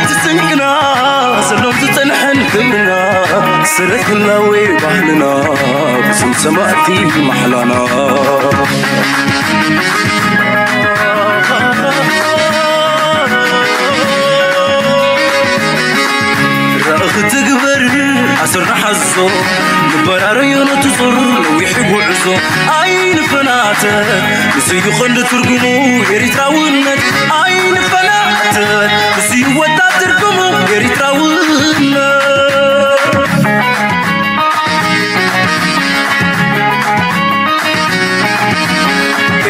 ስንቅና ዘሎን ዝጸንሐን ክብርና፣ ሰረት ህላዌ ባህልና፣ ብስም ሰማእቲ ማሕላና። ራእኺ ትግበር ኣሰርና ሓዞ፣ ንበራረዮ ነቲ ዞር ነዊሕ ጉዕዞ። ኣይንፈናተ፣ ንስዩ ቐንዲ ትርጉሙ ኤሪትራውነት። ኣይንፈናተ፣ ንስዩ ወታ ትርጉሙ ኤሪትራውነት።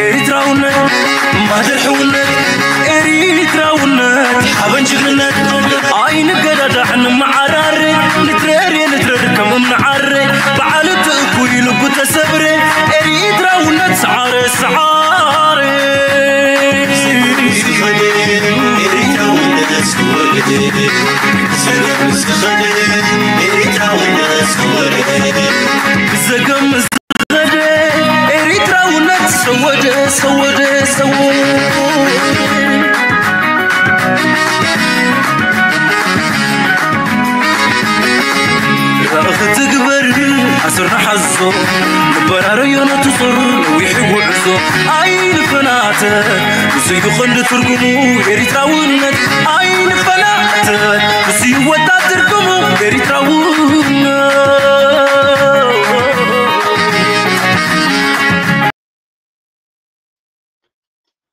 ኤሪትራውነት፣ ማህደር ሕውነት፣ ኤሪትራውነት፣ ሓበን ጅግንነት። ኣይንገዳዳዕ፣ ንመዓራረ፣ ንትረር፣ ንትረር ከም እምኒ ዓረ። በዓል እቲ እኩይ ልቡ ተሰብረ፣ ኤሪትራውነት ሰዓረ፣ ሰዓረ። ብዘገም ዝኸደ ኤሪትራውነት ሰወደ፣ ሰወደ፣ ሰወደ። ራእኺ ትግበር ኣሰርና ሓዞ፣ ንበራረዮ ነቲ ዞር ነዊሕ ጉዕዞ። ኣይንፈናተ፣ ንስዩ ቐንዲ ትርጉሙ ኤሪትራውነት። ኣይንፈናተ፣ ንስዩ ወታ ትርጉሙ ኤሪትራውነት።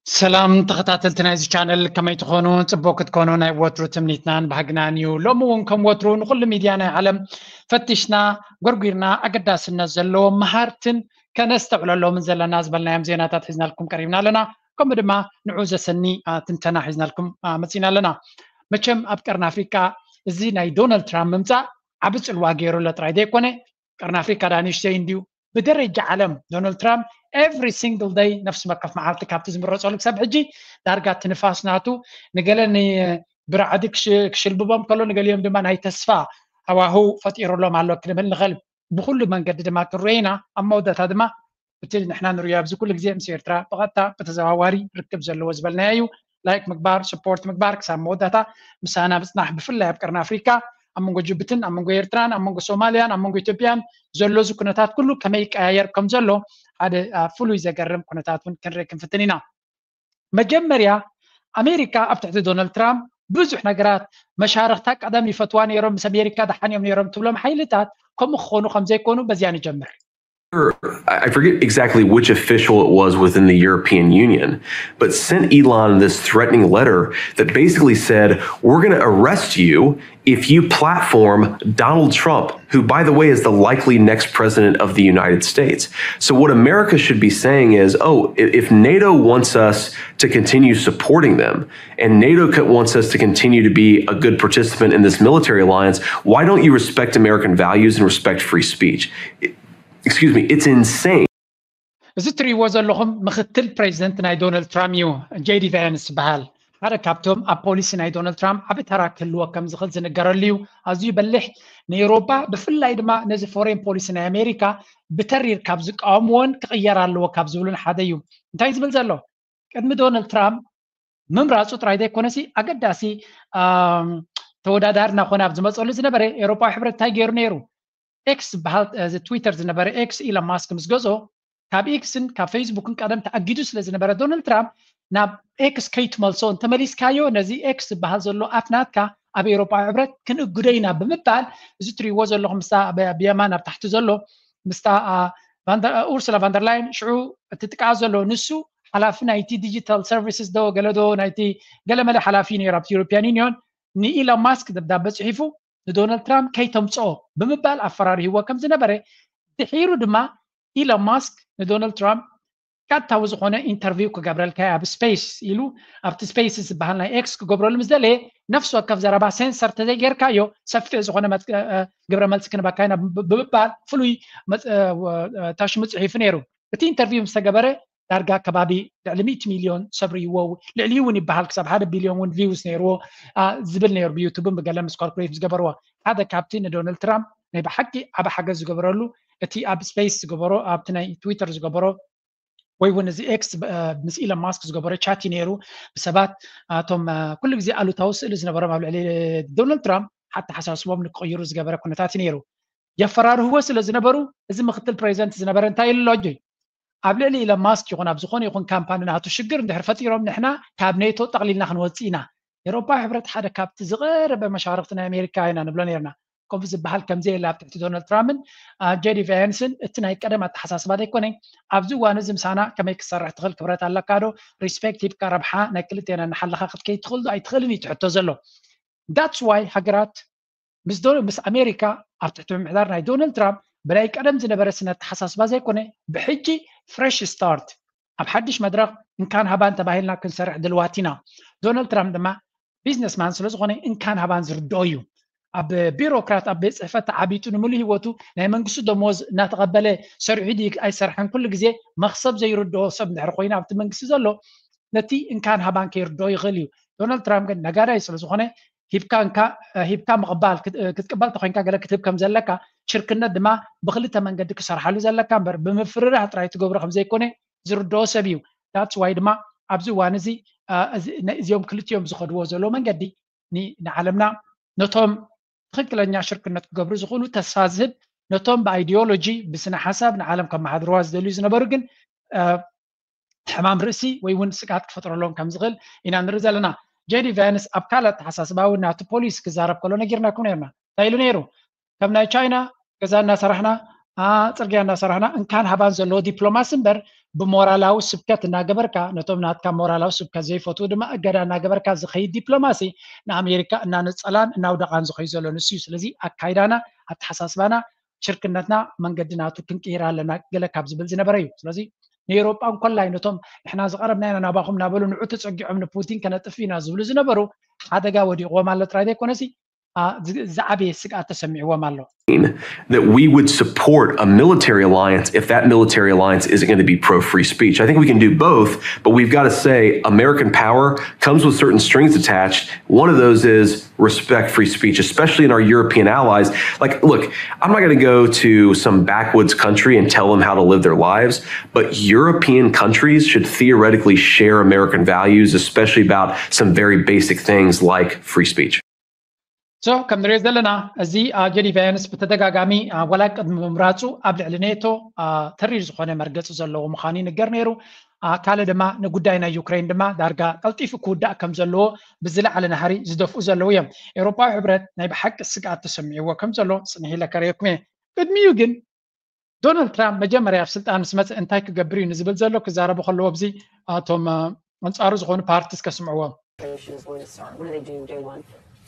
ሰላም ተኸታተልቲ ናይዚ ቻነል፣ ከመይ ትኾኑ? ጽቡቕ ክትኮኑ ናይ ወትሩ ትምኒትናን ባህግናን እዩ። ሎሚ እውን ከም ወትሩ ንኹሉ ሚድያ ናይ ዓለም ፈቲሽና፣ ጎርጒርና፣ ኣገዳስነት ዘለዎም መሃርትን ከነስተውዕለሎምን ዘለና ዝበልናዮም ዜናታት ሒዝናልኩም ቀሪብና ኣለና። ከምኡ ድማ ንዑ ዘሰኒ፣ አ፣ ትንተና ሒዝናልኩም፣ አ፣ መጺና ኣለና። መቸም ኣብ ቀርኒ ኣፍሪቃ እዚ ናይ ዶናልድ ትራምፕ ምምጻእ ዓቢ ጽልዋ ገይሩ ኣሎ ጥራይ ዘይኮነ፣ ቀርኒ ኣፍሪካ ዳ ንእሽተይ እንድዩ። ብደረጃ ዓለም ዶናልድ ትራምፕ every single day፣ ነፍሲ ወከፍ መዓልቲ ካብቲ ዝምረፀሉ ክሳብ ሕጂ ዳርጋ ትንፋስ ናቱ፣ ንገለ ን-፣ ብራዕዲ ክሽ-፣ ክሽልብቦም ከሎ፣ ንገሊኦም ድማ ናይ ተስፋ ሃዋህው ፈጢሩሎም ኣሎ ክንብል ንኽእል። ብኩሉ መንገዲ ድማ ክንሪኦ ኢና። ኣብ መወዳእታ ድማ እቲ ንሕና ንሪኦ ኣብዚ ኩሉ ግዜ ምስ ኤርትራ ብቐጥታ ብተዘዋዋሪ ርክብ ዘለዎ ዝበልናዮ እዩ። ላይክ ምግባር፣ ሰፖርት ምግባር፣ ክሳብ መወዳእታ ምሳና ምጽናሕ፣ ብፍላይ ኣብ ቀርኒ ኣፍሪካ ኣብ መንጎ ጅቡትን ኣብ መንጎ ኤርትራን ኣብ መንጎ ሶማልያን ኣብ መንጎ ኢትዮጵያን ዘሎ እዚ ኩነታት ኩሉ ከመይ ይቀያየር ከም ዘሎ ሓደ፣ አ፣ ፍሉይ ዘገርም ኩነታት እውን ክንርኢ ክንፍትን ኢና። መጀመርያ ኣሜሪካ ኣብ ትሕቲ ዶናልድ ትራምፕ ብዙሕ ነገራት፣ መሻርኽታ ቀደም ይፈትዋ ነይሮም፣ ምስ ኣሜሪካ ደሓን እዮም ነይሮም ትብሎም ሓይልታት ከምኡ ክኾኑ ከም ዘይኮኑ በዚያ ንጀምር። I forget exactly which official it was within the European Union, but sent Elon this threatening letter that basically said, "We're going to arrest you if you platform Donald Trump, who, by the way, is the likely next president of the United States." So, what America should be saying is, "Oh, i- if NATO wants us to continue supporting them, and NATO co- wants us to continue to be a good participant in this military alliance, why don't you respect American values and respect free speech?" It- excuse me, it's insane. እዚ እትሪእዎ ዘለኹም ምክትል ፕሬዚደንት ናይ ዶናልድ ትራምፕ እዩ። ጄዲ ቫንስ ዝበሃል ሓደ ካብቶም ኣብ ፖሊሲ ናይ ዶናልድ ትራምፕ ዓቢ ተራ ክህልዎ ከም ዝኽእል ዝንገረሉ እዩ። ኣዝዩ በሊሕ፣ ንኤውሮጳ ብፍላይ ድማ ነዚ ፎሬን ፖሊሲ ናይ ኣሜሪካ ብተሪር ካብ ዝቃወምዎን ክቕየር ኣለዎ ካብ ዝብሉን ሓደ እዩ። እንታይ ዝብል ዘሎ? ቅድሚ ዶናልድ ትራምፕ ምምራፁ ጥራይ ዘይኮነሲ ኣገዳሲ፣ ኣም፣ ተወዳዳሪ እናኾነ ኣብ ዝመፀሉ ዝነበረ ኤውሮጳዊ ሕብረት እንታይ ገይሩ ነይሩ? ኤክስ ዝበሃል፣ እዚ ትዊተር ዝነበረ ኤክስ ኢሎን ማስክ ምስ ገዝኦ፣ ካብ ኤክስን ካብ ፌስቡክን ቀደም ተኣጊዱ ስለ ዝነበረ፣ ዶናልድ ትራምፕ ናብ ኤክስ ከይትመልሶ፣ እንተመሊስካዮ ነዚ ኤክስ ዝበሃል ዘሎ ኣፕ ናትካ ኣብ ኤውሮጳዊ ሕብረት ክንእግዶ ኢና ብምባል፣ እዚ ትሪእዎ ዘለኹም ምስታ ብ-፣ ብየማን ኣብ ታሕቲ ዘሎ ምስታ፣ አ፣ ቫንደር-፣ ኡርሱላ ቫንደርላይን ሽዑ እቲ ጥቃ ዘሎ ንሱ ሓላፊ ናይቲ ዲጂታል ሰርቪስስ ዶ ገለ ዶ ናይቲ ገለመለ ሓላፊ ነይሩ ኣብቲ ዩሮፒያን ዩኒዮን፣ ንኢሎን ማስክ ደብዳበ ጽሒፉ ንዶናልድ ትራምፕ ከይተምጽኦ ብምባል ኣፈራሪህዎ ከም ዝነበረ፣ ድሒሩ ድማ ኢሎን ማስክ ንዶናልድ ትራምፕ ቀጥታዊ ዝኾነ ኢንተርቪው ክገብረልካ ኣብ ስፔስ ኢሉ ኣብቲ ስፔስ ዝበሃል ናይ ኤክስ ክገብረሉ ምስ ደለየ፣ ነፍሲ ወከፍ ዘረባ ሴንሰር ተዘይጌርካዮ ሰፊሕ ዝኾነ መጽ-፣ እ፣ እ፣ ግብረ መልሲ ክንበካ ኢና ብ-፣ ብምባል ፍሉይ መጽ-፣ እ፣ ወ-፣ እ፣ ታሽሙ ጽሒፉ ነይሩ። እቲ ኢንተርቪው ምስ ተገበረ ዳርጋ ከባቢ ልዕሊ ሚእቲ ሚልዮን ሰብ ርእይዎ፣ ልዕሊኡ እውን ይበሃል ክሳብ ሓደ ቢልዮን እውን ቪውስ ነይርዎ፣ አ፣ ዝብል ነይሩ። ብዩቱብን ብገለ ምስ ካልኩሌት ዝገበርዎ ሓደ ካብቲ ንዶናልድ ትራምፕ ናይ ብሓቂ ዓቢ ሓገዝ ዝገበረሉ እቲ ኣብ ስፔስ ዝገበሮ ኣብቲ ናይ ትዊተር ዝገበሮ ወይ እውን እዚ ኤክስ ምስ ኢለን ማስክ ዝገበረ ቻት እዩ ነይሩ። ብሰባት እቶም ኩሉ ግዜ ኣሉታዊ ስእሊ ዝነበሮም ኣብ ልዕሊ ዶናልድ ትራምፕ ኣተሓሳስቦም ንክቕይሩ ዝገበረ ኩነታት እዩ ነይሩ። የፈራርህዎ ስለ ዝነበሩ እዚ ምክትል ፕሬዚደንት ዝነበረ እንታይ ኢሉ ኣሎ? ኣብ ልዕሊ ኢለን ማስክ ይኹን ኣብ ዝኾነ ይኹን ካምፓኒ ናቱ ሽግር እንድሕር ፈጢሮም ንሕና ካብ ኔቶ ጠቕሊልና ክንወፅእ ኢና። ኤሮፓዊ ሕብረት ሓደ ካብቲ ዝቐረበ መሻርክቲ ናይ ኣሜሪካ ኢና ንብሎ ነርና። ከምኡ ዝበሃል ከምዘየለ ኣብ ትሕቲ ዶናልድ ትራምፕን ጄዲ ቫንስን እቲ ናይ ቀደም ኣተሓሳስባ ዘይኮነ ኣብዚ እዋን እዚ ምሳና ከመይ ክትሰርሕ ትኽእል ክብረት ኣለካ ዶ? ሪስፔክት ሂብካ ረብሓ ናይ ክልቴና እናሓለኻ ክትከይድ ትኽእል ዶ ኣይትኽእልን እዩ ትሕቶ ዘሎ። That's why ሃገራት ምስ ኣሜሪካ ኣብ ትሕቲ ምምሕዳር ናይ ዶናልድ ትራምፕ ብናይ ቀደም ዝነበረ ስነ ኣተሓሳስባ ዘይኮነ ብሕጂ ፍሬሽ ስታርት ኣብ ሓድሽ መድረኽ እንካን ሃባን ተባሂልና ክንሰርሕ ድልዋት ኢና። ዶናልድ ትራምፕ ድማ ቢዝነስማን ስለ ዝኾነ እንካን ሃባን ዝርድኦ እዩ። ኣብ ቢሮክራት ኣብ ቤት ፅሕፈት ተዓቢጡ ንምሉ ህይወቱ ናይ መንግስቱ ደሞዝ እናተቐበለ ሰሪሑ ድዩ ኣይሰርሐን ኩሉ ግዜ መኽሰብ ዘይርድኦ ሰብ እንድሕር ኮይኑ ኣብቲ መንግስቲ ዘሎ ነቲ እንካን ሃባን ከይርድኦ ይኽእል እዩ። ዶናልድ ትራምፕ ግን ነጋዳይ ስለ ዝኾነ ሂብካ ምቕባል ክትቅበል ተኮይንካ ገለ ክትህብ ከም ዘለካ ሽርክነት ድማ ብክልተ መንገዲ ክሰርሓሉ ዘለካ እምበር ብምፍርራሕ ጥራይ ትገብሮ ከም ዘይኮነ ዝርድኦ ሰብ እዩ። That's why ድማ ኣብዚ እዋን እዚ እዚኦም ክልቲኦም ዝኸድዎ ዘለዉ መንገዲ ንዓለምና ነቶም ትኽክለኛ ሽርክነት ክገብሩ ዝኽእሉ ተስፋ ዝህብ ነቶም ብኣይዲዮሎጂ ብስነ ሓሳብ ንዓለም ከመሓድርዋ ዝደልዩ ዝነበሩ ግን ሕማም ርእሲ ወይ እውን ስግኣት ክፈጥረሎም ከም ዝኽእል ኢና ንርኢ ዘለና። ጄዲ ቫንስ ኣብ ካልእ ኣተሓሳስባ እውን ናቱ ፖሊሲ ክዛረብ ከሎ ነጊርናኩም ነርና። እንታይ ኢሉ ነይሩ? ከም ናይ ቻይና ገዛ እናሰራሕና ጽርግያ እናሰራሕና እንካን ሃባን ዘለዎ ዲፕሎማሲ እምበር ብሞራላዊ ስብከት እናገበርካ ነቶም ናትካ ሞራላዊ ስብከት ዘይፈትዉ ድማ እገዳ እናገበርካ ዝኸይድ ዲፕሎማሲ ንኣሜሪካ እናነጸላን እናውደቓን ዝኸይድ ዘሎ ንሱ እዩ። ስለዚ ኣካይዳና ኣተሓሳስባና ሽርክነትና መንገዲ ናቱ ክንቅይር ኣለና ገለ ካብ ዝብል ዝነበረ እዩ። ስለዚ ንኤውሮጳ እንኮላይ ነቶም ንሕና ዝቐረብና ኢና ናባኹም እናበሉ ንዑ ተጸጊዖም ንፑቲን ከነጥፍ ኢና ዝብሉ ዝነበሩ ሓደጋ ወዲቕዎም ኣሎ ጥራይ ዘይኮነሲ ዝዓበየ ስግኣት ተሰሚዕዎም ኣሎ። That we would support a military alliance if that military alliance isn't going to be pro free speech. I think we can do both, but we've got to say American power comes with certain strings attached. One of those is respect free speech, especially in our European allies. Like, look, I'm not going to go to some backwoods country and tell them how to live their lives, but European countries should theoretically share American values, especially about some very basic things like free speech. So ከም ንሪኦ ዘለና እዚ ጄዲ ቫንስ ብተደጋጋሚ ዋላ ቅድሚ ምምራፁ ኣብ ልዕሊ ኔቶ ተሪር ዝኾነ መርገፂ ዘለዎ ምዃኑ ይንገር ነይሩ። ካልእ ድማ ንጉዳይ ናይ ዩክሬን ድማ ዳርጋ ቀልጢፉ ክውዳእ ከም ዘለዎ ብዝለዓለ ናህሪ ዝደፍኡ ዘለዉ እዮም። ኤውሮፓዊ ሕብረት ናይ ብሓቂ ስግኣት ተሰሚዕዎ ከም ዘሎ ፅንሕ ኢለ ከርእየኩም እየ። ቅድሚኡ ግን ዶናልድ ትራምፕ መጀመርያ ኣብ ስልጣን ምስ መፀ እንታይ ክገብር እዩ ንዝብል ዘሎ ክዛረቡ ከለዎ ኣብዚ ኣቶም ኣንፃሩ ዝኾኑ ፓርቲስ ከስምዕዎም።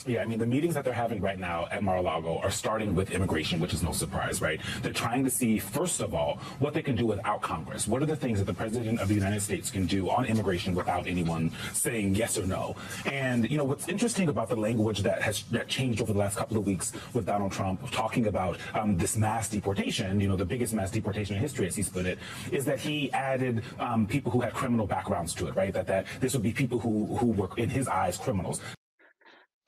Yeah, I mean, the meetings that they're having right now at Mar-a-Lago are starting with immigration, which is no surprise, right? They're trying to see, first of all, what they can do without Congress. What are the things that the president of the United States can do on immigration without anyone saying yes or no? And, you know, what's interesting about the language that has that changed over the last couple of weeks with Donald Trump talking about um, this mass deportation, you know, the biggest mass deportation in history, as he's put it, is that he added um, people who had criminal backgrounds to it, right? That that this would be people who who were in his eyes criminals.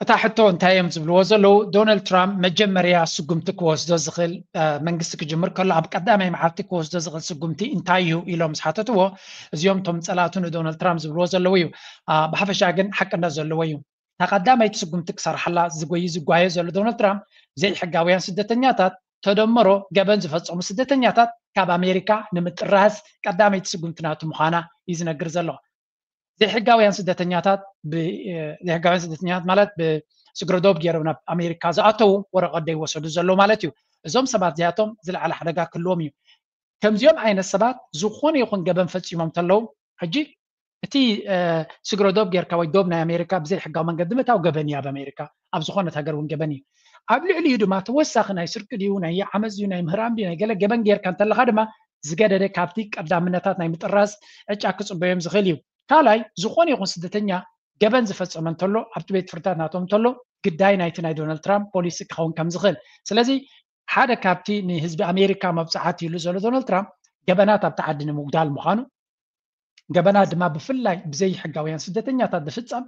እታ ሕቶ እንታይ እዮም ዝብልዎ ዘለዉ? ዶናልድ ትራምፕ መጀመርያ ስጉምቲ ክወስዶ ዝኽእል መንግስቲ ክጅምር ከሎ ኣብ ቀዳማይ መዓልቲ ክወስዶ ዝኽእል ስጉምቲ እንታይ እዩ ኢሎም ዝሓተትዎ እዚኦም እቶም ፀላእቱ ንዶናልድ ትራምፕ ዝብልዎ ዘለዉ እዩ። ብሓፈሻ ግን ሓቅነት ዘለዎ እዩ። እታ ቀዳመይቲ ስጉምቲ ክሰርሓላ ዝጎይ ዝጓየ ዘሎ ዶናልድ ትራምፕ ዘይሕጋውያን ስደተኛታት ተደመሮ ገበን ዝፈፀሙ ስደተኛታት ካብ ኣሜሪካ ንምጥራዝ ቀዳመይቲ ስጉምቲ ናቱ ምዃና እዩ ዝነግር ዘሎ። ዘይሕጋውያን ስደተኛታት ዘይሕጋውያን ስደተኛታት ማለት ብስግረዶብ ገይሮም ናብ ኣሜሪካ ዝኣተዉ ወረቐት ዘይወሰዱ ዘለዉ ማለት እዩ። እዞም ሰባት እዚኣቶም ዝለዓለ ሓደጋ ክህልዎም እዩ። ከምዚኦም ዓይነት ሰባት ዝኾነ ይኹን ገበን ፈፂሞም እንተለዉ ሕጂ እቲ ስግረዶብ ጌርካ ወይ ዶብ ናይ ኣሜሪካ ብዘይሕጋዊ መንገዲ ምእታው ገበን እዩ ኣብ ኣሜሪካ ኣብ ዝኾነት ሃገር እውን ገበን እዩ። ኣብ ልዕሊኡ ድማ ተወሳኺ ናይ ስርቂ ድዩ ናይ ዓመፅ ድዩ ናይ ምህራም ድዩ ናይ ገለ ገበን ጌርካ እንተለካ ድማ ዝገደደ ካብቲ ቀዳምነታት ናይ ምጥራዝ ዕጫ ክፅበዮም ዝኽእል እዩ። ካልኣይ ዝኾነ ይኹን ስደተኛ ገበን ዝፈፀመ እንተሎ ኣብቲ ቤት ፍርድታት ናቶም እንተሎ ግዳይ ናይቲ ናይ ዶናልድ ትራምፕ ፖሊሲ ክኸውን ከም ዝኽእል ስለዚ ሓደ ካብቲ ንህዝቢ ኣሜሪካ መብፅዓት ኢሉ ዘሎ ዶናልድ ትራምፕ ገበናት ኣብቲ ዓዲ ንምጉዳል ምዃኑ ገበናት ድማ ብፍላይ ብዘይሕጋውያን ስደተኛታት ዝፍፀም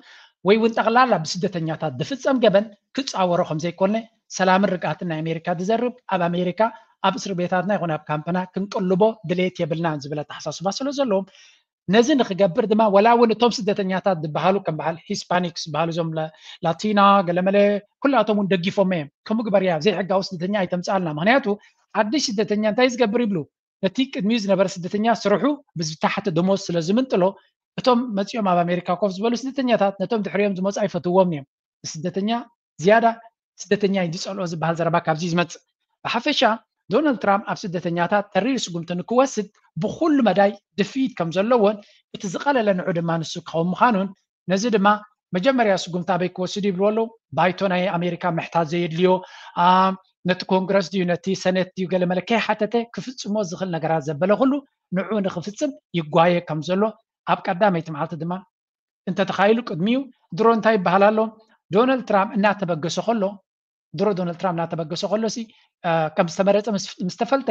ወይ እውን ጠቕላላ ብስደተኛታት ዝፍፀም ገበን ክፃወሮ ከም ዘይኮነ ሰላምን ርግኣትን ናይ ኣሜሪካ ዝዘርብ ኣብ ኣሜሪካ ኣብ እስር ቤታትና ይኹን ኣብ ካምፕና ክንቅልቦ ድሌት የብልናን ዝብል ኣተሓሳስባ ስለ ዘለዎም፣ ነዚ ንክገብር ድማ ዋላ እውን እቶም ስደተኛታት ዝበሃሉ ከም በዓል ሂስፓኒክስ ዝበሃሉ እዞም ላቲና ገለመለ ኩላቶም እውን ደጊፎም እዮም። ከምኡ ግበር እያ ዘይሕጋዊ ስደተኛ ኣይተምፅኣልና። ምክንያቱ ሓድሽ ስደተኛ እንታይ ዝገብር ይብሉ፣ ነቲ ቅድሚኡ ዝነበረ ስደተኛ ስርሑ ብዝተሓተ ደሞዝ ስለ ዝምንጥሎ እቶም መፂኦም ኣብ ኣሜሪካ ኮፍ ዝበሉ ስደተኛታት ነቶም ድሕሪኦም ዝመፁ ኣይፈትዎም እዮም። ስደተኛ ዝያዳ ስደተኛ እዩ ዝፀልኦ ዝበሃል ዘረባ ካብዚ ዝመፅእ። ብሓፈሻ ዶናልድ ትራምፕ ኣብ ስደተኛታት ተሪር ስጉምቲ ንክወስድ ብኩሉ መዳይ ድፍኢት ከም ዘለዎን እቲ ዝቐለለ ንዑ ድማ ንሱ ክኸውን ምዃኑን ነዚ ድማ መጀመርያ ስጉምቲ ኣበይ ክወስድ ይብልዎ ኣለዉ። ባይቶ ናይ ኣሜሪካ ምሕታት ዘየድልዮ፣ ነቲ ኮንግረስ ድዩ ነቲ ሰኔት ድዩ ገለ መለ ከይሓተተ ክፍፅሞ ዝኽእል ነገራት ዘበለ ኩሉ ንዑ ንክፍፅም ይጓየ ከም ዘሎ ኣብ ቀዳመይቲ መዓልቲ ድማ እንተተኻይሉ ቅድሚኡ ድሮ እንታይ ይበሃል ኣሎ፣ ዶናልድ ትራምፕ እናተበገሰ ከሎ ድሮ ዶናልድ ትራምፕ እናተበገሰ ከሎ ሲ ከም ዝተመረፀ ምስ ተፈልጠ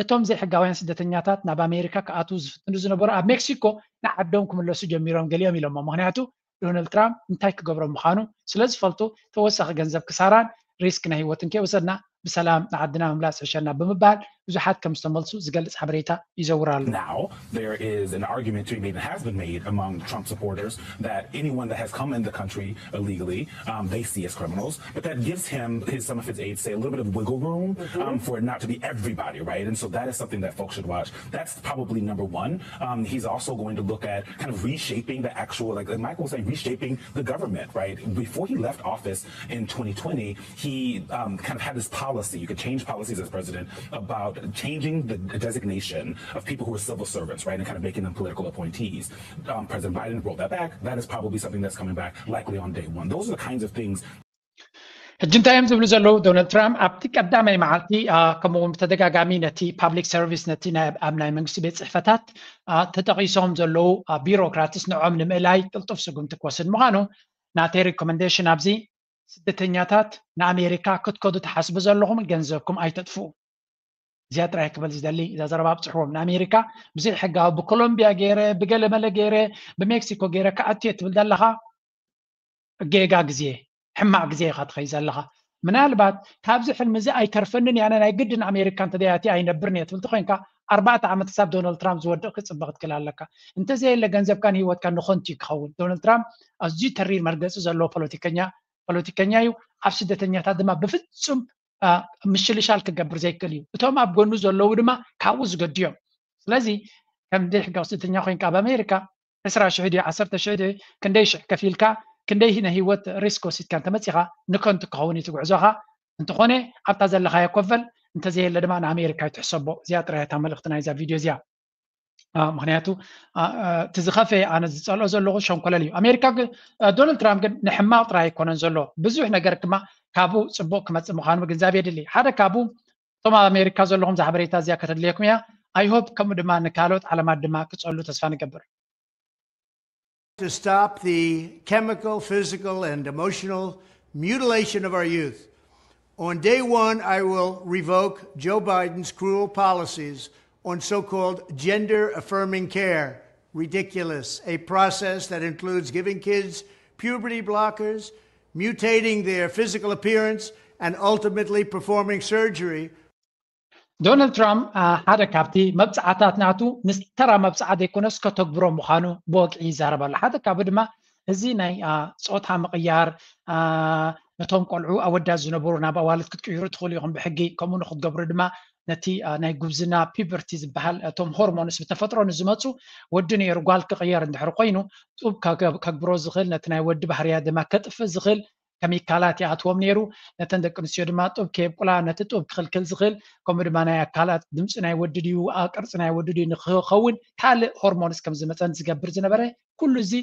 እቶም ዘይሕጋውያን ስደተኛታት ናብ ኣሜሪካ ክኣትዉ ዝፍትኑ ዝነበሩ ኣብ ሜክሲኮ ንዓዶም ክምለሱ ጀሚሮም ገሊኦም ኢሎሞ። ምክንያቱ ዶናልድ ትራምፕ እንታይ ክገብሮም ምዃኑ ስለ ዝፈልጡ ተወሳኺ ገንዘብ ክሳራን ሪስክ ናይ ህይወትን ከይወሰድና ብሰላም ንዓድና ምምላስ ሕሸና ብምባል ብዙሓት ከም ዝተመልሱ ዝገልጽ ሓበሬታ ይዘውር ኣሎ። Now, there is an argument to be made and has been made among Trump supporters that anyone that has come in the country illegally, um, they see as criminals. But that gives him, his, some of his aides say, a little bit of wiggle room um, for it not to be everybody, right? And so that is something that folks should watch. That's probably number one. Um, he's also going to look at kind of reshaping the actual, like, like Michael was saying, reshaping the government, right? Before he left office in twenty twenty, he um, kind of had this policy, you could change policies as president, about changing the designation of people who are civil servants, right, and kind of making them political appointees. Um, President Biden rolled that back. That is probably something that's coming back likely on day one. Those are the kinds of things. ሕጂ እንታይ እዮም ዝብሉ ዘለዉ? ዶናልድ ትራምፕ ኣብቲ ቀዳማይ መዓልቲ ከምኡ እውን ብተደጋጋሚ ነቲ ፓብሊክ ሰርቪስ ነቲ ኣብ ናይ መንግስቲ ቤት ፅሕፈታት ተጠቂሶም ዘለዉ ቢሮክራትስ ንዖም ንምእላይ ቅልጡፍ ስጉምቲ ክወስድ ምዃኑ ናተይ ሪኮመንዴሽን ኣብዚ ስደተኛታት ንኣሜሪካ ክትከዱ ትሓስቡ ዘለኹም ገንዘብኩም ኣይተጥፍኡ። እዚኣ ጥራይ ክበል ዝደሊ እዛ ዘረባ ኣብፅሕዎም ንኣሜሪካ ብዘይ ሕጋዊ ብኮሎምቢያ ገይረ ብገለመለ ገይረ ብሜክሲኮ ገይረ ክኣትየ ትብል ዘለኻ ጌጋ ግዜ ሕማቕ ግዜ ኢኻ ትኸይ ዘለኻ። ምናልባት ካብዚ ሕልሚ እዚ ኣይተርፈንን ያነ ናይ ግድን ኣሜሪካ እንተደያቲ ኣይነብርን እየ ትብል ተኮይንካ ኣርባዕተ ዓመት ክሳብ ዶናልድ ትራምፕ ዝወድቕ ክፅበ ክትክል ኣለካ። እንተዘየለ ገንዘብካን ህይወትካ ንኾንቲ ክኸውን። ዶናልድ ትራምፕ ኣዝዩ ተሪር መርገፂ ዘለዎ ፖለቲከኛ ፖለቲከኛ እዩ። ኣብ ስደተኛታት ድማ ብፍፁም ምሽልሻል ክገብር ዘይክእል እዩ። እቶም ኣብ ጎኑ ዘለዉ ድማ ካብኡ ዝገድዮም። ስለዚ ከም ዘይሕጋዊ ስደተኛ ኮይንካ ኣብ ኣሜሪካ ዕስራ ሽሕ ድዩ ዓሰርተ ሽሕ ድዩ ክንደይ ሽሕ ከፊልካ ክንደይ ናይ ህይወት ሪስክ ወሲድካ እንተመፂኻ ንከንቱ ክኸውን እዩ እቲ ጉዕዞኻ። እንተኾነ ኣብታ ዘለኻዮ ኮፈል እንተዘየለ ድማ ንኣሜሪካ ይትሕሰቦ። እዚኣ ጥራይ እታ መልእኽቲ ናይዛ ቪድዮ እዚኣ። ምክንያቱ እቲ ዝኸፈየ ኣነ ዝፀልኦ ዘለኹ ሸንኮለል እዩ። ኣሜሪካ ዶናልድ ትራምፕ ግን ንሕማቕ ጥራይ ኣይኮነን ዘሎ ብዙሕ ነገር ድማ ካብኡ ፅቡቅ ክመፅእ ምዃኑ ምግንዛብ የድሊ። ሓደ ካብኡ እቶም ኣብ ኣሜሪካ ዘለኹም እዛ ሓበሬታ እዚኣ ከተድልየኩም እያ። ኣይሆፕ ከምኡ ድማ ንካልኦት ዓለማት ድማ ክፀሉ ተስፋ ንገብር። To stop the chemical, physical, and emotional mutilation of our youth. On day one, I will revoke Joe Biden's cruel policies on so called gender affirming care. Ridiculous. A process that includes giving kids puberty blockers, mutating their physical appearance, and ultimately performing surgery. ዶናልድ ትራምፕ ሓደ ካብቲ መብፅዓታት ናቱ ምስ ተራ መብፅዓ ዘይኮነስ ከተግብሮ ምዃኑ ብወግዒ ይዛረብ ኣሎ። ሓደ ካብኡ ድማ እዚ ናይ ፆታ ምቕያር ነቶም ቆልዑ ኣወዳት ዝነበሩ ናብ ኣዋልድ ክትቅይሩ ትኽእሉ ኢኹም ብሕጊ። ከምኡ ንክትገብሩ ድማ ነቲ ናይ ጉብዝና ፒበርቲ ዝበሃል እቶም ሆርሞንስ ብተፈጥሮ ንዝመፁ ወዲ ነይሩ ጓል ክቕየር እንድሕር ኮይኑ ጡብ ከግብሮ ዝኽእል ነቲ ናይ ወዲ ባህርያ ድማ ከጥፍእ ዝኽእል ከሚካላት ይኣትዎም ነይሩ። ነተን ደቂ ኣንስትዮ ድማ ጡብ ከየብቁላ ነቲ ጡብ ክኽልክል ዝኽእል ከምኡ ድማ ናይ ኣካላት ድምፂ ናይ ወዲ ድዩ ቅርፂ ናይ ወዲ ድዩ ንክኸውን ካልእ ሆርሞንስ ከም ዝመፀን ዝገብር ዝነበረ ኩሉ እዚ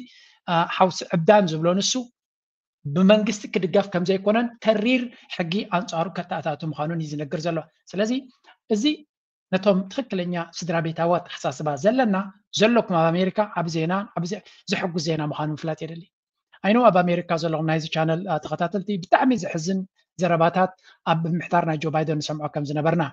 ሓውሲ ዕብዳን ዝብሎ ንሱ ብመንግስቲ ክድገፍ ከም ዘይኮነን ተሪር ሕጊ ኣንፃሩ ከተኣታቱ ምዃኑን እዩ ዝነግር ዘሎ። ስለዚ እዚ ነቶም ትኽክለኛ ስድራ ቤታዊ ኣተሓሳስባ ዘለና ዘለኩም ኣብ ኣሜሪካ ዓብ ዜና ዓብ ዘሕጉስ ዜና ምዃኑ ምፍላጥ የደሊ። ኣይኖ ኣብ ኣሜሪካ ዘለኹም ናይዚ ቻነል ተኸታተልቲ ብጣዕሚ ዘሕዝን ዘረባታት ኣብ ምምሕዳር ናይ ጆ ባይደን ንሰምዖ ከም ዝነበርና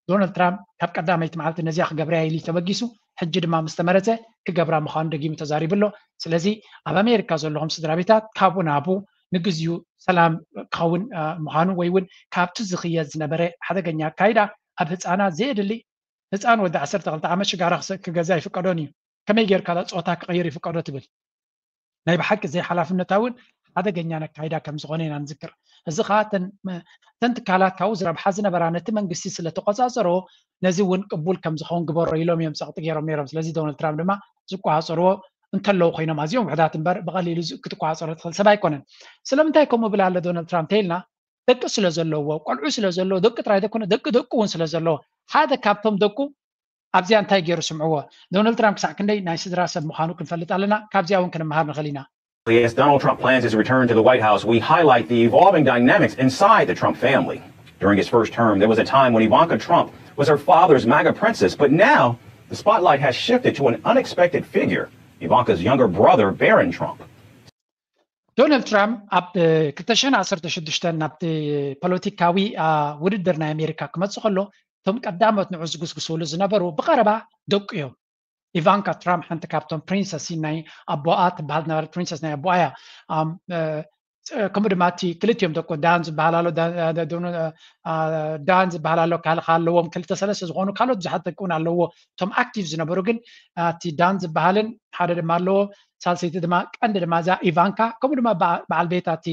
ዶናልድ ትራምፕ ካብ ቀዳመይቲ መዓልቲ ነዚኣ ክገብርያ ኢሉ ተበጊሱ ሕጂ ድማ ምስ ተመረፀ ክገብራ ምዃኑ ደጊሙ ተዛሪቡ ኣሎ። ስለዚ ኣብ ኣሜሪካ ዘለኹም ስድራ ቤታት ካብኡ ናብኡ ንግዚኡ ሰላም ክኸውን ምዃኑ ወይ እውን ካብቲ ዝኽየድ ዝነበረ ሓደገኛ ኣካይዳ ኣብ ህፃናት ዘየድሊ፣ ህፃን ወዲ ዓሰርተ ክልተ ዓመት ሽጋራ ክገዛ ይፍቀዶን እዩ። ከመይ ጌርካ ፆታ ክቕይር ይፍቀዶ ትብል? ናይ ብሓቂ ዘይሓላፍነታውን ሓደገኛ ነካይዳ ከም ዝኾነ ኢና ንዝክር። እዚ ከዓ እተን ትካላት ካብኡ ዝረብሓ ዝነበራ ነቲ መንግስቲ ስለተቆፃፀሮ ነዚ እውን ቅቡል ከም ዝኸውን ግበሮ ኢሎም እዮም ፀቕጢ ገይሮም ነይሮም። ስለዚ ዶናልድ ትራምፕ ድማ ዝቆፃፀርዎ እንተለዉ ኮይኖም ኣዝዮም ውሕዳት እምበር ብቐሊሉ ክትቆፃፀሮ ትኽእል ሰብ ኣይኮነን። ስለምንታይ ከምኡ ብል ኣሎ ዶናልድ ትራምፕ ተይልና ደቂ ስለ ዘለዎ፣ ቆልዑ ስለ ዘለዎ፣ ደቂ ጥራይ ዘይኮነ ደቂ ደቁ እውን ስለ ዘለዎ ሓደ ካብቶም ደቁ ኣብዚኣ እንታይ ገይሩ ስምዕዎ። ዶናልድ ትራምፕ ክሳዕ ክንደይ ናይ ስድራ ሰብ ምዃኑ ክንፈልጥ ኣለና። ካብዚኣ እውን ክንመሃር ንኽእል ኢና። As Donald Trump plans his return to the White House, we highlight the evolving dynamics inside the Trump family. During his first term, there was a time when Ivanka Trump was her father's MAGA princess, but now the spotlight has shifted to an unexpected figure, Ivanka's younger brother, Barron Trump. ዶናልድ ትራምፕ ኣብ ክልተ ሽሕን ዓሰርተ ሽዱሽተን ናብቲ ፖለቲካዊ ውድድር ናይ ኣሜሪካ ክመፅእ ከሎ እቶም ቀዳሞት ንዑ ዝጉስጉስሉ ዝነበሩ ብቐረባ ደቁ እዮም። ኢቫንካ ትራምፕ ሓንቲ ካብቶም ፕሪንሰስ ናይ ኣቦኣ ትበሃል ዝነበረት ፕሪንሰስ ናይ ኣቦኣ እያ። ከምኡ ድማ እቲ ክልቲኦም ደቁ ዳን ዝበሃል ኣሎ፣ ዳን ዝበሃል ኣሎ፣ ካልእ ኣለዎም ክልተ ሰለስተ ዝኾኑ ካልኦት ብዙሓት ደቂ እውን ኣለዎ። እቶም ኣክቲቭ ዝነበሩ ግን እቲ ዳን ዝበሃልን ሓደ ድማ ኣለዎ። ሳልሰይቲ ድማ ቀንዲ ድማ እዛ ኢቫንካ ከምኡ ድማ በዓል ቤታ እቲ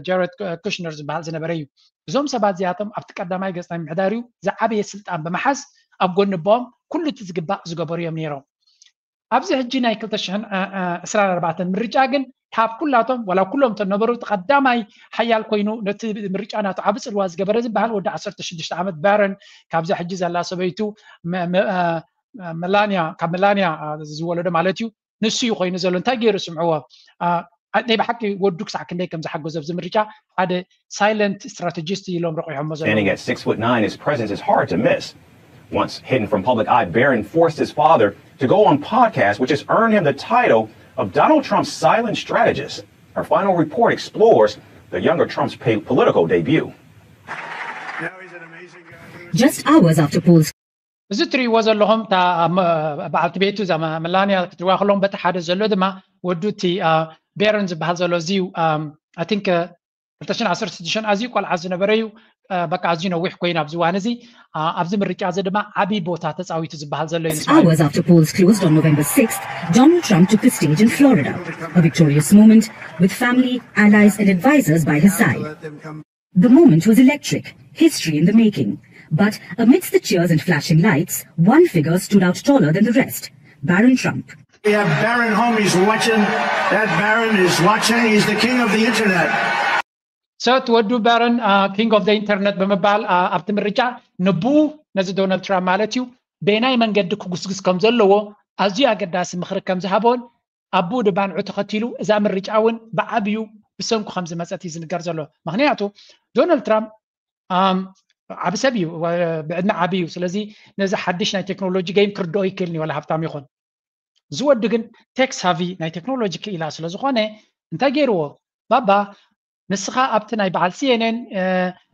ጃረድ ኩሽነር ዝበሃል ዝነበረ እዩ። እዞም ሰባት እዚኣቶም ኣብቲ ቀዳማይ ገጽ ናይ ምሕዳር እዩ ዝዓበየ ስልጣን ብምሓዝ ኣብ ጎኒ ኣቦኦም ኩሉ እቲ ዝግባእ ዝገበሩ እዮም ነይሮም። ኣብዚ ሕጂ ናይ ክልተ ሽሕን ዕስራን ኣርባዕተን ምርጫ ግን ካብ ኩላቶም ዋላ ኩሎም እቶም ነበሩ እቲ ቀዳማይ ሓያል ኮይኑ ነቲ ምርጫ ናቱ ዓቢ ጽልዋ ዝገበረ ዝበሃል ወዲ ዓሰርተ ሽዱሽተ ዓመት ባረን ካብዛ ሕጂ ዘላ ሰበይቱ መላንያ ካብ መላንያ ዝወለዶ ማለት እዩ ንሱ እዩ ኮይኑ ዘሎ እንታይ ገይሩ ስምዕዎ ናይ ብሓቂ ወዱ ክሳዕ ክንደይ ከም ዝሓገዞ ኣብዚ ምርጫ ሓደ ሳይለንት ስትራቴጂስት ኢሎም ረቂሖሞ ዘለዉ Standing at six foot nine, his presence is hard to miss. Once hidden from public eye, Barron forced his father to go on podcast, which has earned him the title of Donald Trump's silent strategist. Our final report explores the younger Trump's political debut. Just hours after polls እዚ ትሪእዎ ዘለኹም እታ በዓልቲ ቤቱ እዛ መላንያ ክትሪዋ ከለኹም በቲ ሓደ ዘሎ ድማ ወዱ እቲ ቤረን ዝበሃል ዘሎ እዚ እዩ። I think ክልተ ሽሕን ዓሰርተ ሽዱሽተን ኣዝዩ ቆልዓ ዝነበረ እዩ። በቃ ኣዝዩ ነዊሕ ኮይኑ ኣብዚ እዋን እዚ ኣብዚ ምርጫ እዚ ድማ ዓብዪ ቦታ ተፃዊቱ ዝበሃል ዘሎ እዩ። Hours after polls closed on November sixth, Donald Trump took the stage in Florida, a victorious moment with family, allies, and advisors by his side. The moment was electric, history in the making. But amidst the cheers and flashing lights, one figure stood out taller than the rest, Barron Trump. We have Barron home. He's watching. That Barron is watching. He's the king of the internet. So እቲ ወዱ ባረን ኪንግ ኦፍ ኢንተርነት ብምባል ኣብቲ ምርጫ ንብኡ ነዚ ዶናልድ ትራምፕ ማለት እዩ በየናይ መንገዲ ክጉስጉስ ከም ዘለዎ ኣዝዩ ኣገዳሲ ምኽሪ ከም ዝሃቦን ኣቦኡ ድማ ንዑ ተኸቲሉ እዛ ምርጫ እውን ብዓብዩ ብሰንኩ ከም ዝመፀት እዩ ዝንገር ዘሎ። ምክንያቱ ዶናልድ ትራምፕ ዓቢ ሰብ እዩ፣ ብዕድመ ዓቢ እዩ። ስለዚ ነዚ ሓድሽ ናይ ቴክኖሎጂ ገይም ክርድኦ ይክእል እዩ፣ ዋላ ሃብታም ይኹን። ዝወዱ ግን ቴክ ሳቪ ናይ ቴክኖሎጂ ክኢላ ስለ ዝኾነ እንታይ ገይርዎ? ባባ ንስኻ ኣብቲ ናይ በዓል ሲኤንኤን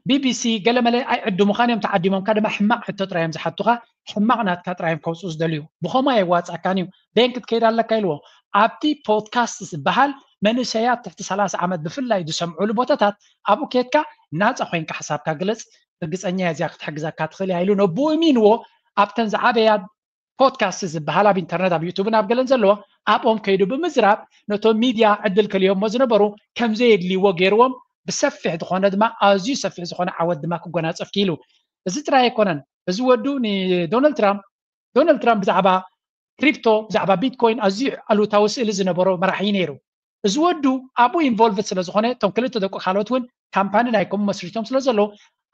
ቢቢሲ ገለመለ ኣይዕድሙኻን እዮም፣ ተዓዲሞምካ ድማ ሕማቕ ሕቶ ጥራይ እዮም ዝሓቱኻ፣ ሕማቕ ናትካ ጥራይ እዮም ከውፅኡ ዝደልዩ፣ ብኸምኡ ኣየዋፅኣካን እዩ፣ ቤን ክትከይድ ኣለካ ኢልዎ። ኣብቲ ፖድካስት ዝበሃል መንእሰያት ትሕቲ ሰላሳ ዓመት ብፍላይ ዝሰምዑሉ ቦታታት ኣብኡ ኬድካ ናፃ ኮይንካ ሓሳብካ ግለፅ፣ ርግፀኛ እያ እዚኣ ክትሕግዘካ ትኽእል እያ ኢሉ ነብኡ እሚንዎ ኣብተን ዝዓበያ ፖድካስት ዝበሃል ኣብ ኢንተርነት ኣብ ዩቱብን ኣብ ገለን ዘለዎ ኣብኦም ከይዱ ብምዝራብ ነቶም ሚድያ ዕድል ከልዮሞ ዝነበሩ ከምዘየድልይዎ ገይርዎም ብሰፊሕ ዝኾነ ድማ ኣዝዩ ሰፊሕ ዝኾነ ዓወት ድማ ክጎናፀፍ ክኢሉ። እዚ ጥራይ ኣይኮነን። እዚ ወዱ ንዶናልድ ትራምፕ ዶናልድ ትራምፕ ብዛዕባ ክሪፕቶ ብዛዕባ ቢትኮይን ኣዝዩ ኣሉታዊ ስእሊ ዝነበሮ መራሒ ነይሩ። እዚ ወዱ ኣብኡ ኢንቮልቭድ ስለ ዝኾነ እቶም ክልተ ደቁ ካልኦት እውን ካምፓኒ ናይ ከምኡ መስሪቶም ስለ ዘለዉ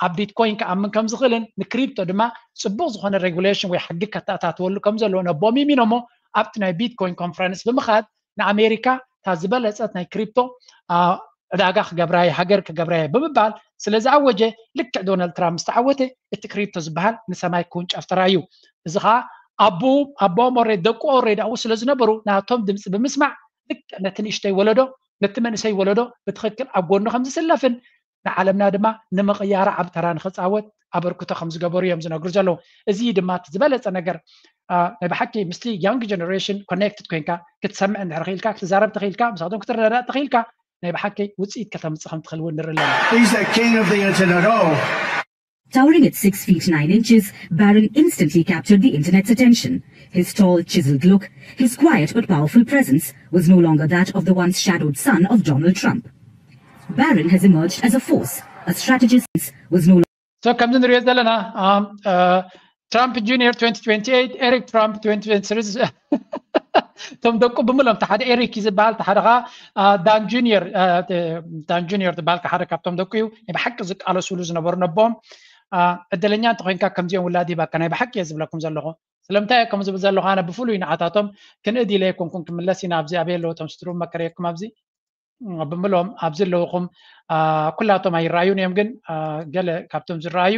ኣብ ቢትኮይን ክኣምን ከም ዝኽእልን ንክሪፕቶ ድማ ፅቡቕ ዝኾነ ሬጉሌሽን ወይ ሕጊ ከተኣታትወሉ ከም ዘለዎ ነቦም ይሚኖሞ ኣብቲ ናይ ቢትኮይን ኮንፈረንስ ብምኻድ ንኣሜሪካ እታ ዝበለፀት ናይ ክሪፕቶ ዕዳጋ ክገብራየ ሃገር ክገብራየ ብምባል ስለ ዝኣወጀ ልክዕ ዶናልድ ትራምፕ ምስ ተዓወተ እቲ ክሪፕቶ ዝበሃል ንሰማይ ክውንጨፍ ጥራይ እዩ። እዚ ከዓ ኣቦኡ ኣቦኦም ኦሬዲ ደቁ ኦሬዲ ኣብኡ ስለ ዝነበሩ ናቶም ድምፂ ብምስማዕ ልክዕ ነቲ ንእሽተይ ወለዶ ነቲ መንእሰይ ወለዶ ብትኽክል ኣብ ጎኑ ከም ዝስለፍን ንዓለምና ድማ ንምቕያራ ዓብ ተራ ንኽፃወት ኣበርክቶ ከም ዝገበሩ እዮም ዝነግሩ ዘለዉ። እዚ ድማ እቲ ዝበለፀ ነገር ናይ ብሓቂ ምስቲ ያንግ ጀነሬሽን ኮኔክትድ ኮይንካ ክትሰምዕ እንድሕር ክኢልካ ክትዛረብ ተኽኢልካ ምሳቶም ክትረዳዳእ ተኽኢልካ ናይ ብሓቂ ውፅኢት ከተምፅእ ከም ትኽእል እውን ንርኢ ኣለና። He's the king of the internet. Oh. Towering at six feet nine inches, Barron instantly captured the internet's attention. His tall, chiseled look, his quiet but powerful presence, was no longer that of the once shadowed son of Donald Trump. Barron has emerged as a force, a strategist, was no so ከምዚ ንሪኦ ዘለና ትራምፕ ጁኒየር twenty twenty-eight፣ ኤሪክ ትራምፕ twenty twenty-three። እቶም ደቁ ብምሎም፣ ሓደ ኤሪክ እዩ ዝበሃል፣ ሓደ ከዓ ዳን ጁኒየር። ዳን ጁኒየር ዝበሃል ሓደ ካብቶም ደቁ እዩ። ናይ ብሓቂ ዝቃለሱሉ ዝነበሩ ነቦም። ዕድለኛ እንተኮይንካ ከምዚኦም ውላድ ይባካ። ናይ ብሓቂ እየ ዝብለኩም ዘለኹ። ስለምንታይ እየ ከም ዝብል ዘለኹ፣ ኣነ ብፍሉይ ንዓታቶም ክንእድ ኢለ ኣይኮንኩን። ክምለስ ኢና። ኣብዚ ኣበይ ኣለዉ እቶም ስድሩ መከረየኩም ኣብዚ ብምሎም፣ ኣብዚ ኣለውኹም። ኩላቶም ኣይረኣዩን እዮም፣ ግን ገለ ካብቶም ዝረኣዩ፣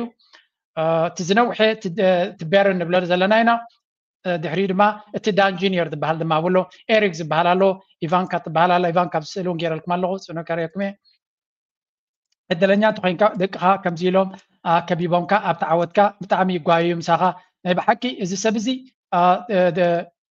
እቲ ዝነውሐ፣ እቲ ቤረን ንብሎ ዘለና ኢና። ድሕሪኡ ድማ እቲ ዳን ጁኒየር ዝበሃል ድማ ኣሎ፣ ኤሪክ ዝበሃል ኣሎ፣ ኢቫንካ ትበሃል ኣላ። ኢቫንካ ኣብዚ ስእሊ እውን ገይረልኩም ኣለኹ፣ ጽዕኖ ከርእየኩም እየ። ዕድለኛ እንተኮይንካ ደቅኻ ከምዚ ኢሎም ከቢቦምካ ኣብቲ ዓወትካ ብጣዕሚ ይጓየዩ ምሳኻ። ናይ ብሓቂ እዚ ሰብ እዚ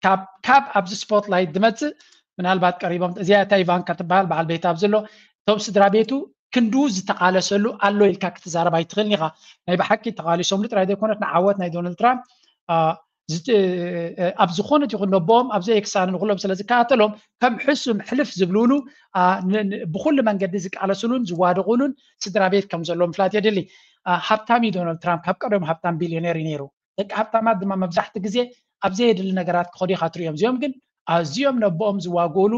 ካብ ኣብዚ ስፖትላይት ዝመፅእ፣ ምናልባት ቀሪቦም፣ እዚኣ እታ ኢቫንካ ትበሃል በዓል ቤታ ኣብዚ ኣሎ፣ እቶም ስድራ ቤቱ ክንድኡ ዝተቓለሰሉ ኣሎ ኢልካ ክትዛረብ ኣይትኽእልን ኢኻ። ናይ ብሓቂ ተቓሊሶምሉ ጥራይ ዘይኮነት፣ ንዓወት ናይ ዶናልድ ትራምፕ ኣብ ዝኾነት ይኹን ነቦኦም ኣብዚ ኤክሳን ንኩሎም ስለ ዝከታተሎም ከም ሕሱም ሕልፍ ዝብልሉ፣ ብኩሉ መንገዲ ዝቃለስሉን ዝዋደቑሉን ስድራ ቤት ከም ዘሎ ምፍላጥ የድሊ። ሃብታም እዩ ዶናልድ ትራምፕ፣ ካብ ቀደም ሃብታም ቢልዮኔር እዩ ነይሩ። ደቂ ሃብታማት ድማ መብዛሕቲ ግዜ ኣብ ዘየድሊ ነገራት ክኸዱ ኢኻ ትሪኦም። እዚኦም ግን ኣዝዮም ነቦኦም ዝዋገሉ፣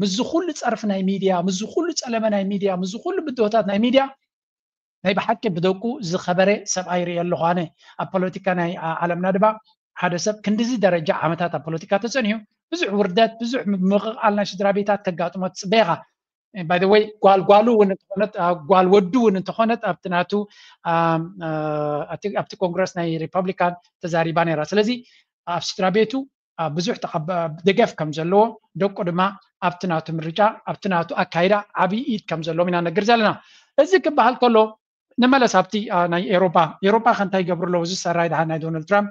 ምስዚ ኩሉ ፀርፊ ናይ ሚድያ፣ ምስዚ ኩሉ ፀለመ ናይ ሚድያ፣ ምስዚ ኩሉ ብድሆታት ናይ ሚድያ ናይ ብሓቂ ብደቁ ዝኸበረ ሰብኣይ ርኢ ኣለኹ ኣነ። ኣብ ፖለቲካ ናይ ዓለምና ድማ ሓደ ሰብ ክንድዚ ደረጃ ዓመታት ኣብ ፖለቲካ ተፀኒሑ፣ ብዙሕ ውርደት፣ ብዙሕ ምቕቓል ናይ ስድራ ቤታት ከጋጥሞ ትፅበ ኢኻ። By the way፣ ጓል ጓሉ እውን እንተኾነት፣ ጓል ወዱ እውን እንተኾነት፣ ኣብቲ ናቱ ኣብቲ ኮንግረስ ናይ ሪፐብሊካን ተዛሪባ ነይራ። ስለዚ ኣብ ስድራ ቤቱ ብዙሕ ደገፍ ከም ዘለዎ፣ ደቁ ድማ ኣብቲ ናቱ ምርጫ፣ ኣብቲ ናቱ ኣካይዳ ዓብዪ ኢድ ከም ዘለዎም ኢና ነግር ዘለና። እዚ ክበሃል ከሎ፣ ንመለስ ኣብቲ ናይ ኤሮፓ። ኤሮፓ ከንታይ ይገብሩ ኣለዉ? እዚ ሰራይ ደሓን ናይ ዶናልድ ትራምፕ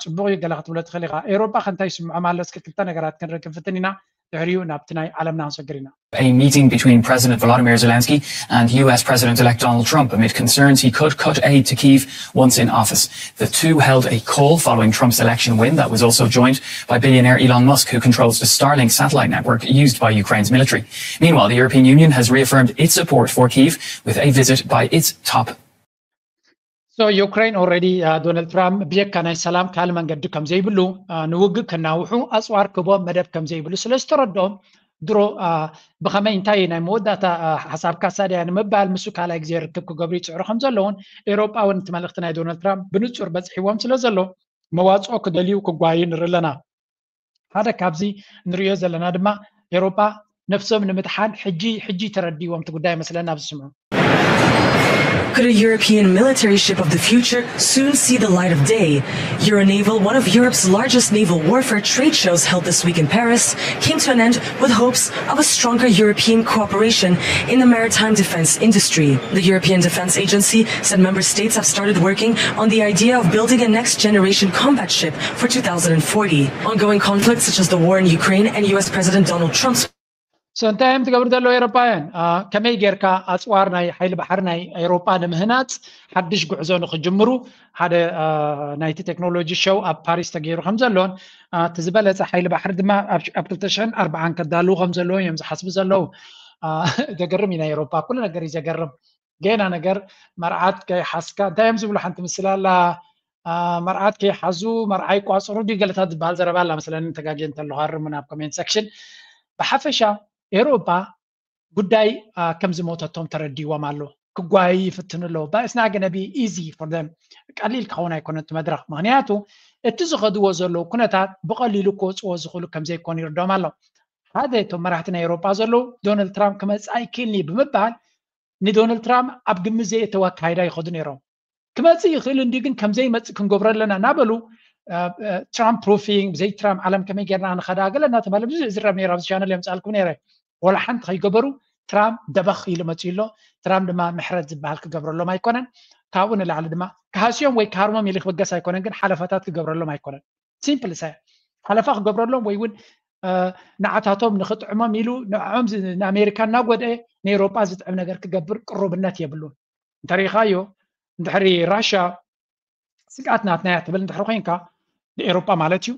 ፅቡቕ እዩ፣ ገለ ክትብሎ ትኽእል ኢኻ። ኤሮፓ ከንታይ ይስምዖም ኣሎ? እስኪ ክልተ ነገራት ክንርኢ ክንፍትን ኢና። ድሕሪኡ ናብቲ ናይ ዓለምና ክንሰግር ኢና። A meeting between President Volodymyr Zelensky and U S President-elect Donald Trump amid concerns he could cut aid to Kyiv once in office. The two held a call following Trump's election win that was also joined by billionaire Elon Musk, who controls the Starlink satellite network used by Ukraine's military. Meanwhile, the European Union has reaffirmed its support for Kyiv with a visit by its top So Ukraine already, Donald Trump ብጀካ ናይ ሰላም ካልእ መንገዲ ከም ዘይብሉ፣ ንውግእ ከናውሑ ኣፅዋር ክቦም መደብ ከም ዘይብሉ ስለ ዝተረድኦም፣ ድሮ ብኸመይ እንታይ ናይ መወዳእታ ሓሳብካ ሳድያ ንምባል ምስኡ ካልኣይ ግዜ ርክብ ክገብሩ ይፅዕሩ ከም ዘለውን፣ ኤሮጳ እውን እቲ መልእኽቲ ናይ ዶናልድ ትራምፕ ብንፁር በፅሒዎም ስለ ዘሎ፣ መዋፅኦ ክደልዩ ክጓዩ ንርኢ ኣለና። ሓደ ካብዚ ንሪኦ ዘለና ድማ ኤሮጳ ነፍሶም ንምድሓን ሕጂ ሕጂ ተረዲዎም እቲ ጉዳይ መስለና ኣብዚ ስምዑ። Could a European military ship of the future soon see the light of day? Euronaval, one of Europe's largest naval warfare trade shows held this week in Paris, came to an end with hopes of a stronger European cooperation in the maritime defense industry. The European Defense Agency said member states have started working on the idea of building a next generation combat ship for two thousand forty. Ongoing conflicts such as the war in Ukraine and U S President Donald Trump's So እንታይ እዮም ትገብሩ ዘለዉ ኤሮፓውያን? ከመይ ጌርካ ኣፅዋር ናይ ሓይሊ ባሕሪ ናይ ኤሮፓ ንምህናፅ ሓድሽ ጉዕዞ ንክጅምሩ ሓደ ናይቲ ቴክኖሎጂ ሸው ኣብ ፓሪስ ተገይሩ ከም ዘሎን እቲ ዝበለፀ ሓይሊ ባሕሪ ድማ ኣብ ክልተ ሽሕን ኣርባዓን ከዳልዉ ከም ዘለዉ እዮም ዝሓስቡ ዘለዉ። ዘገርም እዩ ናይ ኤሮፓ ኩሉ ነገር እዩ ዘገርም። ገና ነገር መርዓት ከይሓዝካ እንታይ እዮም ዝብሉ ሓንቲ ምስላ ኣላ። መርዓት ከይሓዙ መርዓ ይቋፅሩ ድዩ ገለታት ዝበሃል ዘረባ ኣላ መስለኒ ተጋጌ እንተለኹ ኣርሙን ኣብ ኮሜንት ሴክሽን። ብሓፈሻ ኤሮፓ ጉዳይ ከም ዝሞተቶም ተረዲዎም ኣሎ። ክጓዩ ይፍትኑ ኣለዉ። But it's not gonna be easy for them። ቀሊል ክኸውን ኣይኮነን እቲ መድረኽ። ምክንያቱ እቲ ዝኸድዎ ዘለዉ ኩነታት ብቐሊሉ ክወፅዎ ዝኽእሉ ከም ዘይኮኑ ይርድኦም ኣሎ። ሓደ እቶም መራሕቲ ናይ ኤሮፓ ዘለዉ ዶናልድ ትራምፕ ክመፅእ ኣይክእልን እዩ ብምባል ንዶናልድ ትራምፕ ኣብ ግምት ዘየእተወ ኣካይዳ ይኸዱ ነይሮም። ክመፅእ ይኽእል እንዲ ግን ከም ዘይመፅእ ክንገብሮ ኣለና እናበሉ ትራምፕ ፕሩፊንግ ብዘይ ትራምፕ ዓለም ከመይ ጌርና ንኸዳ ገለ እናተባለ ብዙሕ ዝረብ ነይሩ ኣብዚ ቻነል የምፃልኩም ነይረ። ወላ ሓንቲ ከይገበሩ ትራምፕ ደበኽ ኢሉ መፅኡ ኣሎ። ትራምፕ ድማ ምሕረት ዝበሃል ክገብረሎም ኣይኮነን። ካብኡ ንላዕሊ ድማ ክሃስዮም ወይ ክሃርሞም ኢሉ ክበገስ ኣይኮነን፣ ግን ሓለፋታት ክገብረሎም ኣይኮነን። ሲምፕል ሰ ሓለፋ ክገብረሎም ወይ እውን ንዓታቶም ንክጥዕሞም ኢሉ ንዕኦም ንኣሜሪካ እናጎድአ ንኤሮጳ ዝጥዕም ነገር ክገብር ቅሩብነት የብሉን። እንተሪኢኻዮ እንድሕሪ ራሽያ ስግኣት ናትና እያ ትብል እንድሕሪ ኮይንካ፣ ንኤሮጳ ማለት እዩ፣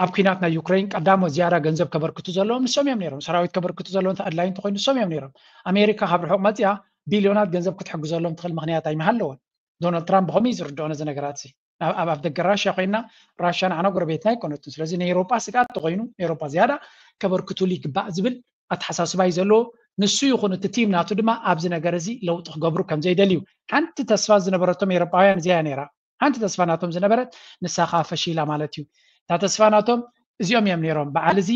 ኣብ ኩናት ናይ ዩክሬን ቀዳሞት ዝያዳ ገንዘብ ከበርክቱ ዘለዎም ንሶም እዮም ነይሮም። ሰራዊት ከበርክቱ ዘለዎም ኣድላይ እንተኮይኑ ንሶም እዮም ነይሮም። ኣሜሪካ ካብ ርሑቕ መፅያ ቢልዮናት ገንዘብ ክትሕግዘሎም ትኽእል ምክንያት ኣይምሃለዎን። ዶናልድ ትራምፕ ብኸመይ እዩ ዝርድኦ ነዚ ነገራት እዚ? ኣብ ኣፍ ደገ ራሽያ ኮይና፣ ራሽያ ንዓና ጎረቤትና ኣይኮነትን። ስለዚ ንኤሮጳ ስግኣት ተኮይኑ፣ ኤሮጳ ዝያዳ ከበርክቱሉ ይግባእ ዝብል ኣተሓሳስባ እዩ ዘለዎ። ንሱ ይኹን እቲ ቲም ናቱ ድማ ኣብዚ ነገር እዚ ለውጢ ክገብሩ ከም ዘይደልዩ። ሓንቲ ተስፋ ዝነበረቶም ኤሮጳውያን እዚኣ ነይራ። ሓንቲ ተስፋ ናቶም ዝነበረት ንሳ ከዓ ፈሺላ ማለት እዩ። እታ ተስፋ ናቶም እዚኦም እዮም ነይሮም። በዓል እዚ፣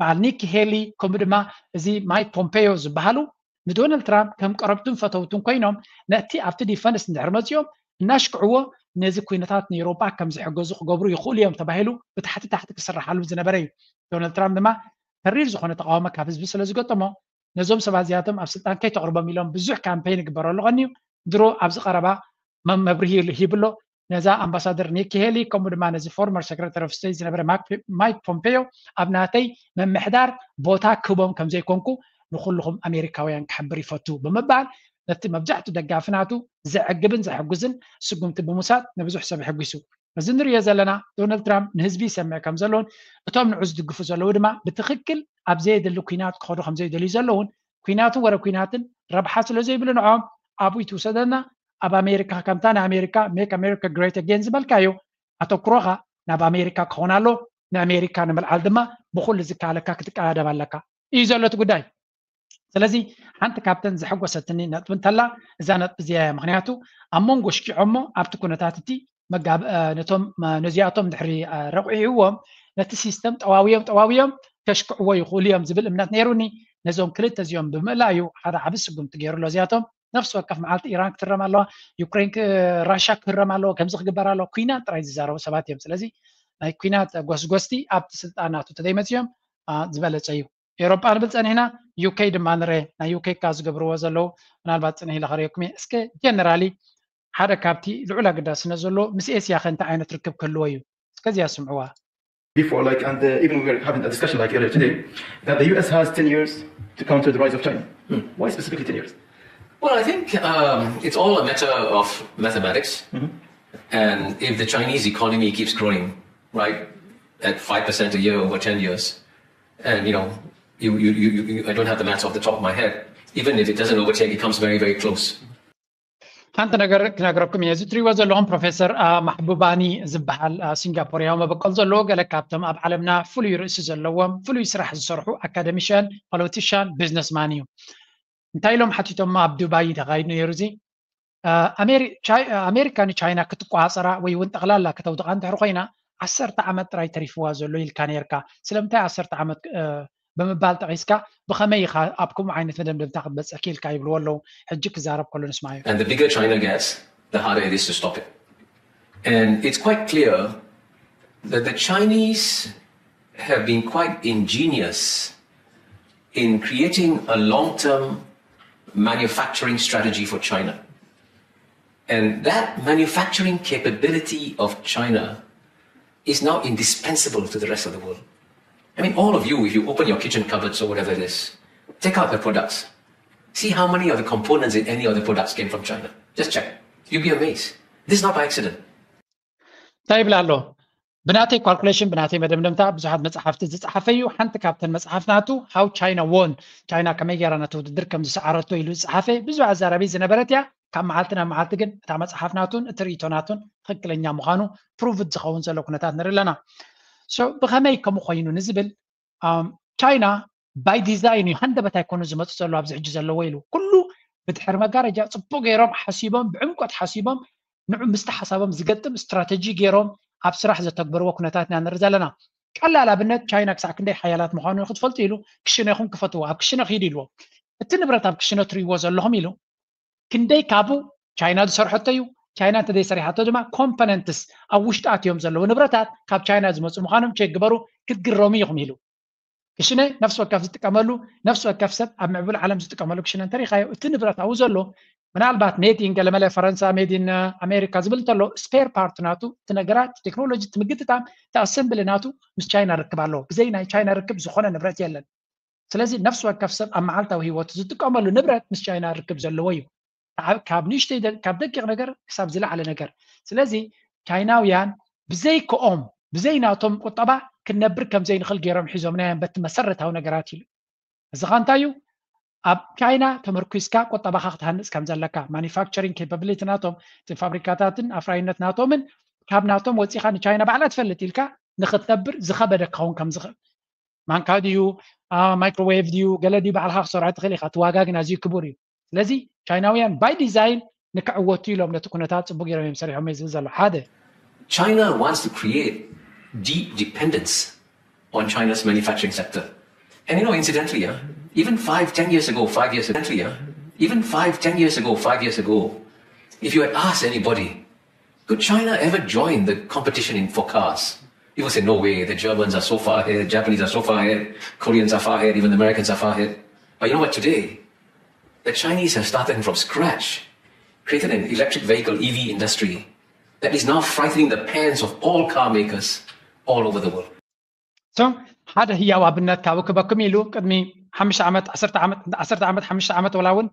በዓል ኒኪ ሄሊ፣ ከምኡ ድማ እዚ ማይክ ፖምፔዮ ዝበሃሉ ንዶናልድ ትራምፕ ከም ቀረብቱን ፈተውቱን ኮይኖም ነቲ ኣብቲ ዲፈንስ እንድሕር መፂኦም እናሽክዕዎ ነዚ ኩነታት ንኤሮጳ ከም ዝሕገዙ ክገብሩ ይኽእሉ እዮም ተባሂሉ ብታሕቲ ታሕቲ ክስራሓሉ ዝነበረ እዩ። ዶናልድ ትራምፕ ድማ ተሪር ዝኾነ ተቃውሞ ካብ ህዝቢ ስለ ዝገጠሞ ነዞም ሰባት እዚኣቶም ኣብ ስልጣን ከይተቕርቦም ኢሎም ብዙሕ ካምፔይን ይግበረሉ ቀንዩ። ድሮ ኣብዚ ቀረባ መብርሂ ሂብሎ ነዛ ኣምባሳደር ኒኪ ሄሊ ከምኡ ድማ ነዚ ፎርመር ሴክሬታሪ ኦፍ ስቴት ዝነበረ ማይክ ፖምፔዮ ኣብ ናተይ መምሕዳር ቦታ ክህቦም ከም ዘይኮንኩ ንኩልኹም ኣሜሪካውያን ክሕብር ይፈቱ ብምባል ነቲ መብዛሕቱ ደጋፊ ናቱ ዘዕግብን ዘሕጉዝን ስጉምቲ ብምውሳድ ንብዙሕ ሰብ ኣሕጒሱ። እዚ ንሪኦ ዘለና ዶናልድ ትራምፕ ንህዝቢ ይሰምዕ ከም ዘለውን እቶም ንዑ ዝድግፉ ዘለዉ ድማ ብትኽክል ኣብ ዘየድሊ ኩናት ክኸዱ ከም ዘይደልዩ ዘለውን ኩናትን ወረ ኩናትን ረብሓ ስለ ዘይብሉ ንዖም ኣብኡ ይትውሰደና ኣብ ኣሜሪካ ከምታ ንኣሜሪካ make America great again ዝበልካዮ ኣተኩሮኻ ናብ ኣሜሪካ ክኸውን ኣሎ። ንኣሜሪካ ንምልዓል ድማ ብኩሉ ዝከኣለካ ክትቀዳደም ኣለካ እዩ ዘሎ እቲ ጉዳይ። ስለዚ ሓንቲ ካብተን ዘሐጎሰትኒ ነጥቢ እንተላ እዛ ነጥቢ እዚኣ እያ። ምክንያቱ ኣብ መንጎ ሽኪዖሞ ኣብቲ ኩነታት እቲ ነቶም ነዚኣቶም ድሕሪ ረቑዒዎም ነቲ ሲስተም ጠዋውዮም ጠዋውዮም ከሽክዕዎ ይኽእሉ እዮም ዝብል እምነት ነይሩኒ። ነዞም ክልተ እዚኦም ብምእላ እዩ ሓደ ዓቢ ስጉምቲ ገይሩ ኣሎ። እዚኣቶም ነፍሲ ወከፍ መዓልቲ ኢራን ክትህረም ኣለዋ፣ ዩክሬን ራሻ ክህረም ኣለዎ፣ ከምዚ ክግበር ኣለዎ፣ ኩናት ጥራይ ዝዛረቡ ሰባት እዮም። ስለዚ ናይ ኩናት ጎስጎስቲ ኣብቲ ስልጣን ናቱ ተዘይመፅዮም ዝበለፀ እዩ። ኤሮጳ ንብል ፀኒሕና፣ ዩኬ ድማ ንረ ናይ ዩኬ ካ ዝገብርዎ ዘለዉ ምናልባት ፅንሕ ኢለ ከርእየኩም እየ። እስከ ጀነራሊ ሓደ ካብቲ ልዑል ኣገዳስነት ዘለዎ ምስ ኤስያ ከ እንታይ ዓይነት ርክብ ክህልዎ እዩ? እስከዚኣ ስምዕዋ። Before, like, and uh, even we were having a discussion like earlier today, that the U S has ten years to counter the rise of China. Why specifically ten years? Well, I think um, it's all a matter of mathematics. And if the Chinese economy keeps growing, right, at five percent a year over ten years, and you know, you, you, you, you, I don't have the maths off the top of my head. Even if it doesn't overtake, it comes very, very close. ሓንቲ ነገር ክነግረኩም እየ። እዚ ትሪእዎ ዘለኹም ፕሮፌሰር ማሕቡባኒ ዝበሃል ሲንጋፖርያዊ መበቆል ዘለዎ ገለ ካብቶም ኣብ ዓለምና ፍሉይ ርእሲ ዘለዎም ፍሉይ ስራሕ ዝሰርሑ ኣካደሚሽያን፣ ፖለቲሽያን፣ ቢዝነስማን እዩ። እንታይ ኢሎም ሓቲቶም ኣብ ዱባይ ተኻይዱ ነይሩ እዚ ኣሜሪካ ንቻይና ክትቆፃፀራ ወይ እውን ጠቕላላ ክተውድቓ እንድሕር ኮይና ዓሰርተ ዓመት ጥራይ ተሪፍዋ ዘሎ ኢልካ ነይርካ። ስለምንታይ ዓሰርተ ዓመት ብምባል ጠቒስካ ብኸመይ ኢኻ ኣብ ከምኡ ዓይነት መደምደምታ ክትበፅሕ ክኢልካ ይብልዎ ኣለዉ። ሕጂ ክዛረብ ከሎ ንስማዮ። And the bigger China gets, the harder it is to stop it. And it's quite clear that the Chinese have been quite ingenious in creating a long-term manufacturing strategy for China. And that manufacturing capability of China is now indispensable to the rest of the world. I mean, all of you, if you open your kitchen cupboards or whatever it is, take out the products. See how many of the components in any of the products came from China. Just check. You'll be amazed. This is not by accident. እንታይ ይብል ኣሎ? ብናተይ ካልኩሌሽን ብናተይ መደምደምታ ብዙሓት መፅሓፍቲ ዝፀሓፈ እዩ። ሓንቲ ካብተን መፅሓፍ ናቱ ሃው ቻይና ዎን፣ ቻይና ከመይ ገይራ ነቲ ውድድር ከም ዝሰዓረቶ ኢሉ ዝፀሓፈ ብዙሕ ኣዛራቢ ዝነበረት እያ። ካብ መዓልቲ ናብ መዓልቲ ግን እታ መፅሓፍ ናቱን እቲ ርእይቶ ናቱን ትኽክለኛ ምዃኑ ፕሩቭድ ዝኸውን ዘሎ ኩነታት ንርኢ ኣለና። ብኸመይ ከምኡ ኮይኑ ንዝብል ቻይና ባይ ዲዛይን እዩ፣ ሃንደበት ኣይኮኑ ዝመፁ ዘለዉ ኣብዚ ሕጂ ዘለዎ ኢሉ ኩሉ ብድሕሪ መጋረጃ ፅቡቅ ገይሮም ሓሲቦም ብዕምቆት ሓሲቦም ንዑ ምስቲ ሓሳቦም ዝገጥም ስትራተጂ ገይሮም ኣብ ስራሕ ዘተግበርዎ ኩነታት ኢና ንርኢ ዘለና። ቀላል ኣብነት ቻይና ክሳዕ ክንደይ ሓያላት ምዃኑ ክትፈልጡ ኢሉ ክሽነኹም ክፈትዎ ኣብ ክሽነ ክሂድ ኢልዎ። እቲ ንብረት ኣብ ክሽነ ትርእይዎ ዘለኹም ኢሉ ክንደይ ካብኡ ቻይና ዝሰርሐቶ እዩ። ቻይና እንተዘይሰሪሓቶ ድማ ኮምፖነንትስ ኣብ ውሽጢ ኣትዮም ዘለዉ ንብረታት ካብ ቻይና ዝመፁ ምዃኖም ቼክ ግበሩ ክትግረሙ ኢኹም ኢሉ። ክሽነ ነፍሲ ወከፍ ዝጥቀመሉ ነፍሲ ወከፍ ሰብ ኣብ ምዕቡል ዓለም ዝጥቀመሉ ክሽነ እንተሪኻዮ እቲ ንብረት ኣብኡ ዘሎ ምናልባት ሜድ ኢን ገለመለ ፈረንሳ ሜድ ኢን ኣሜሪካ ዝብል እንተሎ ስፔር ፓርት ናቱ እቲ ነገራት ቴክኖሎጂ እቲ ምግጥጣም እቲ ኣሰምብሊ ናቱ ምስ ቻይና ርክብ ኣለዎ። ብዘይ ናይ ቻይና ርክብ ዝኾነ ንብረት የለን። ስለዚ ነፍሲ ወከፍ ሰብ ኣብ መዓልታዊ ህይወቱ ዝጥቀመሉ ንብረት ምስ ቻይና ርክብ ዘለዎ እዩ። ካብ ንእሽተይ ካብ ደቂቕ ነገር ክሳብ ዝለዓለ ነገር። ስለዚ ቻይናውያን ብዘይከኦም ብዘይ ናቶም ቁጠባ ክንነብር ከም ዘይንኽእል ገይሮም ሒዞምና እዮም። በቲ መሰረታዊ ነገራት ኢሉ እዚ ኸ እንታይ እዩ? ኣብ ቻይና ተመርኩስካ ቁጠባኻ ክትሃንፅ ከም ዘለካ፣ ማኒፋክቸሪንግ ኬፓብሊቲ ናቶም፣ እቲ ፋብሪካታትን ኣፍራይነት ናቶምን ካብ ናቶም ወፂኻ ንቻይና ባዕላ ትፈልጥ ኢልካ ንክትነብር ዝኸበደ ክኸውን ከም ዝኽእል፣ ማንካ ድዩ፣ ማይክሮዌቭ ድዩ፣ ገለ ድዩ፣ ባዕልኻ ክሰርዖ ትኽእል ኢኻ። እቲ ዋጋ ግን ኣዝዩ ክቡር እዩ። ስለዚ ቻይናውያን ባይ ዲዛይን ንክዕወቱ ኢሎም ነቲ ኩነታት ፅቡቅ ገይሮም እዮም ሰሪሖም እዩ ዝብል ዘሎ ሓደ። China wants to create deep dependence on China's manufacturing sector. And you know, incidentally, uh, even five, ten years ago, five years ago, even five, ten years ago, five years ago, if you had asked anybody, could China ever join the competition in for cars? People say, no way, the Germans are so far ahead, the Japanese are so far ahead, Koreans are far ahead, even the Americans are far ahead. But you know what, today, the Chinese have started from scratch, created an electric vehicle, E V industry, that is now frightening the pants of all car makers all over the world. So ሓደ ህያው ኣብነት ካብ ክበኩም ኢሉ ቅድሚ ሓሙሽተ ዓመት ዓሰርተ ዓመት ዓሰርተ ዓመት ሓሙሽተ ዓመት ወላ እውን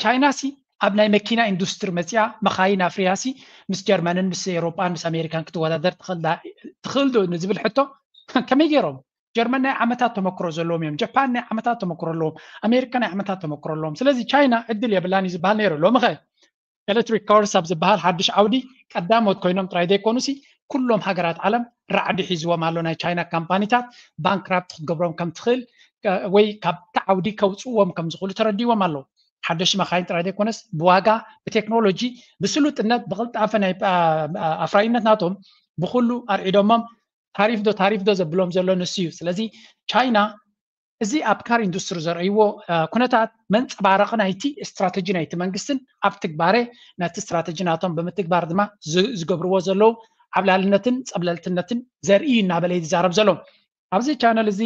ቻይና ሲ ኣብ ናይ መኪና ኢንዱስትሪ መፅያ መኻይን ኣፍርያ ሲ ምስ ጀርመንን ምስ ኤሮጳን ምስ ኣሜሪካን ክትወዳደር ትኽእል ዶ ንዝብል ሕቶ ከመይ ገይሮም? ጀርመን ናይ ዓመታት ተመክሮ ዘለዎም እዮም። ጃፓን ናይ ዓመታት ተመክሮ ኣለዎም። ኣሜሪካ ናይ ዓመታት ተመክሮ ኣለዎም። ስለዚ ቻይና ዕድል የብላን እዩ ዝበሃል ነይሩ። ሎሚ ኸ ኤሌክትሪክ ካርስ ኣብ ዝበሃል ሓድሽ ዓውዲ ቀዳሞት ኮይኖም ጥራይ ዘይኮኑሲ ኩሎም ሃገራት ዓለም ራዕዲ ሒዝዎም ኣሎ። ናይ ቻይና ካምፓኒታት ባንክራፕት ክትገብሮም ከም ትኽእል ወይ ካብቲ ዓውዲ ከውፅዎም ከም ዝኽእሉ ተረዲዎም ኣለዉ። ሓደሽ መኻይን ጥራይ ዘይኮነስ ብዋጋ፣ ብቴክኖሎጂ፣ ብስሉጥነት፣ ብቕልጣፈ ናይ ኣፍራይነት ናቶም ብኩሉ ኣርዒዶሞም ታሪፍ ዶ ታሪፍ ዶ ዘብሎም ዘሎ ንሱ እዩ። ስለዚ ቻይና እዚ ኣብ ካር ኢንዱስትሪ ዘርእይዎ ኩነታት መንፀባረቂ ናይቲ ስትራተጂ ናይቲ መንግስትን ኣብ ትግባረ ናይቲ ስትራተጂ ናቶም ብምትግባር ድማ ዝገብርዎ ዘለዉ ዓብላልነትን ፀብለልትነትን ዘርኢ እዩ እናበለ እዩ ዝዛረብ ዘሎ። ኣብዚ ቻነል እዚ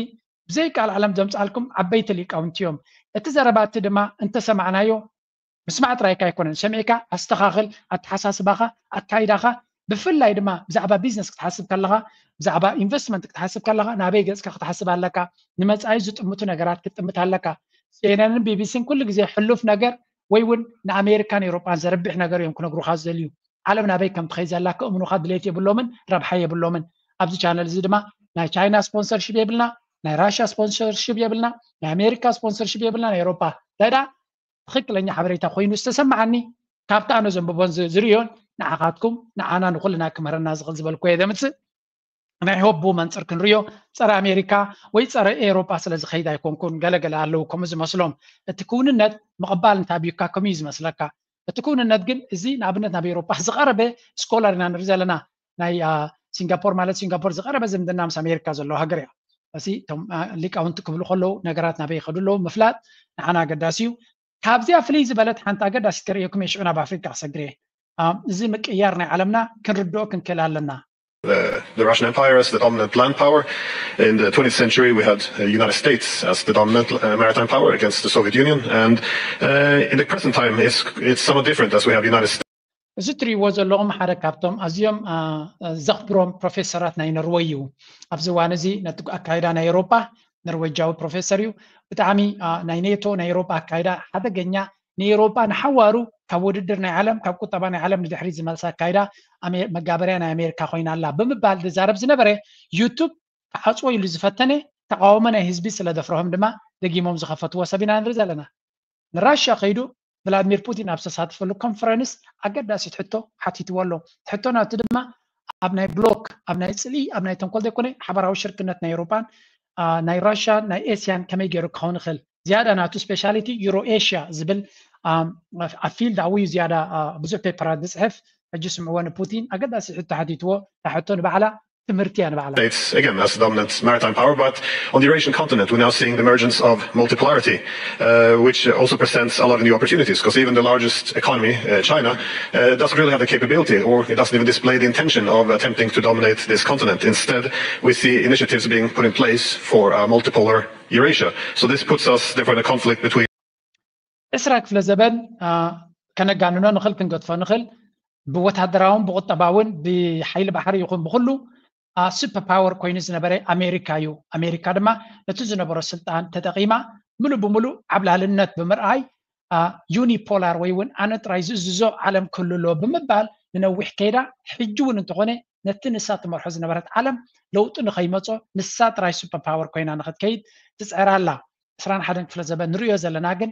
ብዘይ ቃል ዓለም ዘምፃልኩም ዓበይቲ ሊቃውንቲ እዮም። እቲ ዘረባ እቲ ድማ እንተሰማዕናዮ ምስማዕ ጥራይካ ኣይኮነን፣ ሰሚዕካ ኣስተኻኽል፣ ኣተሓሳስባኻ፣ ኣካይዳኻ፣ ብፍላይ ድማ ብዛዕባ ቢዝነስ ክትሓስብ ከለኻ፣ ብዛዕባ ኢንቨስትመንት ክትሓስብ ከለኻ ናበይ ገጽካ ክትሓስብ ኣለካ፣ ንመጻኢ ዝጥምቱ ነገራት ክትጥምት ኣለካ። ሲኤንኤንን ቢቢሲን ኩሉ ግዜ ሕሉፍ ነገር ወይ እውን ንኣሜሪካን ኤውሮጳን ዘርብሕ ነገር እዮም ክነግሩኻ ዝደልዩ። ዓለም ናበይ ከም ትኸይድ ዘላ ከእምኑኻ ድሌት የብሎምን፣ ረብሓ የብሎምን። ኣብዚ ቻነል እዚ ድማ ናይ ቻይና ስፖንሰርሺፕ የብልና፣ ናይ ራሽያ ስፖንሰርሺፕ የብልና፣ ናይ ኣሜሪካ ስፖንሰርሺፕ የብልና፣ ናይ ኤውሮጳ። እንታይ ደኣ ትኽክለኛ ሓበሬታ ኮይኑ ዝተሰማዓኒ ካብቲ ኣነ ዘንብቦን ዝርእዮን ንዓኻትኩም ንዓና ንኹልና ክምህረና ዝኽእል ዝበልኩ እየ ዘምፅእ። ናይ ሆቡ መንፅር ክንርእዮ ጸረ ኣሜሪካ ወይ ጸረ ኤውሮጳ ስለ ዝኸይድ ኣይኮንኩን። ገለገለ ኣለዉ ከምኡ ዝመስሎም። እቲ ክውንነት ምቕባል እንታቢዩካ ከምኡ እዩ ዝመስለካ። እቲ ክውንነት ግን እዚ ንኣብነት ናብ ኤውሮጳ ዝቐረበ ስኮላር ኢና ንርኢ ዘለና። ናይ ሲንጋፖር ማለት ሲንጋፖር ዝቐረበ ዝምድና ምስ ኣሜሪካ ዘለዎ ሃገር እያ። እዚ እቶም ሊቃውንቲ ክብሉ ከለዉ ነገራት ናበይ ይኸዱ ኣለዉ ምፍላጥ ንዓና ኣገዳሲ እዩ። ካብዚኣ ፍልይ ዝበለት ሓንቲ ኣገዳሲት ከርእየኩም እየ፣ ሽዑ ናብ ኣፍሪቃ ክሰግር እየ። እዚ ምቅያር ናይ ዓለምና ክንርድኦ ክንክእል ኣለና። The, the Russian Empire as the dominant land power. In the twentieth century, we had the United States as the dominant uh, maritime power against the Soviet Union. And uh, in the present time, it's, it's somewhat different as we have United States. እዚ እትሪእዎ ዘለኹም ሓደ ካብቶም ኣዝዮም ዘኽብሮም ፕሮፌሰራት ናይ ኖርወይ እዩ። ኣብዚ እዋን እዚ ነቲ ኣካይዳ ናይ ኤውሮጳ ኖርወጃዊ ፕሮፌሰር እዩ። ብጣዕሚ ናይ ኔቶ ናይ ኤውሮጳ ኣካይዳ ሓደገኛ ንኤውሮጳ ንሓዋሩ ካብ ውድድር ናይ ዓለም ካብ ቁጠባ ናይ ዓለም ንድሕሪት ዝመልሳ ኣካይዳ መጋበርያ ናይ ኣሜሪካ ኮይና ኣላ ብምባል ዝዛረብ ዝነበረ ዩቱብ ክዓፅዎ ኢሉ ዝፈተነ ተቃውሞ ናይ ህዝቢ ስለ ዘፍረሆም ድማ ደጊሞም ዝኸፈትዎ ሰብ ኢና ንርኢ ዘለና። ንራሽያ ከይዱ ቭላድሚር ፑቲን ኣብ ዝተሳተፈሉ ኮንፈረንስ ኣገዳሲት ሕቶ ሓቲትዎ ኣሎ። ሕቶ ናቱ ድማ ኣብ ናይ ብሎክ ኣብ ናይ ፅልኢ ኣብ ናይ ተንኮል ዘይኮነ ሓበራዊ ሽርክነት ናይ ኤውሮጳን ናይ ራሽያን ናይ ኤስያን ከመይ ገይሩ ክኸውን ይኽእል ዝያዳ ናቱ ስፔሻሊቲ ዩሮ ኤሽያ ዝብል ኣብ ፊልድ ኣብኡ እዩ ዝያዳ ብዙሕ ፔፐራት ዝፅሕፍ። ሕጂ ስምዕዎ ንፑቲን ኣገዳሲ ሕቶ ሓቲትዎ። እታ ሕቶ ንባዕላ ትምህርቲ እያ ንባዕላ። States, again, as the dominant maritime power, but on the Eurasian continent, we're now seeing the emergence of multipolarity, uh, which also presents a lot of new opportunities, because even the largest economy, uh, China, uh, doesn't really have the capability, or it doesn't even display the intention of attempting to dominate this continent. Instead, we see initiatives being put in place for a multipolar Eurasia. So this puts us, therefore, in a conflict between ዕስራ ክፍለ ዘበን ከነጋንኖ ንኽእል፣ ክንገድፎ ንኽእል። ብወታደራውን ብቁጠባውን ብሓይሊ ባሕሪ ይኹን ብኹሉ ሱፐር ፓወር ኮይኑ ዝነበረ ኣሜሪካ እዩ። ኣሜሪካ ድማ ነቲ ዝነበሮ ስልጣን ተጠቒማ ምሉእ ብምሉእ ዓብላልነት ብምርኣይ ዩኒፖላር ወይ እውን ኣነ ጥራይ ዝእዝዞ ዓለም ክህሉ ኣለዎ ብምባል ንነዊሕ ከይዳ፣ ሕጂ እውን እንተኾነ ነቲ ንሳ ትመርሖ ዝነበረት ዓለም ለውጢ ንኸይመጾ ንሳ ጥራይ ሱፐር ፓወር ኮይና ንኽትከይድ ትጽዕር ኣላ። ዕስራን ሓደን ክፍለ ዘበን ንርእዮ ዘለና ግን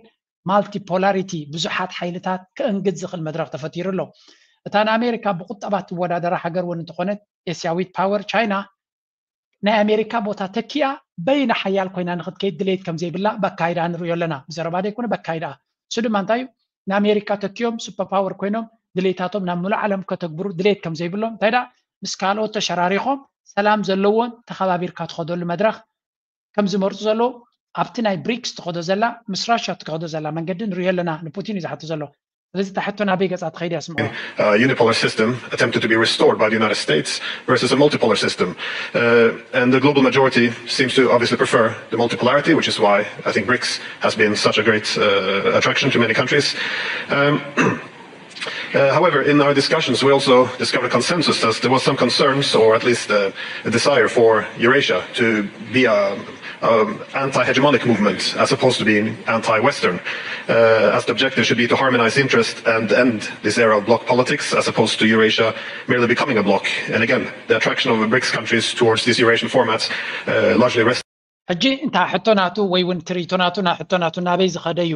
ማልቲፖላሪቲ፣ ብዙሓት ሓይልታት ከእንግድ ዝኽእል መድረኽ ተፈጢሩ ኣሎ። እታ ንኣሜሪካ ብቁጠባ ትወዳደራ ሃገር እውን እንተኾነት ኤስያዊት ፓወር ቻይና ናይ ኣሜሪካ ቦታ ተኪኣ በይና ሓያል ኮይና ንኽትከይድ ድሌት ከም ዘይብላ በካይዳ ንርእዮ ኣለና። ብዘረባ ደይኮነ በካይዳ። እሱ ድማ እንታይ እዩ? ንኣሜሪካ ተኪኦም ሱፐር ፓወር ኮይኖም ድሌታቶም ናብ ሙሉእ ዓለም ከተግብሩ ድሌት ከም ዘይብሎም፣ እንታይ ደኣ ምስ ካልኦት ተሸራሪኾም ሰላም ዘለዎን ተኸባቢርካ ትኸደሉ መድረኽ ከም ዝመርፁ ዘለዉ ኣብቲ ናይ ብሪክስ ትኸዶ ዘላ ምስ ራሻ ትኸዶ ዘላ መንገዲ ንሪኦ ኣለና። ንፑቲን እዩ ዝሓቶ ዘሎ። ስለዚ እታ ሕቶ ናበይ ገፃ ትኸይድ እያ ስምዕዋ። uh, unipolar system attempted to be restored by the United States versus a multipolar system. Uh, and the global majority seems to obviously prefer the multipolarity, which is why I think BRICS has been such a great uh, attraction to many countries. Um, Uh, however, in our discussions, we also discovered consensus that there was some concerns, or at least uh, a desire for Eurasia to be a, a anti-hegemonic movement as opposed to being anti-Western, uh, as the objective should be to harmonize interest and end this era of bloc politics, as opposed to Eurasia merely becoming a bloc. And again, the attraction of the BRICS countries towards these Eurasian formats uh, largely rests. ሕጂ እንታ ሕቶ ናቱ ወይ እውን ትርኢቶ ናቱ ና ሕቶ ናቱ ናበይ ዝኸደ እዩ?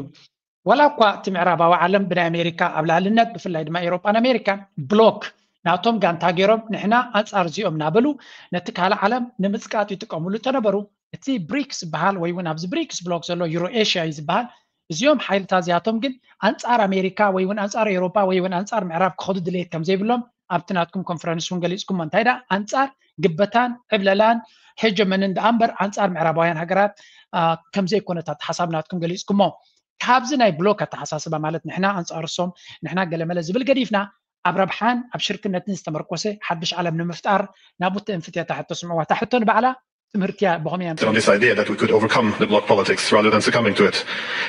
ዋላ እኳ እቲ ምዕራባዊ ዓለም ብናይ ኣሜሪካ ኣብ ላዕልነት ብፍላይ ድማ ኤውሮጳን ኣሜሪካን ብሎክ ናቶም ጋንታ ገይሮም ንሕና ኣንጻር እዚኦም እናበሉ ነቲ ካልእ ዓለም ንምጽቃጥ ይጥቀምሉ እንተነበሩ፣ እቲ ብሪክስ ዝበሃል ወይ እውን ኣብዚ ብሪክስ ብሎክ ዘሎ ዩሮ ኤሽያ እዩ ዝበሃል። እዚኦም ሓይልታት እዚኣቶም ግን ኣንጻር ኣሜሪካ ወይ እውን ኣንጻር ኤውሮጳ ወይ እውን ኣንጻር ምዕራብ ክኸዱ ድሌት ከም ዘይብሎም ኣብቲ ናትኩም ኮንፈረንስ እውን ገሊጽኩሞ። እንታይ ደኣ ኣንጻር ግበታን ዕብለላን ሄጀመንን ደኣ እምበር ኣንጻር ምዕራባውያን ሃገራት ከም ዘይኮነ ኣተሓሳብ ናትኩም ገሊጽኩሞ። ካብዚ ናይ ብሎክ ኣተሓሳስባ ማለት ንሕና ኣንጻር እሶም ንሕና ገለመለ ዝብል ገዲፍና ኣብ ረብሓን ኣብ ሽርክነትን ዝተመርኮሰ ሓድሽ ዓለም ንምፍጣር ናብኡ ተእንፍት እያ እታ ሕቶ። ስምዕዋ፣ እታ ሕቶ ንባዕላ ትምህርቲ እያ ብኸመይ እያ on this idea that we could overcome the bloc politics rather than succumbing to it.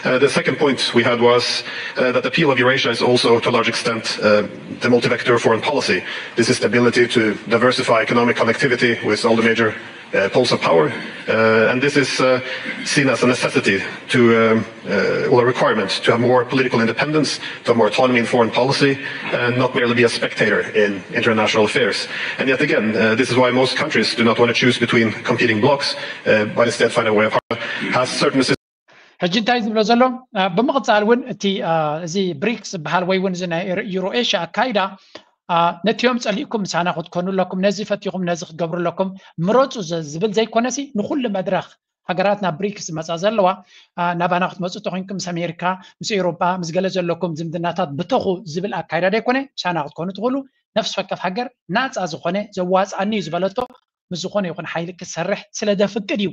Uh, the second point we had was uh, that the appeal of Eurasia is also, to a large extent, uh, the multi-vector foreign policy. This is the ability to diversify economic connectivity with all the major uh, poles of power. Uh, and this is uh, seen as a necessity to, um, uh, or a requirement to have more political independence, to have more autonomy in foreign policy, and not merely be a spectator in international affairs. And yet again, uh, this is why most countries do not want to choose between competing blocs. Uh, but instead find a way of harmony. Has certain ሕጂ እንታይ ዝብሎ ዘሎ ብምቕፃል እውን እቲ እዚ ብሪክስ ዝበሃል ወይ እውን እዚ ናይ ዩሮ ኤሽያ ኣካይዳ ነቲኦም ፀሊእኩም ምሳና ክትኮኑ ኣለኩም፣ ነዚ ፈቲኹም ነዚ ክትገብሩ ኣለኩም ምረፁ ዝብል ዘይኮነሲ ንኩሉ መድረክ ሃገራት ናብ ብሪክስ ዝመፃ ዘለዋ ናባና ክትመፁ ተኮይንኩም ምስ ኣሜሪካ ምስ ኤውሮጳ ምስ ገለ ዘለኩም ዝምድናታት ብተኹ ዝብል ኣካይዳ ደይኮነ ምሳና ክትኮኑ ትኽእሉ ነፍሲ ወከፍ ሃገር ናፃ ዝኾነ ዘዋፅኣኒ እዩ ዝበለቶ ምስ ዝኾነ ይኹን ሓይሊ ክሰርሕ ስለ ዘፍቅድ እዩ።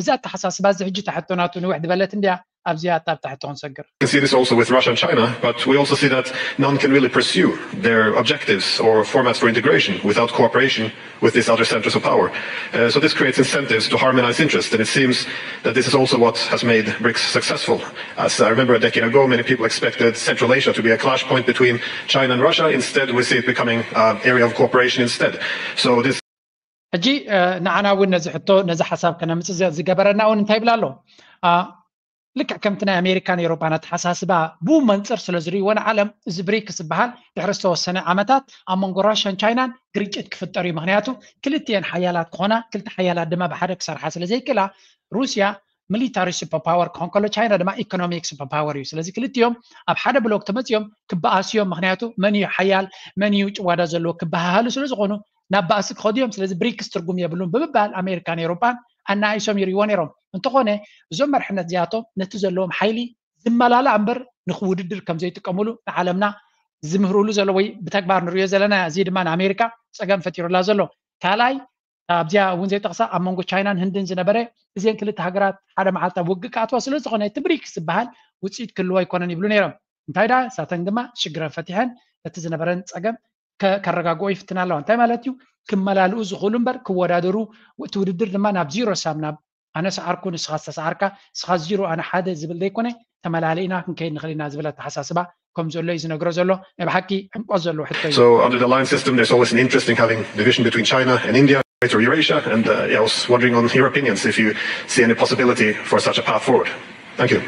እዚ ኣተሓሳስባ እዚ ሕጂ እታ ሕቶ ናቱ ንውሕ ዝበለት እንድያ ኣብዚኣ ኣታ ኣብታ ሕቶ ክንሰግር። We see this also with Russia and China, but we also see that none can really pursue their objectives or formats for integration without cooperation with these other centers of power. Uh, so this creates incentives to harmonize interests, and it seems that this is also what has made BRICS successful. As I remember a decade ago, many people expected Central Asia to be a clash point between China and Russia. Instead, we see it becoming an area of cooperation instead. So this ሕጂ ንዓና እውን ነዚ ሕቶ ነዚ ሓሳብ ከነምፅእ ዝገበረና እውን እንታይ ይብል ኣሎ? ልክዕ ከምቲ ናይ ኣሜሪካን ኤውሮጳን ኣተሓሳስባ ብኡ መንፅር ስለ ዝርእይዎ ንዓለም እዚ ብሪክስ ዝበሃል ድሕሪ ዝተወሰነ ዓመታት ኣብ መንጎ ራሽያን ቻይናን ግርጭት ክፍጠር እዩ። ምክንያቱ ክልቲኤን ሓያላት ክኾና ክልተ ሓያላት ድማ ብሓደ ክሰርሓ ስለ ዘይክእላ ሩስያ ሚሊታሪ ሱፐር ፓወር ክኾን ከሎ ቻይና ድማ ኢኮኖሚክ ሱፐር ፓወር እዩ። ስለዚ ክልቲኦም ኣብ ሓደ ብሎክ ተመፂኦም ክበኣሱ እዮም። ምክንያቱ መን እዩ ሓያል መን እዩ ጭዋዳ ዘለዎ ክበሃሃሉ ስለ ዝኾኑ ናብ ባእሲ ክኸዱ እዮም። ስለዚ ብሪክስ ትርጉም የብሉን ብምባል ኣሜሪካን ኤውሮጳን ኣናኢሶም ይርእይዎ ነይሮም። እንተኾነ እዞም መርሕነት እዚኣቶም ነቲ ዘለዎም ሓይሊ ዝመላላእ እምበር ንክውድድር ከም ዘይጥቀምሉ ንዓለምና ዝምህርሉ ዘሎ ወይ ብተግባር ንሪኦ ዘለና። እዚ ድማ ንኣሜሪካ ፀገም ፈጢሩላ ዘሎ። ካልኣይ ኣብዚኣ እውን ዘይጠቕሳ ኣብ መንጎ ቻይናን ህንድን ዝነበረ እዚን ክልተ ሃገራት ሓደ መዓልቲ ኣብ ውግእ ክኣትዋ ስለ ዝኾነ እቲ ብሪክስ ዝበሃል ውፅኢት ክህልዎ ኣይኮነን ይብሉ ነይሮም። እንታይ ደኣ እሳተን ድማ ሽግረን ፈቲሐን እቲ ዝነበረን ፀገም ከረጋግኦ ይፍትና ኣለዋ። እንታይ ማለት እዩ? ክመላልኡ ዝኽእሉ እምበር ክወዳደሩ እቲ ውድድር ድማ ናብ ዚሮ ሳብ ናብ ኣነ ሰዓርኩ ንስኻ ዝተሰዓርካ ንስኻ ዚሮ ኣነ ሓደ ዝብል ዘይኮነ ተመላሊእና ክንከይድ ንኽእል ኢና ዝብል ኣተሓሳስባ ከም ዘሎ እዩ ዝነግሮ ዘሎ። ናይ ብሓቂ ዕምቆት ዘለዎ ሕቶ እዩ። So under the alliance system, there's always an interest in having division between China and India, Greater Eurasia, and uh, yeah, I was wondering on your opinions if you see any possibility for such a path forward. Thank you.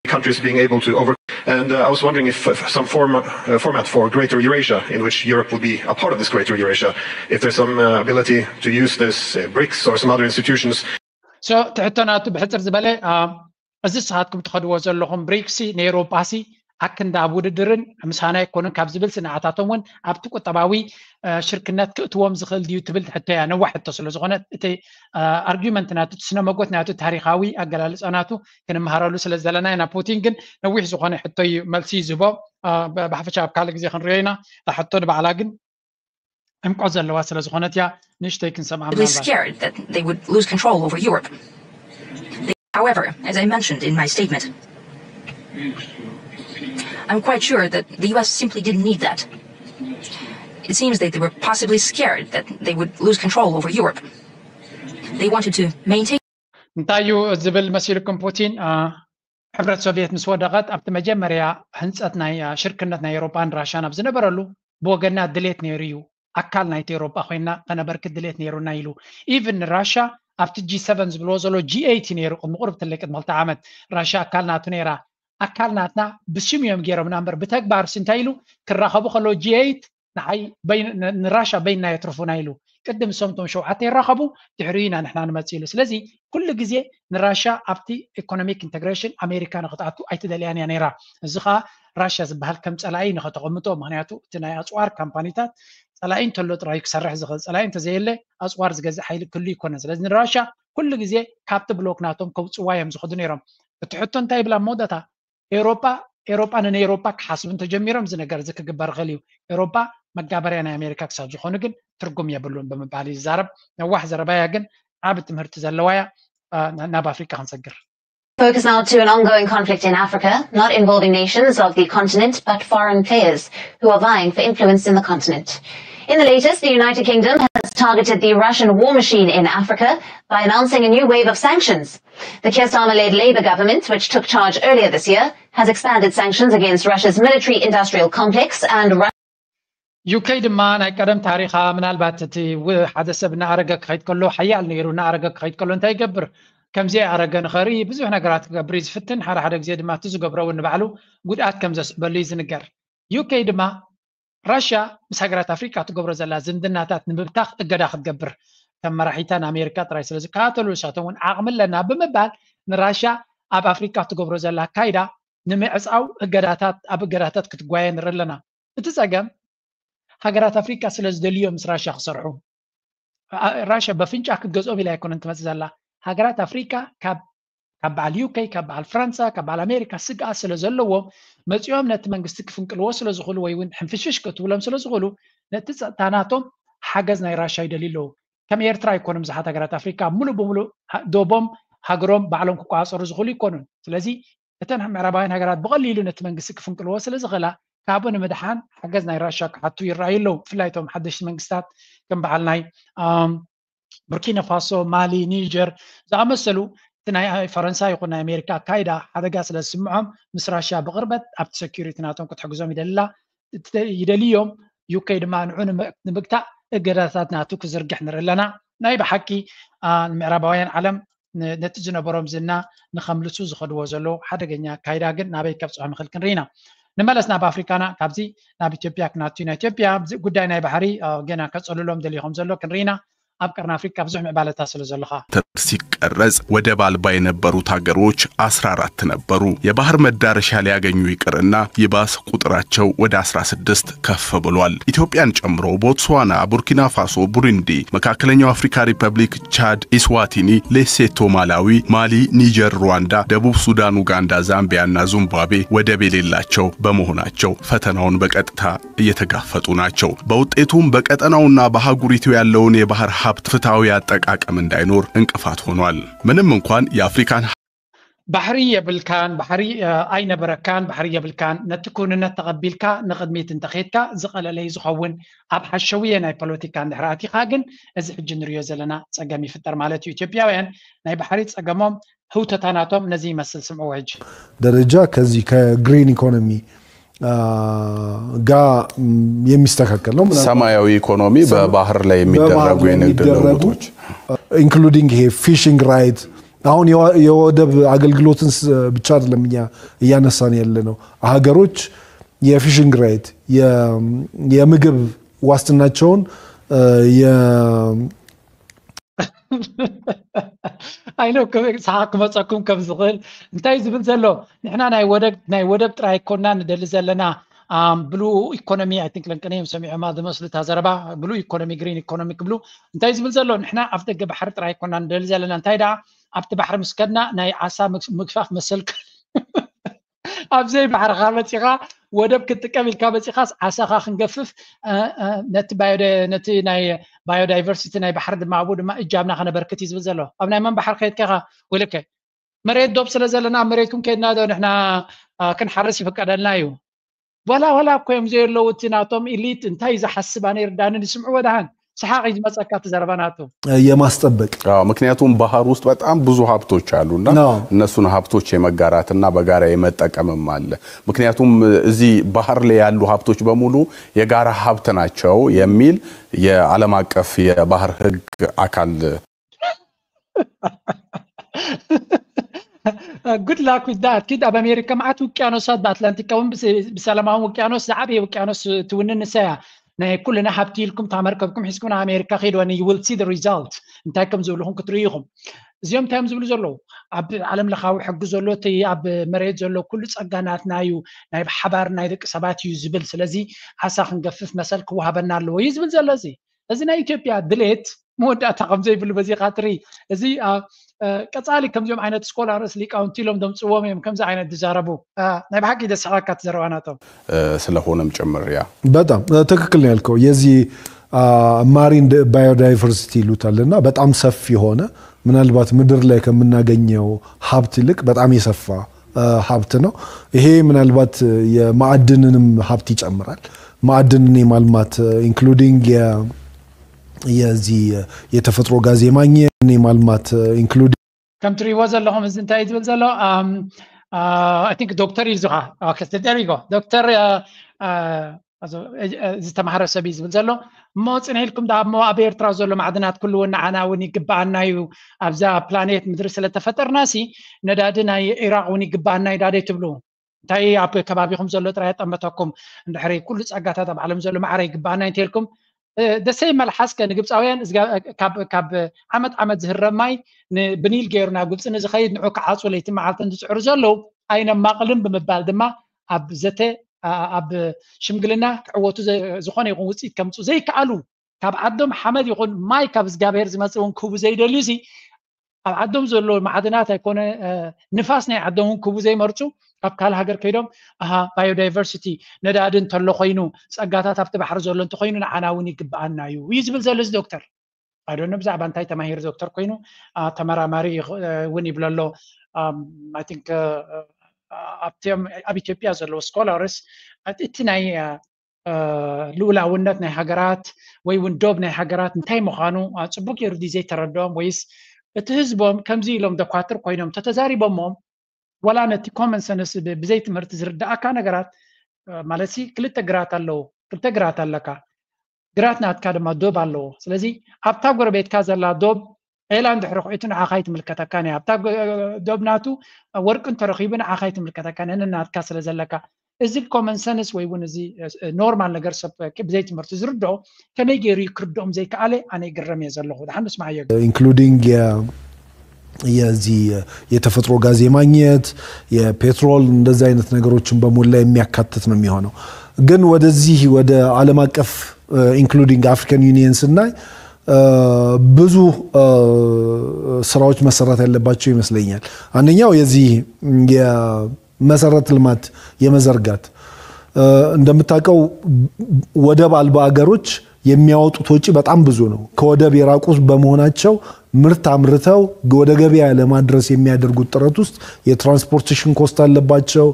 countries being able to over. And uh, I was wondering if, if some form, uh, format for Greater Eurasia, in which Europe would be a part of this Greater Eurasia, if there's some uh, ability to use this uh, BRICS or some other institutions. So ትሕቶ ናቱ ብሕፅር ዝበለ፣ እዚ ንስኻትኩም ትኸድዎ ዘለኹም ብሪክሲ ንኤውሮጳሲ ኣክንዲ ኣብ ውድድርን ምሳና ኣይኮኑን ካብ ዝብል፣ ንዓታቶም እውን ኣብቲ ቁጠባዊ ሽርክነት ክእትዎም ዝኽእል ድዩ ትብል ሕቶ እያ። ነዋሕ ሕቶ ስለ ዝኾነት፣ እቲ ኣርጊመንት ናቱ፣ እቲ ስነ መጎት ናቱ፣ ታሪኻዊ ኣገላልፃ ናቱ ክንመሃረሉ ስለ ዘለና ኢና። ፑቲን ግን ነዊሕ ዝኾነ ሕቶ እዩ፣ መልሲ እዩ ዝህቦ። ብሓፈሻ ኣብ ካልእ ግዜ ክንሪኦ ኢና። እታ ሕቶ ንባዕላ ግን ዕምቆት ዘለዋ ስለ ዝኾነት እያ፣ ንእሽተይ ክንሰምዓ። They were scared that they would lose control over Europe. However, as I mentioned in my statement, I'm quite sure that the U S simply didn't need that. It seems that they were possibly scared that they would lose control over Europe. They wanted to maintain. እንታይ እዩ ዝብል መሲልኩም ፑቲን? ሕብረት ሶቪየት ምስ ወደቐት፣ ኣብቲ መጀመርያ ህንፀት ናይ ሽርክነት ናይ ኤውሮጳን ራሻን ኣብ ዝነበረሉ፣ ብወገና ድሌት ነይሩ እዩ፣ ኣካል ናይቲ ኤውሮጳ ኮይና ከነበርክ ድሌት ነይሩና ኢሉ። ኢቭን ንራሻ ኣብቲ ጂ ሰቨን ዝብልዎ ዘሎ ጂ ኤይት ነይሩ፣ ቅድሚ ቁርብ ትለይ ቅድሚ ክልተ ዓመት ራሻ ኣካል ናቱ ነይራ። ኣካል ናትና ብስም እዮም ገይሮምና እምበር፣ ብተግባርሲ እንታይ ኢሉ? ክራኸቡ ከለዉ ጂ ኤይት ንሓይ ንራሻ በይንና የትርፉና ኢሉ። ቅድም እሶም እቶም ሸውዓተ ይራኸቡ፣ ድሕሪ ኢና ንሕና ንመጽእ ኢሉ። ስለዚ ኩሉ ግዜ ንራሻ ኣብቲ ኢኮኖሚክ ኢንተግሬሽን ኣሜሪካ ንክትኣቱ ኣይትደልያን እያ ነይራ። እዚ ከዓ ራሻ ዝበሃል ከም ፀላኢ ንኸተቐምጦ፣ ምክንያቱ እቲ ናይ ኣፅዋር ካምፓኒታት ፀላኢ እንተሎ ጥራይ ክሰርሕ ዝኽእል፣ ፀላኢ እንተዘየለ ኣፅዋር ዝገዝእ ሓይሊ ክህሉ ይኮነን። ስለዚ ንራሻ ኩሉ ግዜ ካብቲ ብሎክ ናቶም ከውፅዋ እዮም ዝኽዱ ነይሮም። እቲ ሕቶ እንታይ ይብላ መወዳእታ? ኤውሮጳ ኤውሮጳ ንነይ ኤውሮጳ ክሓስቡ እንተጀሚሮም እዚ ነገር እዚ ክግበር ይኽእል እዩ። ኤውሮጳ መጋበርያ ናይ ኣሜሪካ ክሳብ ዝኾኑ ግን ትርጉም የብሉን ብምባል እዩ ዝዛረብ። ነዋሕ ዘረባያ ግን ዓቢ ትምህርቲ ዘለዋያ። ናብ ኣፍሪቃ ክንሰግር። Focus now to an ongoing conflict in Africa, not involving nations of the continent, but foreign players who are vying for influence in the continent. In the latest, the United Kingdom has targeted the Russian war machine in Africa by announcing a new wave of sanctions. The Keir Starmer led Labour government, which took charge earlier this year, has expanded sanctions against Russia's military industrial complex and Russia. ዩኬ ድማ ናይ ቀደም ታሪኻ፣ ምናልባት እቲ ሓደ ሰብ እናኣረገ ክኸይድ ከሎ ሓያል ነይሩ፣ እናኣረገ ክኸይድ ከሎ እንታይ ይገብር? ከምዚ ኣረገ ንኸርኢ ብዙሕ ነገራት ክገብር እዩ ዝፍትን፣ ሓደ ሓደ ግዜ ድማ እቲ ዝገብሮ እውን ንባዕሉ ጉድኣት ከም ዘስዕበሉ እዩ ዝንገር። ዩኬ ድማ ራሽያ ምስ ሃገራት ኣፍሪቃ ትገብሮ ዘላ ዝምድናታት ንምብታኽ እገዳ ክትገብር ከም መራሒታ ንኣሜሪካ ጥራይ ስለ ዝከታተሉ ንሳቶም እውን ዓቕሚ ኣለና ብምባል ንራሽያ ኣብ ኣፍሪቃ ትገብሮ ዘላ ኣካይዳ ንምዕፃው እገዳታት ኣብ እገዳታት ክትጓየ ንርኢ ኣለና። እቲ ፀገም ሃገራት ኣፍሪቃ ስለ ዝደልዮ ምስ ራሽያ ክሰርሑ፣ ራሽያ በፍንጫ ክትገዝኦም ኢላ ኣይኮነን ትመፅእ ዘላ። ሃገራት ኣፍሪቃ ካብ ካብ በዓል ዩኬ፣ ካብ በዓል ፍራንሳ፣ ካብ በዓል ኣሜሪካ ስግኣት ስለ ዘለዎም መፂኦም ነቲ መንግስቲ ክፍንቅልዎ ስለ ዝኽእሉ ወይ እውን ሕንፍሽፍሽ ክትብሎም ስለ ዝኽእሉ ነቲ ፀጥታ ናቶም ሓገዝ ናይ ራሽያ ይደልዩ ኣለዉ። ከም ኤርትራ ኣይኮኑን ብዙሓት ሃገራት ኣፍሪካ ሙሉእ ብሙሉእ ዶቦም ሃገሮም ባዕሎም ክቆፃፀሩ ዝኽእሉ ይኮኑን። ስለዚ እተን ምዕራባውያን ሃገራት ብቐሊሉ ነቲ መንግስቲ ክፍንቅልዎ ስለ ዝኽእላ ካብኡ ንምድሓን ሓገዝ ናይ ራሽያ ክሓቱ ይረኣዩ ኣለዉ። ብፍላይ እቶም ሓደሽቲ መንግስታት ከም በዓል ናይ ቡርኪና ፋሶ፣ ማሊ፣ ኒጀር ዝኣመሰሉ እቲ ናይ ፈረንሳ ይኹን ናይ ኣሜሪካ ኣካይዳ ሓደጋ ስለ ዝስምዖም ምስ ራሽያ ብቕርበት ኣብቲ ሰኪሪቲ ናቶም ክትሕግዞም ይደልላ ይደልዮም። ዩኬ ድማ ንዑ ንምግታእ እገዳታት ናቱ ክዝርግሕ ንርኢ ኣለና። ናይ ብሓቂ ንምዕራባውያን ዓለም ነቲ ዝነበሮም ዝና ንኸምልሱ ዝኸድዎ ዘለዉ ሓደገኛ ኣካይዳ ግን ናበይ ከብፅሖም ይኽእል ክንርኢ ኢና። ንመለስ ናብ ኣፍሪካና። ካብዚ ናብ ኢትዮጵያ ክናቱ ኢና። ኢትዮጵያ ጉዳይ ናይ ባሕሪ ገና ከፀልሎም ደሊኹም ዘሎ ክንርኢ ኢና። ኣብ ቀርኒ ኣፍሪካ ብዙሕ ምዕባለታት ስለ ዘለኻ። ሲቀረጽ ወደብ አልባ የነበሩት ሀገሮች አስራ አራት ነበሩ። የባህር መዳረሻ ሊያገኙ ይቅርና ይባስ ቁጥራቸው ወደ አስራ ስድስት ከፍ ብሏል። ኢትዮጵያን ጨምሮ ቦትስዋና፣ ቡርኪና ፋሶ፣ ቡሩንዲ፣ መካከለኛው አፍሪካ ሪፐብሊክ፣ ቻድ፣ ኢስዋቲኒ፣ ሌሴቶ፣ ማላዊ፣ ማሊ፣ ኒጀር፣ ሩዋንዳ፣ ደቡብ ሱዳን፣ ኡጋንዳ፣ ዛምቢያና ዙምባብዌ ወደብ የሌላቸው በመሆናቸው ፈተናውን በቀጥታ እየተጋፈጡ ናቸው። በውጤቱም በቀጠናውና በአህጉሪቱ ያለውን የባህር ሀብት ፍትሐዊ አጠቃቀም እንዳይኖር እንቅፋት ሆኗል። ምንም እንኳን የአፍሪካን ባሕሪ የብልካን፣ ባሕሪ ኣይነበረካን፣ ባሕሪ የብልካን፣ ነቲ ክውንነት ተቐቢልካ ንቕድሚት እንተኸድካ ዝቐለለ እዩ ዝኸውን። ኣብ ሓሸውየ ናይ ፖለቲካ እንድሕር ኣቲኻ ግን እዚ ሕጂ ንሪኦ ዘለና ጸገም ይፍጠር ማለት እዩ። ኢትዮጵያውያን ናይ ባሕሪ ጸገሞም ህውተታ ናቶም ነዚ ይመስል። ስምዕዎ ሕጂ። ደረጃ ከዚህ ከግሪን ኢኮኖሚ ጋር የሚስተካከል ነው። ሰማያዊ ኢኮኖሚ በባህር ላይ የሚደረጉ የንግድ ልውውጦች including ይሄ fishing right አሁን የወደብ አገልግሎትን ብቻ አይደለም እኛ እያነሳን ያለ ነው። ሀገሮች የ fishing right የምግብ ዋስትናቸውን ኣይነው ሰሓ ክመፀኩም ከም ዝኽእል እንታይ ዝብል ዘሎ ንሕና ናይ ወደብ ናይ ወደብ ጥራይ ኮና ንደሊ ዘለና ብሉ ኢኮኖሚ ኣይ ቲንክ ለንቅነ እዮም ሰሚዖማ ዝመስሉ እታ ዘረባ ብሉ ኢኮኖሚ ግሪን ኢኮኖሚ ክብሉ እንታይ ዝብል ዘሎ ንሕና ኣብ ደገ ባሕሪ ጥራይ ኮና ንደሊ ዘለና እንታይ ደኣ ኣብቲ ባሕሪ ምስ ከድና ናይ ዓሳ ምግፋፍ መሰልክ ኣብዘይ ባሕርኻ መፂኻ ወደብ ክትጥቀም ኢልካ መፂኻስ ዓሳኻ ክንገፍፍ ነቲ ነቲ ናይ ባዮዳይቨርሲቲ ናይ ባሕሪ ድማ ኣብኡ ድማ እጃምና ከነበርክት እዩ ዝብል ዘሎ ኣብ ናይ መን ባሕሪ ከየድካ ኢኻ ወይለከ መሬት ዶብ ስለ ዘለና ኣብ መሬትኩም ከድና ዶ ንሕና ክንሓርስ ይፍቀደልና እዩ ዋላ ዋላ እኮ እዮም ዘየለዉ እቲ ናቶም ኢሊት እንታይ ዝሓስብ ኣነ ይርዳኒ ንስምዕዎ ደሃን ሰሓቅ እዩ ዝመፀካ እቲ ዘረባ ናቱ የማስጠበቅ ምክንያቱም ባህር ውስጥ በጣም ብዙ ሀብቶች አሉና እነሱን ሀብቶች የመጋራትና በጋራ የመጠቀምም አለ ምክንያቱም እዚህ ባህር ላይ ያሉ ሀብቶች በሙሉ የጋራ ሀብት ናቸው የሚል የዓለም አቀፍ የባህር ህግ አካል good luck with that ኪድ ኣብ ኣሜሪካ መዓት ውቅያኖሳት ብኣትላንቲካ እውን ብሰላማዊ ውቅያኖስ ዝዓበየ ውቅያኖስ ትውንን ንሰያ ናይ ኩልና ሃብቲ ኢልኩም ታመርከብኩም ሒዝኩም ናብ ኣሜሪካ ከይድወን you will see the result እንታይ ከም ዝብልኹም ክትርእዩ ኢኹም እዚኦም እንታይ እዮም ዝብሉ ዘለዉ ኣብ ዓለም ለኻዊ ሕጊ ዘሎ እቲ ኣብ መሬት ዘሎ ኩሉ ፀጋ ናትና እዩ ናይ ሓባር ናይ ደቂ ሰባት እዩ ዝብል ስለዚ ዓሳ ክንገፍፍ መሰል ክወሃበና ኣለዎ እዩ ዝብል ዘሎ እዚ እዚ ናይ ኢትዮጵያ ድሌት መወዳእታ ከም ዘይብሉ በዚኻ ትርኢ እዚ ቀፃሊ ከምዚኦም ዓይነት ስኮላርስ ሊቃውንቲ ኢሎም ደምፅዎም እዮም ከምዚ ዓይነት ዝዛረቡ ናይ ብሓቂ ደስሓካ ትዘረባ ናቶም ስለሆነም ጭምር ያ በጣም ትክክል ነው ያልከው የዚህ ማሪን ባዮዳይቨርሲቲ ይሉታል እና በጣም ሰፊ የሆነ ምናልባት ምድር ላይ ከምናገኘው ሀብት ይልቅ በጣም የሰፋ ሀብት ነው። ይሄ ምናልባት የማዕድንንም ሀብት ይጨምራል። ማዕድንን የማልማት including የዚህ የተፈጥሮ ጋዝ የማግኘት የማልማት including ከም ትሪእዎ ዘለኹም እዚ እንታይ ዝብል ዘሎ I think ዶክተር እዩ ዝኻ ዶክተር ዝተማሃረ ሰብ እዩ ዝብል ዘሎ እሞ ፅነ ኢልኩም ዳ እሞ ኣብ ኤርትራ ዘሎ ማዕድናት ኩሉ እውን ንዓና እውን ይግበኣና እዩ ኣብዛ ፕላኔት ምድሪ ስለተፈጠርና ሲ ነዳዲ ናይ ኢራቅ እውን ይግበኣና እዩ ዳደይ ትብሉ እንታይ ኣብ ከባቢኹም ዘሎ ጥራይ ጠመተኩም እንድሕሪ ኩሉ ፀጋታት ኣብ ዓለም ዘሎ ማዕረ ይግበኣና እንተልኩም ደሰይ መልሓስከ ንግብፃውያን ካብ ዓመት ዓመት ዝህረብ ማይ ብኒል ገይሩ ናብ ግብፂ ንዝኸይድ ንዑ ክዓፁ ለይቲ መዓልትን ዝፅዕሩ ዘለዉ ኣይነማቕልን ብምባል ድማ ኣብ ዘተ ኣብ ሽምግልና ክዕወቱ ዝኾነ ይኹን ውፅኢት ከምፅኡ ዘይከኣሉ ካብ ዓዶም ሓመድ ይኹን ማይ ካብ እግዚኣብሔር ዝመፅእ እውን ክህቡ ዘይደልዩ ሲ ኣብ ዓዶም ዘሎ ማዕድናት ኣይኮነ ንፋስ ናይ ዓዶም እውን ክህቡ ዘይመርፁ ኣብ ካልእ ሃገር ከይዶም ኣሃ ባዮዳይቨርሲቲ ነዳዲ እንተሎ ኮይኑ ፀጋታት ኣብቲ ባሕሪ ዘሎ እንተኮይኑ ንዓና እውን ይግበኣና እዩ እዩ ዝብል ዘሎ እዚ ዶክተር ኣይዶነ ብዛዕባ እንታይ ተማሂር ዶክተር ኮይኑ ተመራማሪ እውን ይብለሎ ቲንክ ኣብቲም ኣብ ኢትዮጵያ ዘለዉ ስኮላርስ እቲ ናይ ልኡላውነት ናይ ሃገራት ወይ እውን ዶብ ናይ ሃገራት እንታይ ምዃኑ ፅቡቅ ገይሩ ድዩ ዘይተረድኦም ወይስ እቲ ህዝቦም ከምዚ ኢሎም ደኳትር ኮይኖም ተተዛሪቦሞም ወላ ነቲ ኮመን ሰንስ ብዘይ ትምህርቲ ዝርዳእካ ነገራት ማለት ክልተ ግራት ኣለዉ ክልተ ግራት ኣለካ ግራት ናትካ ድማ ዶብ ኣለዎ ስለዚ ኣብታ ጎረቤትካ ዘላ ዶብ ዒላ እንድሕሪ ኩዒቱ ንዓኻ ይትምልከተካ ኒ ኣብታ ዶብ ናቱ ወርቂ እንተረኺቡ ንዓኻ ይትምልከተካ ነንናትካ ስለ ዘለካ እዚ ኮመን ሰንስ ወይ እውን እዚ ኖርማል ነገር ሰብ ብዘይ ትምህርቲ ዝርድኦ ከመይ ገይሩ ክርድኦም ዘይከኣለ ኣነ ይግረም እየ ዘለኹ ድሓን ምስማዕ እየ including የዚህ የተፈጥሮ ጋዝ የማግኘት የፔትሮል እንደዚህ አይነት ነገሮችን በሞላ የሚያካትት ነው የሚሆነው። ግን ወደዚህ ወደ ዓለም አቀፍ including African Union ስናይ ብዙ ስራዎች መሰራት ያለባቸው ይመስለኛል። አንደኛው የዚህ የመሰረተ ልማት የመዘርጋት እንደምታውቀው ወደብ አልባ አገሮች የሚያወጡት ወጪ በጣም ብዙ ነው። ከወደብ የራቁ በመሆናቸው ምርት አምርተው ወደ ገበያ ለማድረስ የሚያደርጉት ጥረት ውስጥ የ transportation cost አለባቸው፣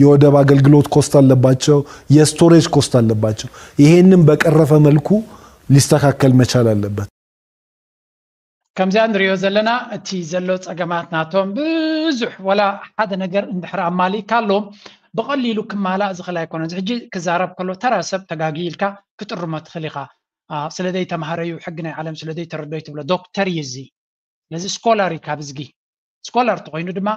የወደብ አገልግሎት cost አለባቸው፣ የ storage cost አለባቸው። ይሄንን በቀረፈ መልኩ ሊስተካከል መቻል አለበት። ከምዚኣ ንሪኦ ዘለና እቲ ዘሎ ፀገማት ናቶም ብዙሕ ወላ ሓደ ነገር እንድሕር ኣማሊእካ ኣሎም ብቐሊሉ ክማላእ ዝኽእል ኣይኮነን። ሕጂ ክዛረብ ከሎ ተራ ሰብ ተጋጊ ኢልካ ክጥርሞ ትኽእል ኢኻ። ስለዘይ ተምሃረዩ ሕጊ ናይ ዓለም ስለዘይ ተረዶዩ ትብሎ ዶክተር እዩ እዚ ስለዚ ስኮላር እዩ ካብ ዝጊ። ስኮላር ተኮይኑ ድማ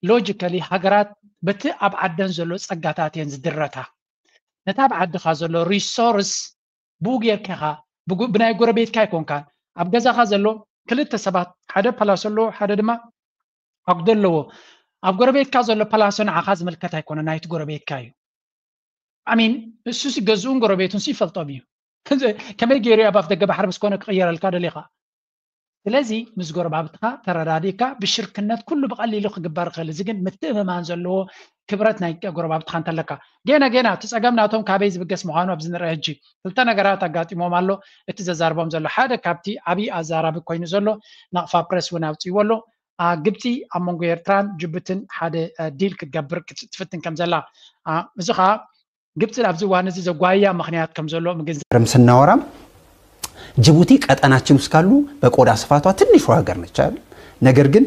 ሎጂካሊ ሃገራት በቲ ኣብ ዓደን ዘሎ ጸጋታት እየን ዝድረታ። ነታ ኣብ ዓድኻ ዘሎ ሪሶርስ ብኡ ጌርካ ኢኻ፣ ብጉ- ብናይ ጎረቤትካ ኣይኮንካን። ኣብ ገዛኻ ዘሎ ክልተ ሰባት፣ ሓደ ፓላሶ ኣለዎ፣ ሓደ ድማ ኣጉዶ ኣለዎ። ኣብ ጎረቤትካ ዘሎ ፓላሶ ንዓኻ ዝምልከት ኣይኮነ፣ ናይቲ ጎረቤትካ እዩ። ኣሚን እሱስ ገዝኡን ጎረቤቱን ይፈልጦም እዩ። ከመይ ገይሩ ኣብ ኣፍ ደገ ባሕሪ ምስ ኮነ ክቕየረልካ ደሊኻ? ስለዚ ምስ ጎረባብትኻ ተረዳዲእካ ብሽርክነት ኩሉ ብቐሊሉ ክግበር ይኽእል። እዚ ግን ምትእምማን ዘለዎ ክብረት ናይ ጎረባብትኻ እንተለካ። ገና ገና እቲ ጸገም ናቶም ካበይ ዝብገስ ምዃኑ ኣብዚ ንርአ። ሕጂ ክልተ ነገራት ኣጋጢሞም ኣሎ። እቲ ዘዛርቦም ዘሎ ሓደ ካብቲ ዓብዪ ኣዛራቢ ኮይኑ ዘሎ ናቕፋ ፕረስ እውን ኣውፅእዎ ኣሎ። ግብፂ ኣብ መንጎ ኤርትራን ጅቡትን ሓደ ዲል ክትገብር ትፍትን ከም ዘላ፣ እዚ ከዓ ግብፂ ኣብዚ እዋን እዚ ዘጓያ ምክንያት ከም ዘሎ ምግንዛብ። ስናወራም ጅቡቲ ቀጠናችን ውስጥ ካሉ በቆዳ ስፋቷ ትንሹ ሀገር ነች አይደል? ነገር ግን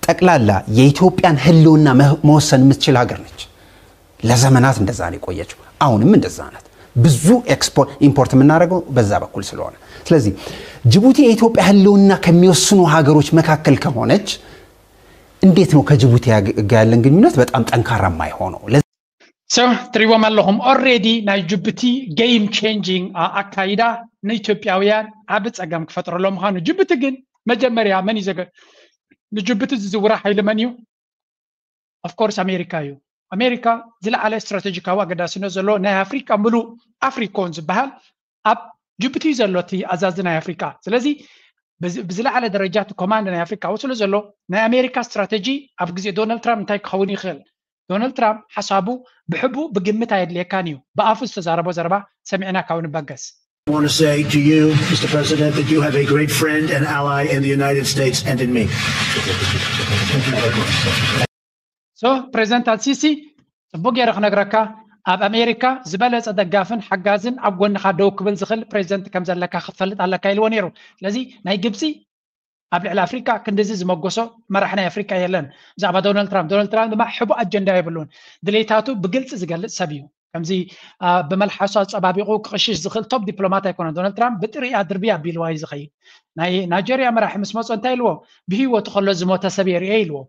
ጠቅላላ የኢትዮጵያን ህልውና መወሰን የምትችል ሀገር ነች። ለዘመናት እንደዛ ነው የቆየችው። አሁንም እንደዛ ናት። ብዙ ኤክስፖርት ኢምፖርት የምናደርገው በዛ በኩል ስለሆነ፣ ስለዚህ ጅቡቲ የኢትዮጵያ ህልውና ከሚወስኑ ሀገሮች መካከል ከሆነች እንዴት ነው ከጅቡቲ ጋር ያለን ግንኙነት በጣም ጠንካራ የማይሆነው? So ትሪዎም ኣለኹም፣ already ናይ ጅቡቲ game changing ኣካይዳ ንኢትዮጵያውያን ዓቢ ጸገም ክፈጥረሎም ምዃኑ። ጅቡቲ ግን መጀመርያ መን እዩ ዘገ ንጅቡቲ ዝዝውራ ሓይሊ መን እዩ? Of course ኣሜሪካ እዩ። ኣሜሪካ ዝለዓለ ስትራቴጂካዊ ኣገዳስነት ዘለዎ ናይ ኣፍሪካ ምሉእ ኣፍሪኮን ዝበሃል ኣብ ጅቡቲ ዘሎ እቲ ኣዛዚ ናይ ኣፍሪካ። ስለዚ ብዝለዓለ ደረጃ እቲ ኮማንድ ናይ ኣፍሪካ ኣብኡ ስለ ዘሎ ናይ ኣሜሪካ ስትራቴጂ ኣብ ግዜ ዶናልድ ትራምፕ እንታይ ክኸውን ይኽእል? ዶናልድ ትራምፕ ሓሳቡ ብሕቡእ ብግምት ኣየድልየካን እዩ። ብኣፉ ዝተዛረቦ ዘረባ ሰሚዕና ካብ ንበገስ። I want to say to you, Mister President, that you have a great friend and ally in the United States and in me. So ፕሬዚደንት ኣልሲሲ ጽቡቅ ገይረ ክነግረካ ኣብ ኣሜሪካ ዝበለጸ ደጋፍን ሓጋዝን ኣብ ጎንኻ ደው ክብል ዝኽእል ፕሬዚደንት ከም ዘለካ ክትፈልጥ ኣለካ ኢልዎ ነይሩ። ስለዚ ናይ ግብፂ ኣብ ልዕሊ ኣፍሪካ ክንድዚ ዝመጎሶ መራሕ ናይ ኣፍሪካ የለን። ብዛዕባ ዶናልድ ትራምፕ ዶናልድ ትራምፕ ድማ ሕቡእ ኣጀንዳ የብሉን። ድሌታቱ ብግልፂ ዝገልፅ ሰብ እዩ። ከምዚ ብመልሓሱ ኣፀባቢቑ ክቕሽሽ ዝኽእል ቶፕ ዲፕሎማት ኣይኮነን። ዶናልድ ትራምፕ ብጥሪያ ድርብያ ኣቢልዋ እዩ ዝኸይድ። ናይ ናይጀርያ መራሒ ምስ መፆ እንታይ ኢልዎ? ብህይወቱ ከሎ ዝሞተ ሰብ የርእየ ኢልዎ።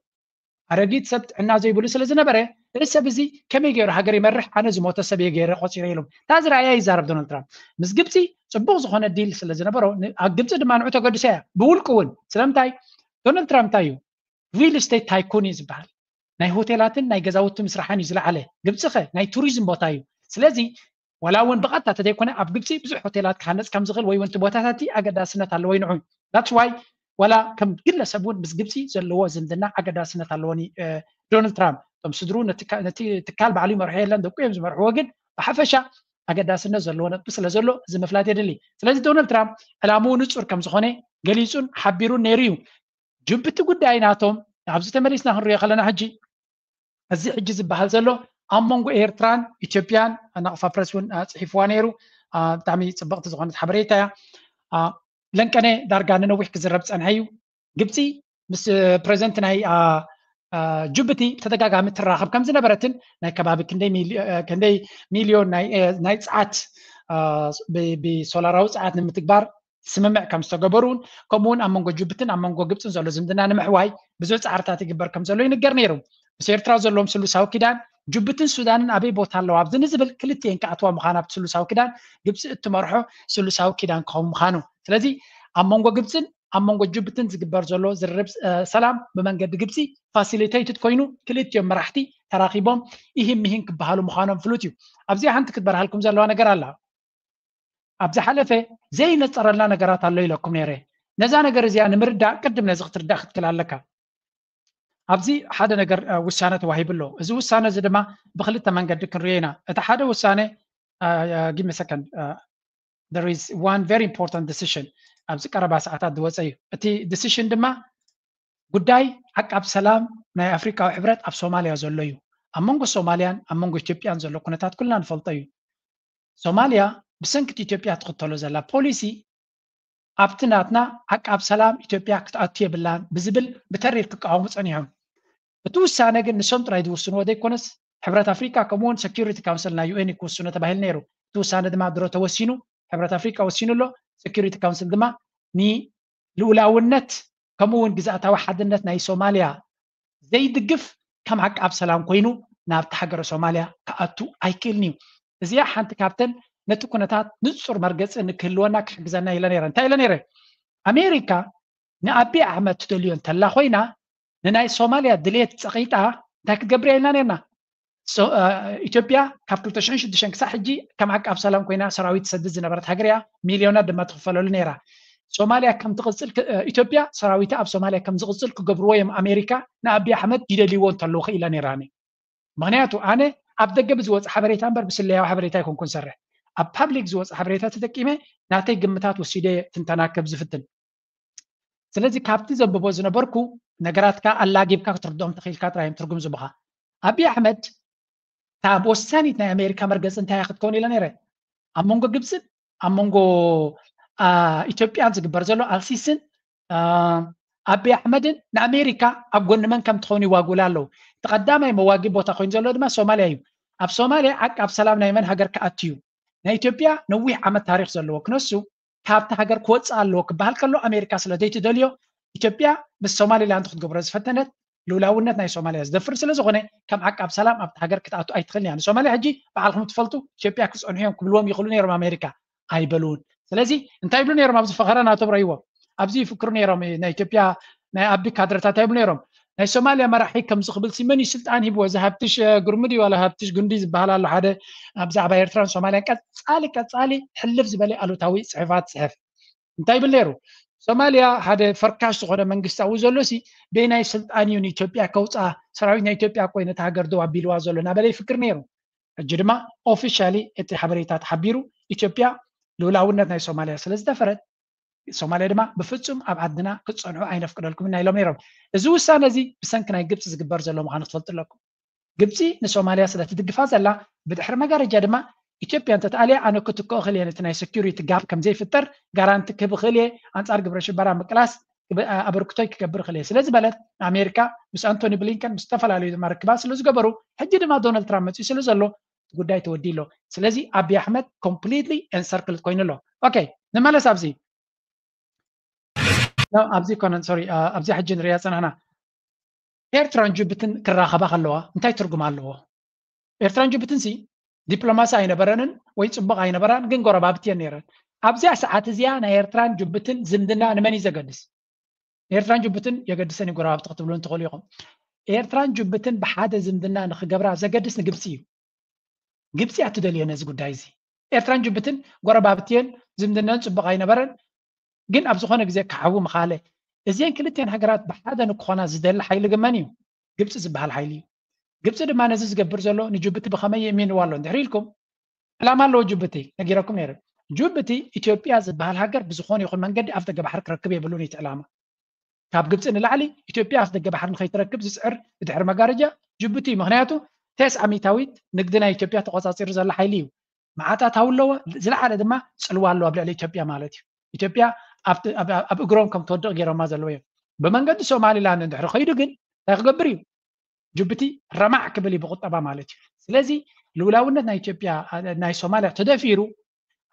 ኣረጊት ሰብ ጥዕና ዘይብሉ ስለ ዝነበረ እዚ ሰብ እዚ ከመይ ገይሩ ሃገር ይመርሕ? ኣነ ዝሞተ ሰብ እየ ገይረ ቆፂረ ኢሎም። እታ ዝረኣያ ይዛረብ ዶናልድ ትራምፕ። ምስ ግብፂ ፅቡቕ ዝኾነ ዲል ስለ ዝነበሮ ኣብ ግብፂ ድማ ንዑ ተገድሰ እያ ብውልቁ እውን። ስለምንታይ? ዶናልድ ትራምፕ እንታይ እዩ? ሪል ስቴት ታይኩን እዩ ዝበሃል። ናይ ሆቴላትን ናይ ገዛውቲ ምስራሕን እዩ ዝለዓለ። ግብፂ ኸ ናይ ቱሪዝም ቦታ እዩ። ስለዚ ዋላ እውን ብቐጥታ ተዘይኮነ ኣብ ግብፂ ብዙሕ ሆቴላት ክሃነፅ ከም ዝኽእል ወይ እውን እቲ ቦታታት ኣገዳስነት ኣለዎ ይንዑ። That's why ዋላ ከም ግለሰብ እውን ምስ ግብፂ ዘለዎ ዝምድና ኣገዳስነት ኣለዎ ዶናልድ ትራምፕ። እቶም ስድሩ ነቲ ትካል ባዕሉ ይመርሖ የለን፣ ደቁ እዮም ዝመርሕዎ። ግን ብሓፈሻ ኣገዳስነት ዘለዎ ነጥቢ ስለ ዘሎ እዚ ምፍላጥ የድሊ። ስለዚ ዶናልድ ትራምፕ ዕላምኡ ንፁር ከም ዝኾነ ገሊፁን ሓቢሩን ነይሩ እዩ። ጅቡቲ ጉዳይ ናቶም ኣብዚ ተመሊስና ክንሪኦ ከለና ሕጂ እዚ ሕጂ ዝበሃል ዘሎ ኣብ መንጎ ኤርትራን ኢትዮጵያን ናቕፋ ፕረስ እውን ፅሒፍዋ ነይሩ። ብጣዕሚ ፅብቕቲ ዝኾነት ሓበሬታ እያ። ለንቀነ ዳርጋ ንነዊሕ ክዝረብ ፀንሐ እዩ። ግብፂ ምስ ፕሬዚደንት ናይ ጅቡቲ ተደጋጋሚ ትራኸብ ከም ዝነበረትን ናይ ከባቢ ክንደይ ሚልዮን ናይ ፀዓት ብሶላራዊ ፀዓት ንምትግባር ስምምዕ ከም ዝተገበሩን ከምኡውን ኣብ መንጎ ጅቡትን ኣብ መንጎ ግብፅን ዘሎ ዝምድና ንምሕዋይ ብዙሕ ፃዕርታት ይግበር ከም ዘሎ ይንገር ነይሩ። ምስ ኤርትራ ዘለዎም ስሉሳዊ ኪዳን ጅቡትን ሱዳንን ኣበይ ቦታ ኣለዋ ኣብዚ ንዝብል ክልቲኤን ክኣትዋ ምዃን ኣብቲ ስሉሳዊ ኪዳን ግብፂ እትመርሖ ስሉሳዊ ኪዳን ክኸውን ምዃኑ። ስለዚ ኣብ መንጎ ግብፅን ኣብ መንጎ ጅቡትን ዝግበር ዘሎ ዝርርብ ሰላም ብመንገዲ ግብፂ ፋሲሊቴትድ ኮይኑ ክልቲኦም መራሕቲ ተራኺቦም ኢሂን ምሂን ክበሃሉ ምዃኖም ፍሉጥ እዩ። ኣብዚኣ ሓንቲ ክትበርሃልኩም ዘለዋ ነገር ኣላ። ኣብ ዝሓለፈ ዘይነፀረልና ነገራት ኣሎ ኢለኩም ነይረ። ነዛ ነገር እዚኣ ንምርዳእ ቅድም ነዚ ክትርዳእ ክትክል ኣለካ። ኣብዚ ሓደ ነገር ውሳነ ተዋሂቡ ኣሎ። እዚ ውሳነ እዚ ድማ ብክልተ መንገዲ ክንሪኦ ኢና። እቲ ሓደ ውሳነ give me a second there is one very important decision ኣብዚ ቀረባ ሰዓታት ዝወፀ እዩ። እቲ ዲሲሽን ድማ ጉዳይ ዓቃብ ሰላም ናይ ኣፍሪካዊ ሕብረት ኣብ ሶማልያ ዘሎ እዩ። ኣብ መንጎ ሶማልያን ኣብ መንጎ ኢትዮጵያን ዘሎ ኩነታት ኩልና ንፈልጦ እዩ። ሶማልያ ብሰንኪ ኢትዮጵያ ትኽተሎ ዘላ ፖሊሲ ኣብቲ ናትና ዓቃብ ሰላም ኢትዮጵያ ክትኣቱ የብላን ብዝብል ብተሪር ክቃወሙ ፀኒሖም። እቲ ውሳነ ግን ንሶም ጥራይ ዝውስንዎ ዘይኮነስ ሕብረት ኣፍሪካ ከምኡውን ሰኪሪቲ ካውንስል ናይ ዩኤን ክውስኖ ተባሂሉ ነይሩ። እቲ ውሳነ ድማ ድሮ ተወሲኑ፣ ሕብረት ኣፍሪካ ወሲኑ ኣሎ። ሰኪሪቲ ካውንስል ድማ ንልኡላውነት ከምኡ እውን ግዝኣታዊ ሓድነት ናይ ሶማልያ ዘይድግፍ ከም ዓቃብ ሰላም ኮይኑ ናብቲ ሃገረ ሶማልያ ክኣቱ ኣይክእልን እዩ። እዚኣ ሓንቲ ካብተን ነቲ ኩነታት ንጹር መርገፂ ንክህልወና ክሕግዘና ኢለ ነይረ። እንታይ ኢለ ነይረ? ኣሜሪካ ንኣቢ ኣሕመድ ትደልዮ እንተላ ኮይና ንናይ ሶማልያ ድሌት ፀቒጣ እንታይ ክትገብር እያ ኢልና ነርና? ኢትዮጵያ ካብ ክልተ ሽሕን ሽዱሽተን ክሳብ ሕጂ ከም ዓቃብ ሰላም ኮይና ሰራዊት ትሰድድ ዝነበረት ሃገር እያ። ሚልዮናት ድማ ትኽፈለሉ ነይራ። ሶማልያ ከም ትቕፅል ኢትዮጵያ ሰራዊታ ኣብ ሶማልያ ከም ዝቕፅል ክገብርዎ እዮም ኣሜሪካ ንኣቢ ኣሕመድ ይደልይዎ እንተለዉ ኢላ ነይራ። ምክንያቱ ኣነ ኣብ ደገ ብዝወፅ ሓበሬታ እምበር ብስለያዊ ሓበሬታ ኣይኮንኩን ሰርሕ። ኣብ ፓብሊክ ዝወፅ ሓበሬታ ተጠቂመ ናተይ ግምታት ወሲደ ትንተና ከብ ዝፍትን። ስለዚ ካብቲ ዘንብቦ ዝነበርኩ ነገራትካ ኣላጊብካ ክትርድኦም ተኽኢልካ ጥራይ እዮም ትርጉም ዝቡኻ። ኣቢ ኣሕመድ እታ ወሳኒት ናይ ኣሜሪካ መርገፂ እንታይ ክትከውን ኢለ ነይረ? ኣብ መንጎ ግብፅን ኣብ መንጎ ኢትዮጵያን ዝግበር ዘሎ ኣልሲስን ኣቢ ኣሕመድን ንኣሜሪካ ኣብ ጎኒ መን ከም ትኸውን ይዋጉላ ኣለዉ። እቲ ቀዳማይ መዋጊ ቦታ ኮይኑ ዘሎ ድማ ሶማልያ እዩ። ኣብ ሶማልያ ዓቃብ ሰላም ናይ መን ሃገር ክኣቱ እዩ? ናይ ኢትዮጵያ ነዊሕ ዓመት ታሪክ ዘለዎ ክነሱ ካብቲ ሃገር ክወፅእ ኣለዎ ክበሃል ከሎ ኣሜሪካ ስለ ዘይትደልዮ ኢትዮጵያ ምስ ሶማሊላንድ ክትገብሮ ዝፈተነት ልውላውነት ናይ ሶማልያ ዝደፍር ስለ ዝኾነ ከም ዓቃብ ሰላም ኣብቲ ሃገር ክትኣቱ ኣይትኽእልን እያ። ንሶማልያ ሕጂ በዓልኩም ትፈልጡ ኢትዮጵያ ክፀንሑ እዮም ክብልዎም ይኽእሉ ነይሮም ኣሜሪካ ኣይበልውን። ስለዚ እንታይ ይብሉ ነይሮም ኣብዚ ፈኸራ ናቶም ረእይዎ ኣብዚ ይፍክሩ ነይሮም ናይ ኢትዮጵያ ናይ ኣቢ ካድረታት እንታይ ይብሉ ነይሮም ናይ ሶማልያ መራሒ ከምዚ ክብል ሲ መን እዩ ስልጣን ሂብዎ እዚ ሃብትሽ ግርሙ ድዩ ዋላ ሃብትሽ ጉንዲ ዝበሃል ኣሎ ሓደ ብዛዕባ ኤርትራን ሶማልያን ቀፃሊ ቀፃሊ ሕልፍ ዝበለ ኣሉታዊ ፅሕፋት ፅሕፍ እንታይ ይብል ነይሩ ሶማልያ ሓደ ፈርካሽ ዝኾነ መንግስቲ ኣብኡ ዘሎ ሲ በየናይ ስልጣን እዩ ንኢትዮጵያ ከውፃ ሰራዊት ናይ ኢትዮጵያ እኮ ነቲ ሃገር ደው ኣቢልዋ ዘሎ እናበለ ይፍክር ነይሩ ሕጂ ድማ ኦፊሻሊ እቲ ሓበሬታ ተሓቢሩ ኢትዮጵያ ልውላውነት ናይ ሶማልያ ስለ ዝደፈረት ሶማልያ ድማ ብፍፁም ኣብ ዓድና ክትፀንሑ ኣይነፍቅደልኩምን ኢና ኢሎም ነይሮም። እዚ ውሳነ እዚ ብሰንኪ ናይ ግብፂ ዝግበር ዘሎ ምዃኑ ክትፈልጡ ኣለኩም። ግብፂ ንሶማልያ ስለ ትድግፋ ዘላ ብድሕሪ መጋረጃ ድማ ኢትዮጵያ እንተትኣልያ ኣነ ክትክኦ ክእል እየ ነቲ ናይ ሰኪሪቲ ጋፕ ከም ዘይፍጠር ጋራንቲ ክህብ እኽእል እየ ኣንፃር ግብረ ሽበራ ምቅላስ ኣበርክቶይ ክገብር እኽእል እየ ስለ ዝበለት ኣሜሪካ ምስ ኣንቶኒ ብሊንከን ምስ ዝተፈላለዩ ድማ ርክባት ስለ ዝገበሩ ሕጂ ድማ ዶናልድ ትራምፕ መፅኡ ስለ ዘሎ እቲ ጉዳይ ተወዲኡ ኣሎ። ስለዚ ኣቢ ኣሕመድ ኮምፕሊትሊ ኤንሰርክልድ ኮይኑ ኣሎ። ኦኬ ንመለስ ኣብዚ ኣብዚ ኮነን ሶሪ ኣብዚ ሕጂ ንሪኣ ፀናሕና ኤርትራን ጅቡትን ክራኸባ ከለዋ እንታይ ትርጉም ኣለዎ? ኤርትራን ጅቡትን ሲ ዲፕሎማሲ ኣይነበረንን ወይ ፅቡቕ ኣይነበራን ግን ጎረባብቲ እየን ነይረን። ኣብዚኣ ሰዓት እዚኣ ናይ ኤርትራን ጅቡትን ዝምድና ንመን እዩ ዘገድስ? ኤርትራን ጅቡትን የገድሰን እዩ ጎረባብቲ ክትብሉ እንትኽእሉ ኢኹም። ኤርትራን ጅቡትን ብሓደ ዝምድና ንክገብራ ዘገድስ ንግብፂ እዩ። ግብፂ እያ ትደልዮ ነዚ ጉዳይ እዚ። ኤርትራን ጅቡትን ጎረባብቲ እየን ዝምድነን ፅቡቕ ኣይነበረን ግን ኣብ ዝኾነ ግዜ ክሓዊ ምኻለ እዚአን ክልቲአን ሃገራት ብሓደ ንክኾና ዝደሊ ሓይሊ ግን መን እዩ? ግብፂ ዝበሃል ሓይሊ እዩ። ግብፂ ድማ ነዚ ዝገብር ዘሎ ንጅቡቲ ብኸመይ የእሚንዋ ኣሎ እንድሕር ኢልኩም ዕላማ ኣለዎ ጅቡቲ ነጊረኩም ነይረ። ጅቡቲ ኢትዮጵያ ዝበሃል ሃገር ብዝኾነ ይኹን መንገዲ ኣፍ ደገ ባሕሪ ክረክብ የብሉን እቲ ዕላማ። ካብ ግብፂ ንላዕሊ ኢትዮጵያ ኣፍ ደገ ባሕሪ ንኸይትረክብ ዝፅዕር ብድሕሪ መጋረጃ ጅቡቲ እዩ። ምክንያቱ ቴስዓ ሚታዊት ንግዲ ናይ ኢትዮጵያ ተቆፃፂሩ ዘሎ ሓይሊ እዩ። መዓት ኣታዊ ኣለዎ፣ ዝለዓለ ድማ ፅልዋ ኣለዎ ኣብ ልዕሊ ኢትዮጵያ ማለት እዩ። ኢትዮጵያ ኣብ እግሮም ከም ትወድቕ ገይሮማ ዘለዉ እዮም። ብመንገዲ ሶማሊላንድ እንድሕሪ ከይዱ ግን እንታይ ክገብር እዩ? ጅቡቲ ረማዕ ክብል እዩ ብቁጠባ ማለት እዩ። ስለዚ ልውላውነት ናይ ኢትዮጵያ ናይ ሶማልያ ተደፊሩ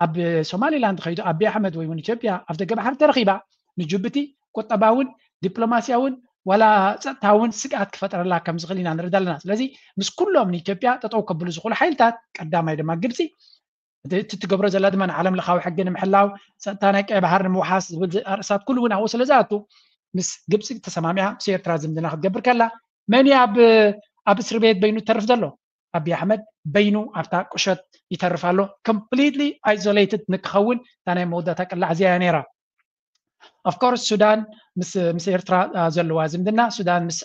ኣብ ሶማሊላንድ ከይዱ ኣቢ ኣሕመድ ወይ እውን ኢትዮጵያ ኣብ ደገ ባሕሪ ተረኺባ ንጅቡቲ ቁጠባውን ዲፕሎማስያውን ዋላ ፀጥታውን ስግኣት ክፈጥረላ ከም ዝኽእል ኢና ንርዳ ኣለና። ስለዚ ምስ ኩሎም ንኢትዮጵያ ጠጠው ከብሉ ዝኽእሉ ሓይልታት ቀዳማይ ድማ ግብፂ እቲ ትገብሮ ዘላ ድማ ንዓለም ለኻዊ ሕጊ ንምሕላው ፀጥታ ናይ ቀይ ባሕር ንምውሓስ ዝብል ኣርእስታት ኩሉ እውን ኣብኡ ስለ ዝኣቱ ምስ ግብፂ ተሰማሚዓ ምስ ኤርትራ ዝምድና ክትገብር ከላ መን ኣብ ኣብ እስሪ ቤት በይኑ ትተርፍ ዘሎ? ኣቢ ኣሕመድ በይኑ ኣብታ ቁሸት ይተርፍ ኣሎ። ኮምፕሊትሊ ኣይዞሌትድ ንክኸውን እታ ናይ መወዳእታ ቅላዕ እዚኣ እያ ነይራ። ኦፍኮርስ ሱዳን ምስ ኤርትራ ዘለዋ ዝምድና ሱዳን ምስ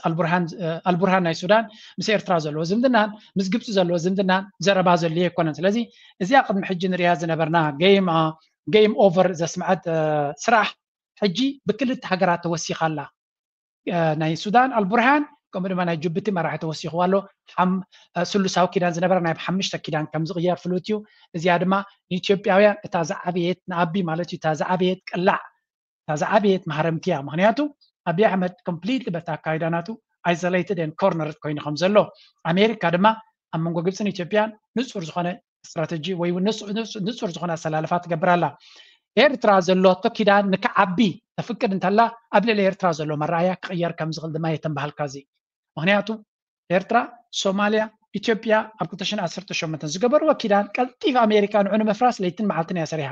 ኣልቡርሃን ናይ ሱዳን ምስ ኤርትራ ዘለዎ ዝምድናን ምስ ግብፂ ዘለዎ ዝምድናን ዘረባ ዘልዮ ኣይኮነን። ስለዚ እዚኣ ቅድሚ ሕጂ ንሪኣ ዝነበርና ጌም ኦቨር ዘስምዐት ስራሕ ሕጂ ብክልተ ሃገራት ተወሲኻ ኣላ። ናይ ሱዳን ኣልቡርሃን ከምኡ ድማ ናይ ጅቡቲ መራሒ ተወሲኽዋ ኣሎ። ስሉሳዊ ኪዳን ዝነበረ ናይ ሓሙሽተ ኪዳን ከም ዝቕየር ፍሉጥ እዩ። እዚኣ ድማ ንኢትዮጵያውያን እታ ዝዓበየት ንኣቢ ማለት እዩ እታ ዝዓበየት ቅላዕ እታ ዝዓበየት ማህረምቲ እያ። ምክንያቱ ኣቢ ኣሕመድ ኮምፕሊትሊ በቲ ኣካይዳ ናቱ ኣይዞሌትድ ን ኮርነርድ ኮይኑ ከም ዘሎ ኣሜሪካ ድማ ኣብ መንጎ ግብፅን ኢትዮጵያን ንፁር ዝኾነ ስትራተጂ ወይ ንፁር ዝኾነ ኣሰላልፋ ትገብር ኣላ። ኤርትራ ዘሎቶ ኪዳን ንክዓቢ ተፍቅድ እንተላ ኣብ ልዕሊ ኤርትራ ዘሎ መረኣያ ክቕየር ከም ዝኽእል ድማ የተንባሃልካ እዚ። ምኽንያቱ ኤርትራ፣ ሶማልያ፣ ኢትዮጵያ ኣብ ክልተ ሽሕን ዓሰርተ ሸሞንተን ዝገበርዎ ኪዳን ቀልጢፍ ኣሜሪካ ንዑ ንምፍራስ ለይትን መዓልትን እያ ሰሪሓ።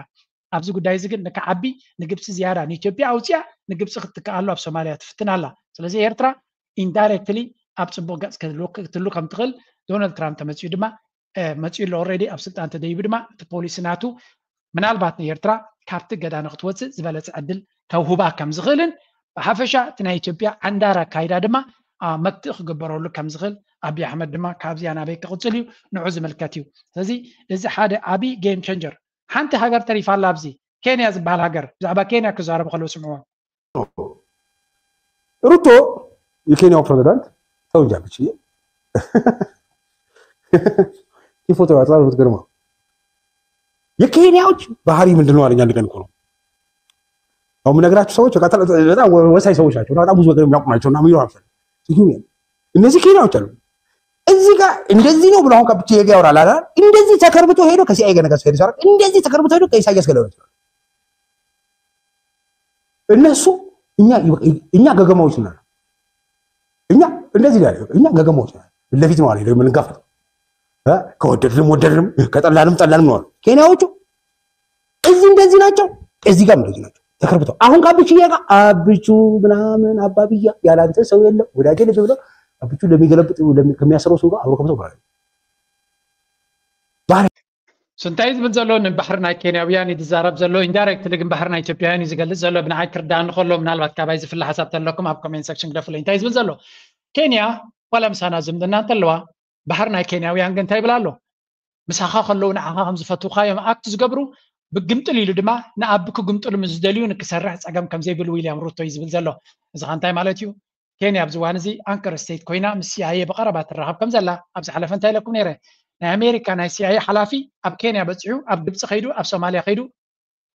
ኣብዚ ጉዳይ እዚ ግን ንክዓቢ ንግብፂ ዝያዳ ንኢትዮጵያ ኣውፅያ ንግብፂ ክትትክኣሉ ኣብ ሶማልያ ትፍትን ኣላ። ስለዚ ኤርትራ ኢንዳይሬክትሊ ኣብ ፅቡቅ ገፅ ክትህልወ- ክትህሉ ከም ትኽእል ዶናልድ ትራምፕ ተመፅኡ ድማ እ፣ መፅኡ ኣሎ። ኦልሬዲ ኣብ ስልጣን ተደይቡ ድማ እቲ ፖሊሲ ናቱ ምናልባት ንኤርትራ ካብቲ ገዳ ንክትወፅእ ዝበለፀ ዕድል ከውህባ ከም ዝኽእልን ብሓፈሻ እቲ ናይ ኢትዮጵያ ዓንዳር ኣካይዳ ድማ ኣ፣ መክትእ ክግበረሉ ከም ዝኽእል ኣብይ ኣሕመድ ድማ ካብዚኣ ናበይ ክቕፅል እዩ ንዑ ዝምልከት እዩ። ስለዚ እዚ ሓደ ዓብዪ ጌም ቸንጀር። ሓንቲ ሃገር ተሪፋ ኣላ ኣብዚ ኬንያ ዝበሃል ሃገር። ብዛዕባ ኬንያ ክዛረቡ ከለዉ ስምዕዎ። ሩቶ የኬንያው ፕሬዚዳንት ተው እንጂ አብችዬ ፎቶ ያወጣል። የምትገርመው የኬንያዎች ባህሪ ምንድን ነው አለኝ አንድ ቀን እኮ ነው አሁን የምነግራችሁ ሰዎች በቃ በጣም ወሳኝ ሰዎች ናቸው እና በጣም ብዙ ነገር የሚያውቁ ናቸው እና የሚሉ አምሳል እነዚህ ኬንያዎች አሉ። እዚህ ጋር እንደዚህ ነው ብሎ አሁን ከብቼ ጋር ያወራል አይደል? እንደዚህ ተከርብቶ ሄዶ ከሲአይኤ ጋር ነገር ሲሄድ እንደዚህ ተከርብቶ ሄዶ ከኢሳያስ ጋር ይችላል። እነሱ እኛ እኛ ገገማዎች ነን። እኛ እንደዚህ ጋር እኛ ገገማዎች ነን። ፊት ለፊት ነው አይደል የምንጋፈጥ። ከወደድንም ወደድንም ከጠላንም ጠላንም ነው። ኬንያዎቹ እዚህ እንደዚህ ናቸው፣ እዚህ ጋር እንደዚህ ናቸው ተከርብተው። አሁን ከአብቹዬ ጋር አብቹ ምናምን አባብያ ያላንተ ሰው የለም ወዳጄ ልጅ ብለው አብቹ ለሚገለብጥ ለሚ- ከሚያስረው ሰው ጋር አብሮ ከብተው ማለት ነው። ባህሪ እንታይ ዝብል ዘሎ ንባሕሪ ናይ ኬንያውያን እዩ ዝዛረብ ዘሎ። ኢንዳይሬክትሊ ግን ባህሪ ናይ ኢትዮጵያውያን እዩ ዝገልፅ ዘሎ። ብንዓይ ክርዳእ እንከሎ ምናልባት ካባይ ዝፍለ ሓሳብ ተለኩም ኣብ ኮሜንት ሴክሽን ግደፉለይ። እንታይ ዝብል ዘሎ ኬንያ ዋላ ምሳና ዝምድና እንተለዋ ባህሪ ናይ ኬንያውያን ግን እንታይ ይብል ኣሎ? ምሳኻ ከለዉ ንዓኻ ከም ዝፈትውካ እዮም ኣክት ዝገብሩ። ብግምጥል ኢሉ ድማ ንኣቢ ክግምጥሉ ምስ ዝደልዩ ንክሰርሕ ፀገም ከም ዘይብሉ ዊልያም ሩቶ እዩ ዝብል ዘሎ። እዚ ኸ እንታይ ማለት እዩ? ኬንያ ኣብዚ እዋን እዚ ኣንከር ስቴት ኮይና ምስ ሲኣይኤ ብቐረባ ትራኸብ ከም ዘላ ኣብ ዝሓለፈ እንታይ ኢለኩም ነይረ? ናይ ኣሜሪካ ናይ ሲኣይኤ ሓላፊ ኣብ ኬንያ በፂሑ ኣብ ግብፂ ከይዱ ኣብ ሶማልያ ከይዱ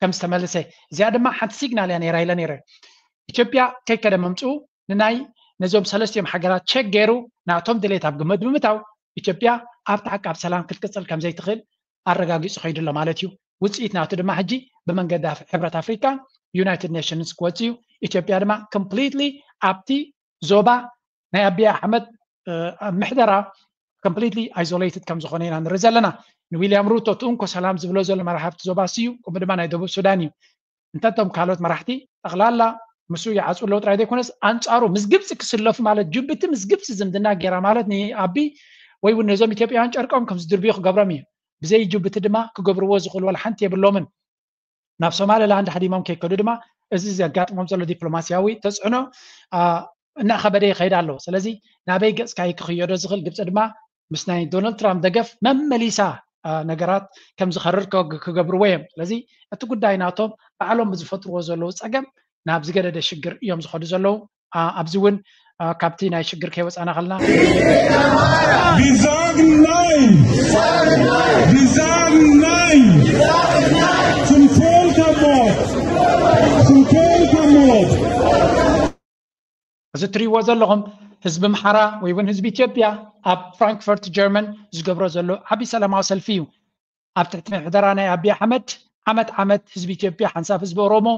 ከም ዝተመለሰ እዚኣ ድማ ሓንቲ ሲግናል እያ ነይራ ኢለ ነይረ። ኢትዮጵያ ከይከደ መምፅኡ ንናይ ነዞም ሰለስቲኦም ሃገራት ቸክ ገይሩ ናቶም ድሌት ኣብ ግምት ብምታው ኢትዮጵያ ኣብቲ ዓቃብ ሰላም ክትቅፅል ከም ዘይትኽእል ኣረጋጊፁ ከይዱ ኣሎ ማለት እዩ። ውፅኢት ናቱ ድማ ሕጂ ብመንገዲ ኣፍ- ሕብረት ኣፍሪካ ዩናይትድ ኔሽንስ ክወፅእ እዩ። ኢትዮጵያ ድማ ኮምፕሊትሊ ኣብቲ ዞባ ናይ ኣቢይ ኣሕመድ እ፣ ኣብ ምሕደራ ኮምፕሊትሊ ኣይዞሌትድ ከም ዝኾነ ኢና ንርኢ ዘለና። ንዊልያም ሩቶ እቲ እንኮ ሰላም ዝብሎ ዘሎ መራሒ ኣብቲ ዞባ እሱ እዩ፣ ከምኡ ድማ ናይ ደቡብ ሱዳን እዩ። እንተቶም ካልኦት መራሕቲ ጠቕላላ ምስኡ ይዓፅው ኣለዉ ጥራይ ዘይኮነስ ኣንፃሩ ምስ ግብፂ ክስለፉ ማለት ጅቡቲ ምስ ግብፂ ዝምድና ገይራ ማለት ንኣቢ ወይ እውን ነዞም ኢትዮጵያውያን ጨርቆም ከም ዝድርብዩ ክገብሮም እዩ። ብዘይ ጅቡቲ ድማ ክገብርዎ ዝኽእሉ ዋላ ሓንቲ የብሎምን። ናብ ሶማሊላንድ ሃዲሞም ከይከዱ ድማ እዚ ዘጋጥሞም ዘሎ ዲፕሎማስያዊ ተፅዕኖ አ፣ እናኸበደ ይኸይድ ኣሎ። ስለዚ ናበይ ገፅካ እዩ ክኽየዶ ዝኽእል? ግብፂ ድማ ምስ ናይ ዶናልድ ትራምፕ ደገፍ መመሊሳ አ፣ ነገራት ከም ዝኸርር ከ- ክገብርዎ እዮም። ስለዚ እቲ ጉዳይ ናቶም ባዕሎም ብዝፈጥርዎ ዘለዉ ፀገም ናብ ዝገደደ ሽግር እዮም ዝኸዱ ዘለዉ። አ፣ ኣብዚ እውን አ፣ ካብቲ ናይ ሽግር ከይወፃና ከለና Wir sagen Nein! Wir sagen Nein! Zum Völkermord! Zum Völkermord! እዚ እትሪእዎ ዘለኹም ህዝቢ ኣምሓራ ወይ እውን ህዝቢ ኢትዮጵያ ኣብ ፍራንክፈርት ጀርመን ዝገብሮ ዘሎ ዓብዪ ሰላማዊ ሰልፊ እዩ። ኣብ ትሕቲ ምሕደራ ናይ ኣቢይ ኣሕመድ ዓመት ዓመት ህዝቢ ኢትዮጵያ ሓንሳብ ህዝቢ ኦሮሞ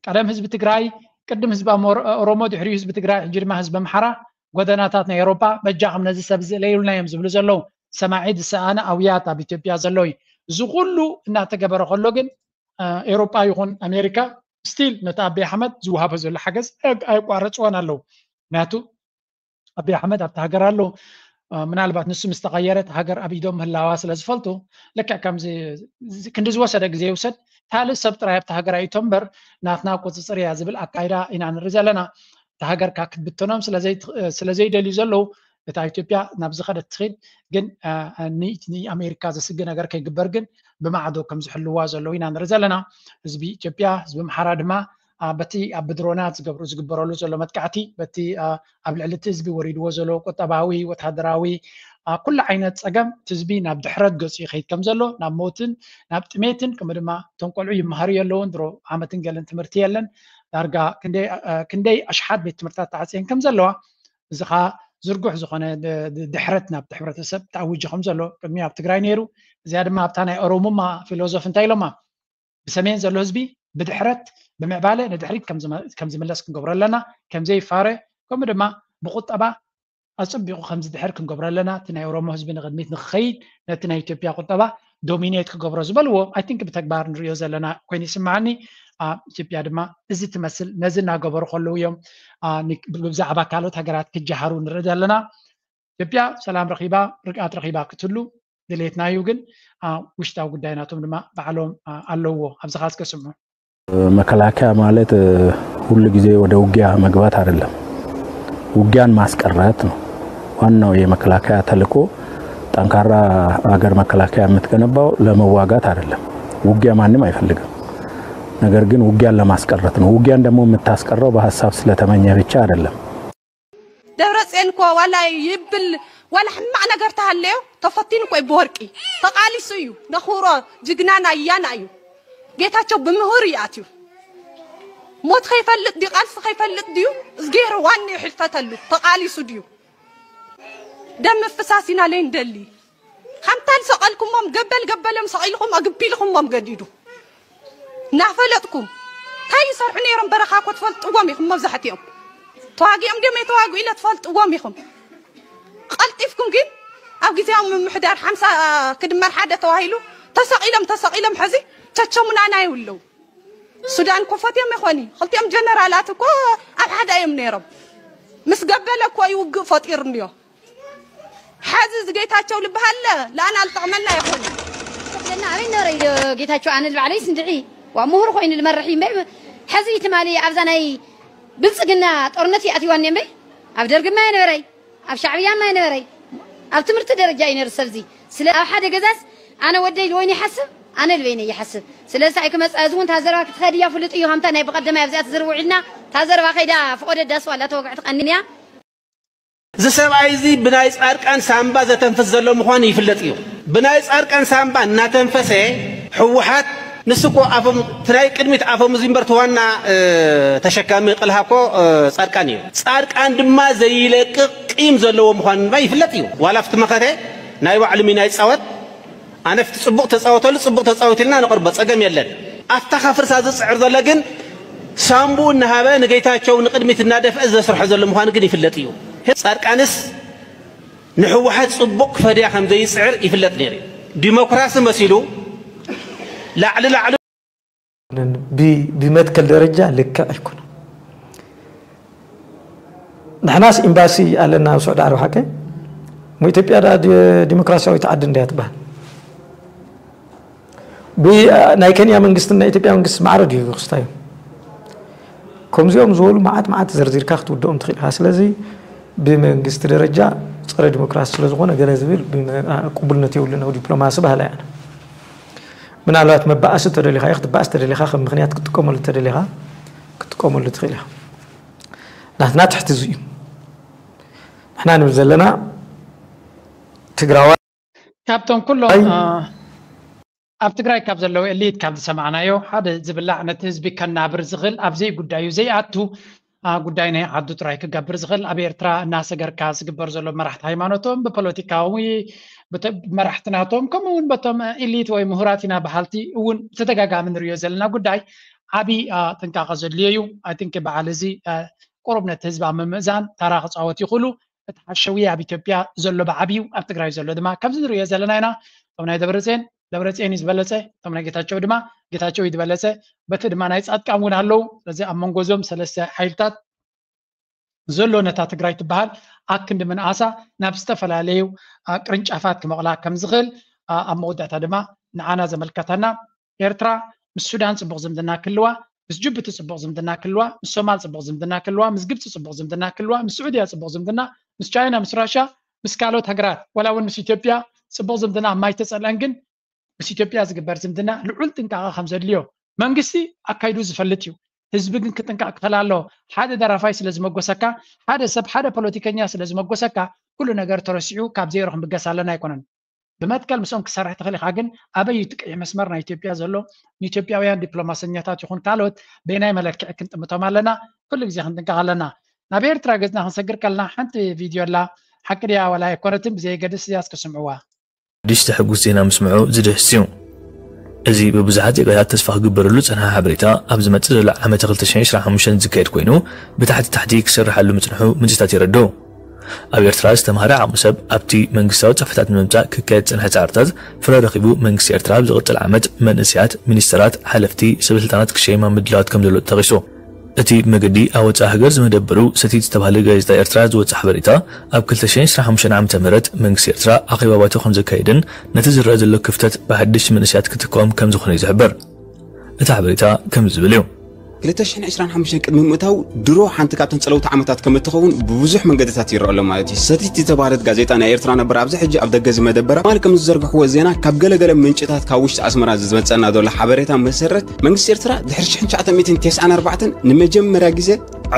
ቀደም ህዝቢ ትግራይ ቅድም ህዝቢ ኣሞ- ኦሮሞ ድሕሪኡ ህዝቢ ትግራይ ሕጂ ድማ ህዝቢ ኣምሓራ ጎደናታት ናይ ኤውሮጳ በጃኹም ነዚ ሰብ እዚ ለይሉና እዮም ዝብሉ ዘለዉ። ሰማዒ ዝሰኣነ ኣውያት ኣብ ኢትዮጵያ ዘሎ እዩ። እዚ ኩሉ እናተገበረ ከሎ ግን እ፣ ኤውሮጳ ይኹን ኣሜሪካ ስቲል ነቲ ኣቢይ ኣሕመድ ዝወሃቦ ዘሎ ሓገዝ ኣይ- ኣየቋረፅዎን ኣለዉ። ምክንያቱ ኣቢይ ኣሕመድ ኣብቲ ሃገር ኣሎ። እ፣ ምናልባት ንሱ ምስ ተቐየረ እቲ ሃገር ኣብ ኢዶም ምህላዋ ስለ ዝፈልጡ ልክዕ ከምዚ ክንዲ ዝወሰደ ግዜ ይውሰድ ካልእ ሰብ ጥራይ ኣብቲ ሃገር ኣይእቶ እምበር ናትና ቁፅፅር እያ ዝብል ኣካይዳ ኢና ንርኢ ዘለና። እቲ ሃገር ካብ ክትብተኖም ስለ ዘይት- ስለ ዘይደልዩ ዘለዉ እታ ኢትዮጵያ ናብ ዝኸደት ትኽድ ግን እ፣ እ፣ ን- ንኣሜሪካ ዘስጊ ነገር ከይግበር ግን ብማዕዶ ከም ዝሕልዋ ዘለዉ ኢና ንርኢ ዘለና። ህዝቢ ኢትዮጵያ ህዝቢ ኣምሓራ ድማ አ፣ በቲ ኣብ ብድሮናት ዝገብሩ ዝግበረሉ ዘሎ መጥቃዕቲ በቲ አ፣ ኣብ ልዕሊ እቲ ህዝቢ ወሪድዎ ዘሎ ቁጠባዊ ወተሃደራዊ አ፣ ኩሉ ዓይነት ፀገም እቲ ህዝቢ ናብ ድሕረት ገፁ ይኸይድ ከም ዘሎ ናብ ሞትን ናብ ጥሜትን ከምኡ ድማ እቶም ቆልዑ ይመሃሩ የለውን ድሮ ዓመትን ገለን ትምህርቲ የለን ዳርጋ ክንደይ አ፣ ክንደይ ኣሽሓት ቤት ትምህርትታት ተዓፅየን ከም ዘለዋ እዚ ከዓ ዝርጉሕ ዝኾነ ድ- ድ- ድሕረት ናብቲ ሕብረተሰብ ተኣዊጁ ከም ዘሎ ቅድሚ ኣብ ትግራይ ነይሩ። እዚኣ ድማ ኣብታ ናይ ኦሮሙማ ፊሎዞፍ እንታይ ኢሎማ ብሰሜን ዘሎ ህዝቢ ብድሕረት ብምዕባለ ንድሕሪት ከም ዝመ- ከም ዝምለስ ክንገብሮ ኣለና። ከም ዘይፋረ ከምኡ ድማ ብቁጠባ ኣጸቢቑ ከም ዝድሕር ክንገብሮ ኣለና። እቲ ናይ ኦሮሞ ህዝቢ ንቕድሚት ንክኸይድ ነቲ ናይ ኢትዮጵያ ቁጠባ ዶሚኔት ክገብሮ ዝበልዎ ኣይ ቲንክ ብተግባር ንሪኦ ዘለና ኮይኑ ይስምዓኒ። ኢትዮጵያ ድማ እዚ ትመስል። ነዚ እናገበሩ ከለዉ እዮም ብዛዕባ ካልኦት ሃገራት ክጀሃሩ ንርኢ ዘለና። ኢትዮጵያ ሰላም ረኺባ ርግኣት ረኺባ ክትህሉ ድሌትና እዩ። ግን ውሽጣዊ ጉዳይ ናቶም ድማ ባዕሎም ኣለዎ። ኣብዚ ኻስከ ስምዑ። መከላከያ ማለት ሁል ጊዜ ወደ ውጊያ መግባት አይደለም፣ ውጊያን ማስቀረት ነው ዋናው የመከላከያ ተልእኮ። ጠንካራ ሀገር መከላከያ የምትገነባው ለመዋጋት አይደለም። ውጊያ ማንም አይፈልግም። ነገር ግን ውጊያን ለማስቀረት ነው። ውጊያን ደግሞ የምታስቀረው በሀሳብ ስለተመኘ ብቻ አይደለም። ደብረፅዮን እኮ ዋላ ይብል ዋላ ሕማቕ ነገር ተሃለዮ ተፈቲኑ እኮ እዩ ብወርቂ ተቓሊሱ እዩ። ነኽብሮ ጅግናና እያና እዩ። ጌታቸው ብምህር እዩ ኣትዩ። ሞት ከይፈልጥ ድዩ ቃልሲ ከይፈልጥ ድዩ እዝጌር ዋኒ ሕልፈተሉ ተቓሊሱ ድዩ? ደም ምፍሳስ ኢና ለይንደሊ። ከምታ ዝሰቐልኩሞም ገበል ገበሎም ሰቒልኹም ኣግቢልኹሞም ገዲዱ እናፈለጥኩም እንታይ ይሰርሑ ነይሮም በረኻ እኮ ትፈልጥዎም ኢኹም መብዛሕትኦም ተዋጊኦም ድዮም የተዋግኡ ኢለ ትፈልጥዎም ኢኹም ቀልጢፍኩም ግን ኣብ ግዜያዊ ምምሕዳር ሓምሳ ክድመር ሓደ ተዋሂሉ ተሰቒሎም ተሰቒሎም ሕዚ ቸቸሙናና ይውለው ሱዳን እኮ ፈትዮም ይኾኒ ክልቲኦም ጀነራላት እኮ ኣብ ሓደ እዮም ነይሮም ምስ ገበለ እኮ እዩ ውግእ ፈጢሩ እንድዮ ሓዚ እዚ ጌታቸው ልበሃለ ለኣና ልጠቕመና ይኾኒ ለና ኣበይ ነበረ ኢሎ ጌታቸው ኣነ ልባዕለይ ስንድዒ ዋ ምሁር ኮይኑ ልመርሕ እዩ እምበይ ሕዚ ትማሊ ኣብዛ ናይ ብልፅግና ጦርነት ይኣትዋኒ እምበይ ኣብ ደርግማ የነበረይ ኣብ ሻዕብያማ የነበረይ ኣብ ትምህርቲ ደረጃ እዩ ነሩ ሰብዚ ስለ ኣብ ሓደ ገዛስ ኣነ ወደይ ልወይን ይሓስብ ኣነ ልበይነ ይሓስብ ስለዚ እንታይ ክመፃ እዚ እውን ታዘረባ ክትኸድ እያ ፍሉጥ እዩ ሃምታ ናይ ብቐደማይ ኣብዚኣ ትዝርብ ውዒልና ታዘረባ ከይዳ ፍቆደ ዳስዋ ላተወግዕ ትቐንን እያ እዚ ሰብኣይ እዚ ብናይ ፃድቃን ሳምባ ዘተንፍስ ዘሎ ምዃኑ ይፍለጥ እዩ። ብናይ ፃድቃን ሳምባ እናተንፈሰ ህወሓት ንሱ እኮ ኣፎም እቲ ናይ ቅድሚት ኣፈሙዝ እምበር እቲ ዋና ተሸካሚ ቅልሃ እኮ ፃድቃን እዩ። ፃድቃን ድማ ዘይለቅቕ ቂም ዘለዎ ምዃኑ ድማ ይፍለጥ እዩ። ዋላ ኣብቲ መኸተ ናይ ባዕሉ ሚና ይፃወት ኣነ ኣብቲ ፅቡቕ ተፃወተሉ ፅቡቕ ተፃወት ኢልና ነቕርቦ ፀገም የለን። ኣብታ ከፍርሳ ዝፅዕር ዘሎ ግን ሳንቡኡ እናሃበ ንጌታቸው ንቕድሚት እናደፍአ ዘስርሖ ዘሎ ምዃኑ ግን ይፍለጥ እዩ። ፃድቃንስ ንህወሓት ፅቡቕ ክፈድያ ከም ዘይፅዕር ይፍለጥ ነይሩ እዩ። ዲሞክራሲ መሲሉ ላዕሊ ላዕሉ ብመትከል ደረጃ ልክዕ ኣይኮነን። ንሕናስ ኤምባሲ ኣለና ኣብ ስዑዲ ዓረብ ሓቀ እሞ ኢትዮጵያ ደኣ ዲሞክራሲያዊት ዓዲ እንድያ ትበሃል። ናይ ኬንያ መንግስትን ናይ ኢትዮጵያ መንግስቲ ማዕረ ድዩ ክስታዮም? ከምዚኦም ዝበሉ መዓት መዓት ዘርዚርካ ክትውድኦም ትኽእል ኢኻ። ስለዚ ብመንግስቲ ደረጃ ፀረ ዲሞክራሲ ስለዝኾነ ገለ ዝብል ቅቡልነት የብሉን ኣብ ዲፕሎማሲ ባህላ እያ። ምናልባት መባኣሲ ተደሊኻ ክትባኣስ ተደሊኻ ከም ምኽንያት ክትጥቀመሉ ተደሊኻ ክትጥቀመሉ ትኽእል ኢኻ። ናትና ትሕቲ እዚ እዩ። ንሕና ንብል ዘለና ትግራዋይ ካብቶም ኩሎም ኣብ ትግራይ ካብ ዘለዉ ኤሊት ካብ ዝሰማዕናዮ ሓደ ዝብላዕ ነቲ ህዝቢ ከናብር ዝኽእል ኣብ ዘይጉዳዩ ዘይኣቱ ጉዳይ ናይ ዓዱ ጥራይ ክገብር ዝኽእል ኣብ ኤርትራ እናሰገርካ ዝግበር ዘሎ መራሕቲ ሃይማኖቶም ብፖለቲካዊ መራሕቲ ናቶም ከምኡ እውን በቶም ኢሊት ወይ ምሁራት ኢና በሃልቲ እውን ብተደጋጋሚ ንሪኦ ዘለና ጉዳይ ዓብዪ ጥንቃቐ ዘድልዮ እዩ። ኣይ ቲንክ በዓል እዚ ቁሩብ ነቲ ህዝቢ ኣብ ምምእዛን ታራ ክፃወት ይኽእሉ። እቲ ሓሸውየ ኣብ ኢትዮጵያ ዘሎ ብዓብዩ ኣብ ትግራይ ዘሎ ድማ ከምዚ ንሪኦ ዘለና ኢና። እቶም ናይ ደብረፅዮን ደብረፅዮን እዩ ዝበለፀ፣ እቶም ናይ ጌታቸው ድማ ጌታቸው እዩ ዝበለፀ። በቲ ድማ ናይ ፃድቃን እውን ኣለዉ። ስለዚ ኣብ መንጎ እዞም ሰለስተ ሓይልታት ዘሎ ነታ ትግራይ ትበሃል ኣክንዲ ምንኣሳ ናብ ዝተፈላለዩ ቅርንጫፋት ክመቕላ ከም ዝኽእል ኣብ መወዳእታ ድማ ንዓና ዘመልከተና ኤርትራ ምስ ሱዳን ፅቡቕ ዝምድና ክልዋ፣ ምስ ጅቡቲ ፅቡቕ ዝምድና ክልዋ፣ ምስ ሶማል ፅቡቕ ዝምድና ክልዋ፣ ምስ ግብፂ ፅቡቕ ዝምድና ክልዋ፣ ምስ ስዑድያ ፅቡቕ ዝምድና፣ ምስ ቻይና፣ ምስ ራሻ፣ ምስ ካልኦት ሃገራት ዋላ እውን ምስ ኢትዮጵያ ፅቡቕ ዝምድና እማይተፀልአን ግን ምስ ኢትዮጵያ ዝግበር ዝምድና ልዑል ጥንቃቐ ከም ዘድልዮ መንግስቲ ኣካይዱ ዝፈልጥ እዩ። ህዝቢ ግን ክጥንቀቕ ክኽእል ኣለዎ። ሓደ ደራፋይ ስለ ዝመጎሰካ፣ ሓደ ሰብ ሓደ ፖለቲከኛ ስለ ዝመጎሰካ ኩሉ ነገር ተረሲዑ ካብ ዜሮ ክንብገስ ኣለና ኣይኮነን። ብመትከል ምስኦም ክትሰርሕ ትኽእል ኢኻ፣ ግን ኣበይ እዩ እቲ ቀይሕ መስመር ናይ ኢትዮጵያ ዘሎ? ንኢትዮጵያውያን ዲፕሎማሰኛታት ይኹን ካልኦት በየናይ መለክዒ ክንጥምቶም ኣለና? ኩሉ ግዜ ክንጥንቀቕ ኣለና። ናብ ኤርትራ ገጽና ክንሰግር ከለና ሓንቲ ቪድዮ ኣላ፣ ሓቂ ድያ ዋላ ኣይኮነትን ብዘየገድስ እዚኣስ ክስምዕዋ። ሓድሽ ዘሐጉስ ዜና ምስምዑ ዝድህስ እዩ። እዚ ብብዙሓት ዜጋታት ተስፋ ክግበረሉ ዝጸንሐ ሓበሬታ፣ ኣብ ዝመጽእ ዘሎ ዓመተ ክልተ ሽሕን ዕስራን ሓሙሽተን ዝካየድ ኮይኑ፣ ብታሕቲ ታሕቲ ክስርሓሉ ምጽንሑ ምንጭታት የረድኡ። ኣብ ኤርትራ ዝተምሃረ ዓቕሚ ሰብ ኣብቲ መንግስታዊ ጽሕፈታት ንምምጻእ ክካየድ ዝጸንሐ ጻዕርታት ፍረ ረኺቡ፣ መንግስቲ ኤርትራ ኣብ ዝቕጽል ዓመት መንእሰያት፣ ሚኒስተራት፣ ሓለፍቲ፣ ሰበስልጣናት ክሸይማ ምድላዋት ከም ዘሎ ተጠቒሱ። እቲ ብመገዲ ኣብ ወጻኢ ሃገር ዝመደበሩ ሰቲት ዝተባህለ ጋዜጣ ኤርትራ ዝወጽእ ሓበሬታ፣ ኣብ ክልተ ሽሕን ዕስራን ሓሙሽተን ዓመተ ምህረት መንግስቲ ኤርትራ ኣኼባ ባይቶ ከም ዘካየደን ነቲ ዝረአ ዘሎ ክፍተት ብሓድሽ መንእሰያት ክትክኦም ከም ዝኾነ እዩ ዝሕብር። እቲ ሓበሬታ ከምዚ ዝብል እዩ። ክልተ ሽሕን ዕስራን ሓሙሽተን ቅድሚ ምእታው ድሮ ሓንቲ ካብተን ጸለውቲ ዓመታት ከም እትኸውን ብብዙሕ መንገድታት ይረአ ኣሎ ማለት እዩ። ሰቲት ዝተባህለት ጋዜጣ ናይ ኤርትራ ነበር ኣብዚ ሕጂ ኣብ ደገ ዝመደበራ ማል ከም ዝዘርግሕዎ ዜና ካብ ገለገለ ምንጭታት ካብ ውሽጢ ኣስመራ ዝመጸና ዘሎ ሓበሬታ መሰረት መንግስቲ ኤርትራ ድሕሪ ሽሕን ትሽዓተ ሚእትን ተስዓን ኣርባዕተን ንመጀመርያ ግዜ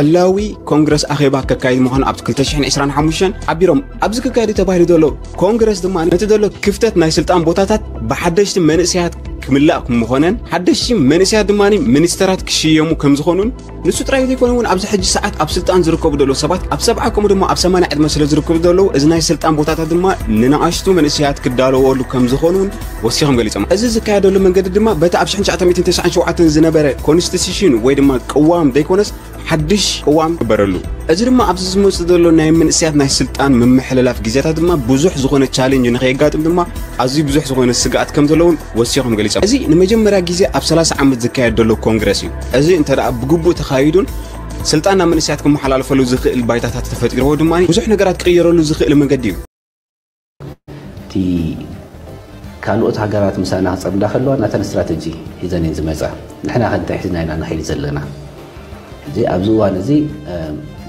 ዕላዊ ኮንግረስ ኣኼባ ከካይድ ምዃኑ ኣብ ክልተ ሽሕን ዕስራን ሓሙሽተን ሓቢሮም። ኣብዚ ክካየድ እዩ ተባሂሉ ዘሎ ኮንግረስ ድማ ነቲ ዘሎ ክፍተት ናይ ስልጣን ቦታታት ብሓደሽቲ መንእሰያት ክምላእ ምዃነን ሓደሽቲ መንእሰያት ድማ ሚኒስተራት ክሽየሙ ከም ዝኾኑን ንሱ ጥራይ ዘይኮነ እውን ኣብዚ ሕጂ ሰዓት ኣብ ስልጣን ዝርከቡ ዘለዉ ሰባት ኣብ ሰብዓ ከምኡ ድማ ኣብ ሰማንያ ዕድመ ስለ ዝርከቡ ዘለዉ እዚ ናይ ስልጣን ቦታታት ድማ ንንኣሽቱ መንእሰያት ክዳለወሉ ከም ዝኾኑን ወሲኾም ገሊጾም። እዚ ዝካየደሉ መንገዲ ድማ በቲ ኣብ ሽሕን ትሽዓተ ሚእትን ተስዓን ሸውዓተን ዝነበረ ኮንስቲቱሽን ወይ ድማ ቅዋም ዘይኮነስ ሓድሽ ቅዋም ክበረሉ። እዚ ድማ ኣብዚ ዝመጽእ ዘሎ ናይ መንእሰያት ናይ ስልጣን ምምሕልላፍ ግዜታት ድማ ብዙሕ ዝኾነ ቻሌንጅ ንኸየጋጥም ድማ ኣዝዩ ብዙሕ ዝኾነ ስግኣት ከም ዘለውን ወሲኾም ገሊጾም። እዚ ንመጀመርያ ግዜ ኣብ ሰላሳ ዓመት ዝካየድ ዘሎ ኮንግረስ እዩ። እዚ እንተ ደኣ ብግቡእ ተኻይዱን ስልጣን ናብ መንእሰያት ክመሓላለፈሉ ዝኽእል ባይታታት ተፈጢርዎ ድማ ብዙሕ ነገራት ክቕየረሉ ዝኽእል መንገዲ እዩ። እቲ ካልኦት ሃገራት ምሳና ክጸምዳ ከለዋ ናተን ስትራተጂ ሒዘን እየን ዝመጻ። ንሕና ከ እንታይ ሒዝና ኢና ንኸይድ ዘለና? ሕጂ ኣብዚ እዋን እዚ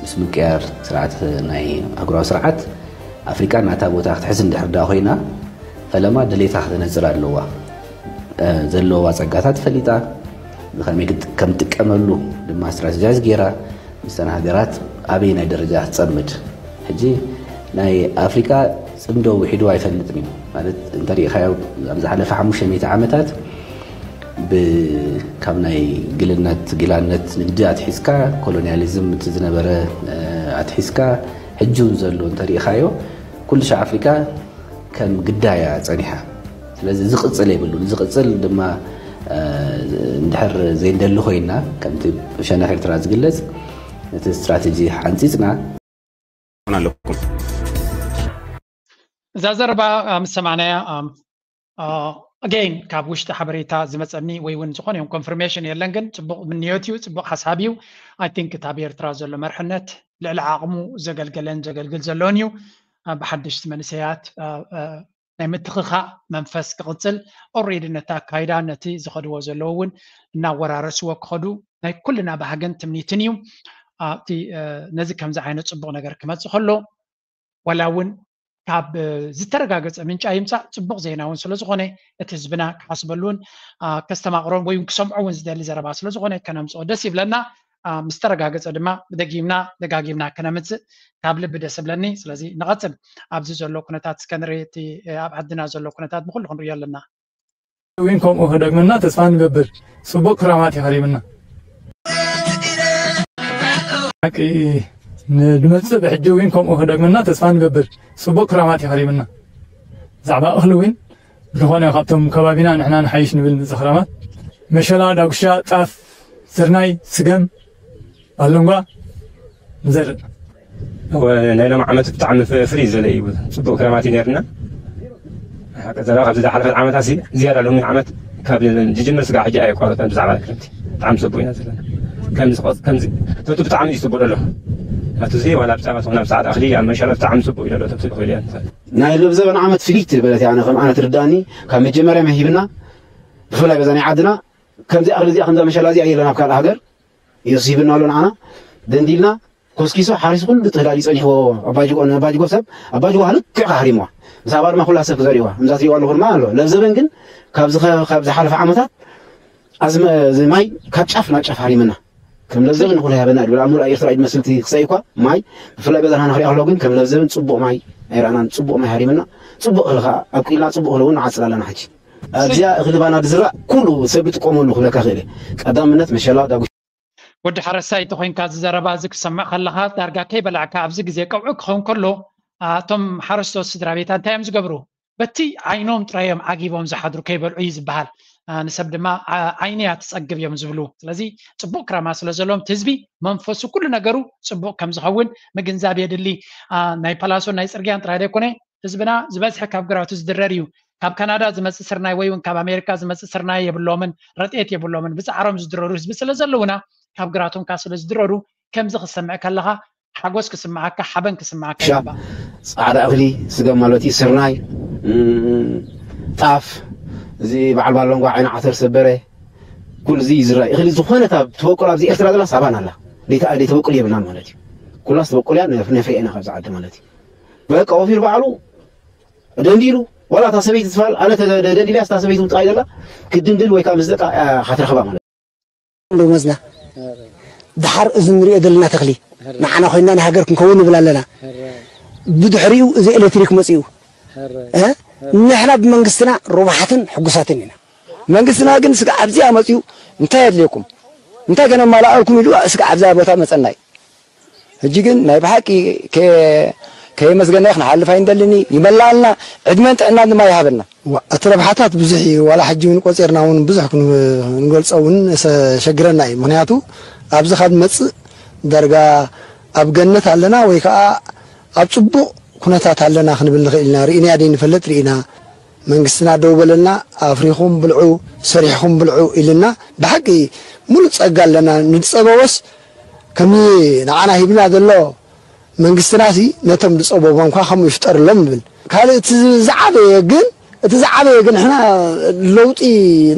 ምስ ምቅያር ስርዓት ናይ ኣህጉራዊ ስርዓት ኣፍሪቃ ናታ ቦታ ክትሕዝ እንድሕር ዳ ኮይና ፈለማ ድሌታ ከተነጽር ኣለዋ። ዘለዋ ጸጋታት ፈሊጣ ብኸመይ ከም ትጥቀመሉ ድማ ስትራተጃይዝ ገይራ ምስተን ሃገራት ኣበየናይ ደረጃ ክትጸምድ። ሕጂ ናይ ኣፍሪቃ ጽምዶ ውሒዱ ኣይፈልጥን እዩ። ማለት እንተሪኢኻዮ ኣብ ዝሓለፈ ሓሙሽተ ሚእቲ ዓመታት ካብ ናይ ግልነት ግላነት ንግዲ ኣትሒዝካ ኮሎኒያሊዝም እቲ ዝነበረ ኣትሒዝካ ሕጂ እውን ዘሎ እንተሪኢኻዮ ኩሉ ሻዕ ኣፍሪቃ ከም ግዳያ ጸኒሓ። ስለዚ ዝቕጽል የብሉን። ዝቕጽል ድማ እንድሕር ዘይንደሊ ኮይና ከምቲ ብሸነኽ ኤርትራ ዝግለጽ ነቲ ስትራተጂ ሓንጺጽና ኣለኩም። እዛ ዘረባ ምስ ሰማዕናያ ኣገይን ካብ ውሽጢ ሓበሬታ ዝመፀኒ ወይ እውን ዝኾነ ይኹን ኮንፍርሜሽን የለን፣ ግን ፅቡቕ ምንዮት እዩ፣ ፅቡቕ ሓሳብ እዩ። ኣይ ቲንክ እቲ ኣብ ኤርትራ ዘሎ መርሕነት ልዕሊ ዓቕሙ ዘገልገለን ዘገልግል ዘሎን እዩ። ብሓደሽቲ መንእሰያት ናይ ምትኽኻእ መንፈስ ክቕፅል ኦሬዲ ነቲ ኣካይዳ ነቲ ዝኸድዎ ዘለዉ እውን እናወራረስዎ ክኸዱ ናይ ኩልና ባህግን ትምኒትን እዩ። እቲ ነዚ ከምዚ ዓይነት ፅቡቕ ነገር ክመፅእ ከሎ ዋላ እውን ካብ ዝተረጋገፀ ምንጫ ይምፃእ ፅቡቕ ዜና እውን ስለዝኾነ እቲ ህዝብና ክሓስበሉን ከስተማቕሮን ወይ ክሰምዖ እውን ዝደሊ ዘረባ ስለዝኾነ ከነምፅኦ ደስ ይብለና። ምስ ተረጋገፀ ድማ ደጊምና ደጋጊምና ከነምፅእ ካብ ልቢ ደስ ብለኒ። ስለዚ ንቐፅል ኣብዚ ዘሎ ኩነታት እስከ ንርኢ። እቲ ኣብ ዓድና ዘሎ ኩነታት ብኩሉ ክንሪኦ ኣለና። ዊን ከምኡ ክደግመና ተስፋ ንገብር። ጽቡቕ ክራማት ይኸሪምና። ሓቂ ንድመጽእ ብሕጂ ዊን ከምኡ ክደግመና ተስፋ ንገብር። ጽቡቕ ክራማት ይኸሪምና። ብዛዕባ እኽሊ ዊን ዝኾነ ካብቶም ከባቢና ንሕና ንሓይሽ ንብል ንጽኽረማት መሸላ፣ ዳጉሻ፣ ጣፍ፣ ስርናይ፣ ስገም፣ ኣለንጓ ንዘርእ። ናይ ሎም ዓመት ብጣዕሚ ፍሪ ዘለ እዩ። ፅቡቅ ክረማት እዩ ነርና። ዘረባ ካብዚ ዝሓለፈት ዓመት ኣሲ ዝያዳ ሎሚ ዓመት ካብ ዝጅምር ስጋ ሕጂ ኣየቋረጠን ብዛዕባ ክረምቲ ብጣዕሚ ፅቡቅ ኢና ዘለና። ከምዚ ተቱ ብጣዕሚ እዩ ፅቡቅ ዘሎ። ናቱ እዚ ዋላ ብፃዕባ ትኾና ብፃዕዳ እኽሊ ኣብ መሸላ ብጣዕሚ ፅቡቅ እዩ ዘሎ ተቱ ይኽእል እያ። ናይ ሎብ ዘበን ዓመት ፍልይቲ ዝበለት እያ። ኣነ ከም ኣነ ትርዳእኒ ካብ መጀመርያ መሂብና ብፍላይ በዛ ናይ ዓድና ከምዚ ኣኽሊ እዚኣ ከምዛ መሸላ እዚኣ የለን ኣብ ካልእ ሃገር። ኢየሱስ ሂብና ኣሎ ንዓና ደንዲልና ኮስኪሱ ሓሪሱ ኩሉ ተዳልዩ ጸኒሕዎ። ኣባጅጎ ነባጅጎ ሰብ ኣባጅጎ ልክዕ ሃሪምዋ ምስ ኣባ ድማ ኩላ ሰብ ክዘሪእዋ እምዛ ትሪእዋ ኣለኹ ድማ ኣሎ ለብዘበን ግን ካብ ዝኸ- ካብ ዝሓለፈ ዓመታት ኣዝመ እዚ ማይ ካብ ጫፍ ናብ ጫፍ ሃሪምና ከም ለብዘበን ንኹሉ ሃበና ድብል ኣሙላ ኤርትራ ይመስልቲ ክሳይ እኳ ማይ ብፍላይ በዛና ንኽሪኣ ከለኹ ግን ከም ለብዘበን ጽቡቕ ማይ ኣይረኣናን ጽቡቕ ማይ ሃሪምና ጽቡቕ እኽሊ ከዓ ኣብቂልና ጽቡቕ እኽሊ እውን ንዓጽድ ኣለና ሕጂ ኣብዚኣ እኽሊ ባና ዝዝራእ ኩሉ ሰብ ይጥቀመሉ ክብለካ ክእል እየ ቀዳምነት መሸላ ዳጉ ወዲ ሓረስታይ እንተኾይንካ እዚ ዘረባ እዚ ክሰምዕ ከለኻ ዳርጋ ከይበላዕካ ኣብዚ ግዜ ቀውዒ ክኸውን ከሎ እቶም ሓረስቶት ስድራ ቤታት እንታይ እዮም ዝገብሩ? በቲ ዓይኖም ጥራይ እዮም ዓጊቦም ዝሓድሩ ከይበልዑ እዩ ዝበሃል። ንሰብ ድማ ዓይኒ እያ ትፀግብ እዮም ዝብሉ። ስለዚ ፅቡቅ ክራማ ስለ ዘለዎም እቲ ህዝቢ መንፈሱ ኩሉ ነገሩ ፅቡቅ ከም ዝኸውን ምግንዛብ የድሊ። ናይ ፓላሶን ናይ ፅርግያን ጥራይ ዘይኮነ ህዝብና ዝበዝሐ ካብ ግራቱ ዝድረር እዩ። ካብ ካናዳ ዝመፅእ ስርናይ ወይ እውን ካብ ኣሜሪካ ዝመፅእ ስርናይ የብሎምን፣ ረድኤት የብሎምን። ብፃዕሮም ዝድረሩ ህዝቢ ስለ ዘለውና ካብ ግራቶም ከዓ ስለ ዝድረሩ ከምዚ ክሰምዕ ከለካ ሓጎስ ክስምዓካ፣ ሓበን ክስምዓካ ይግባእ። ፃዕዳ እኽሊ፣ ስገም ማለት እዩ፣ ስርናይ፣ ጣፍ፣ እዚ በዓል ባሎንጓ ዓይኒ ዓተር ሰበረ፣ ኩሉ እዚ ይዝራእ። እኽሊ ዝኾነ ትበቁል ኣብዚ ኤርትራ ዘላ ሳባን ኣላ። ደይተበቁል የብልናን ማለት እዩ። ኩላስ ትበቁል እያ፣ ነፍርያ ኢና ካብዚ ዓዲ ማለት እዩ። በቃ ወፊሩ ባዕሉ ደንዲሉ፣ ዋላ እታ ሰበይቲ ትፋል፣ ኣነ ደንዲልያ እታ ሰበይቲ ውጥኣ ይደላ፣ ክድንድል ወይ ከዓ ምስ ደቃ እያ ካትረኽባ ማለት እዩ። ዶ መዝና ድሓር እዚ ንሪኦ ዘለና ተኽሊ ንዓና ኮይና ንሃገር ክንከውን ንብል ኣለና። ብድሕሪኡ እዚ ኤሌክትሪክ መፂኡ ንሕና ብመንግስትና ሩባሓትን ሕጉሳትን ኢና። መንግስትና ግን ስጋ ኣብዚኣ መፂኡ እንታይ የድልየኩም እንታይ ከነማላኣልኩም ኢሉ ስጋ ኣብዛ ቦታ መፀና እዩ። ሕጂ ግን ናይ ብሓቂ ከየመስገናይ ክንሓልፍ ኣይንደልን። ይመላኣልና፣ ዕድመን ጥዕናን ድማ ይሃበና። እቲ ረብሓታት ብዙሕ እዩ። ዋላ ሕጂ እውን ቆፂርና እውን ብዙሕ ክንገልፆ እውን ዘሸግረና እዩ። ምክንያቱ ኣብዚ ካብ ንመፅእ ዳርጋ ኣብ ገነት ኣለና ወይ ከዓ ኣብ ፅቡቕ ኩነታት ኣለና ክንብል ንኽእል ኢና። ርኢናዮ ደይንፈልጥ ርኢና። መንግስትና ደው በለልና፣ ኣፍሪኹም ብልዑ፣ ሰሪሕኹም ብልዑ ኢልና። ብሓቂ ሙሉእ ፀጋ ኣለና። ንፀበዎስ ከምዚ ንዓና ሂብና ዘሎ መንግስትና ሲ ነቶም ዝፀበቦም ከ ከምኡ ይፍጠርሎም ንብል። ካልእ እቲ ዝዓበየ ግን እቲ ዝዓበየ ግን ንሕና ለውጢ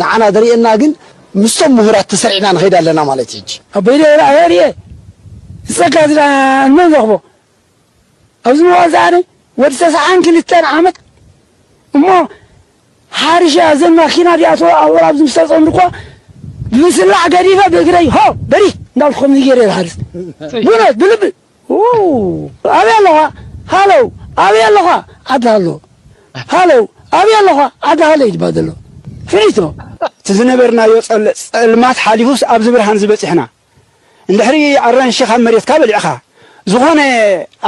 ንዓና ዘርእየና ግን ምስቶም ምሁራት ተሰሪዕና ንኸይድ ኣለና ማለት እዩ። ሕጂ ኣቦይ ደብረ ኣበ ርየ ዝፀጋ ዝዳ እንመን ረኽቦ ኣብዚ መዋል ዝኣነ ወዲ ተስዓን ክልተን ዓመት እሞ ሓሪሻ እዘን ማኪና ዲኣቶ ኣወር ኣብዚ ምስ ተፀምዱ እኮ ብምስላዕ ገዲፈ ብእግረይ ሆ በሪ እንዳልኩ ከምዚ ገይረ ዝሓርስ ብእውነት ብልቢ ኣበይ ኣለኻ ሃለው ኣበይ ኣለኻ ዓዲ ሃሎ ሃለው ኣበይ ኣለኻ ዓዲ ሃሎ ይድባ ዘሎ ፍኒቶ እቲ ዝነበርናዮ ፀልማት ሓሊፉስ ኣብዚ ብርሃን ዝበፂሕና እንድሕሪ ኣራንሺ ካብ መሬትካ በሊዕኻ ዝኾነ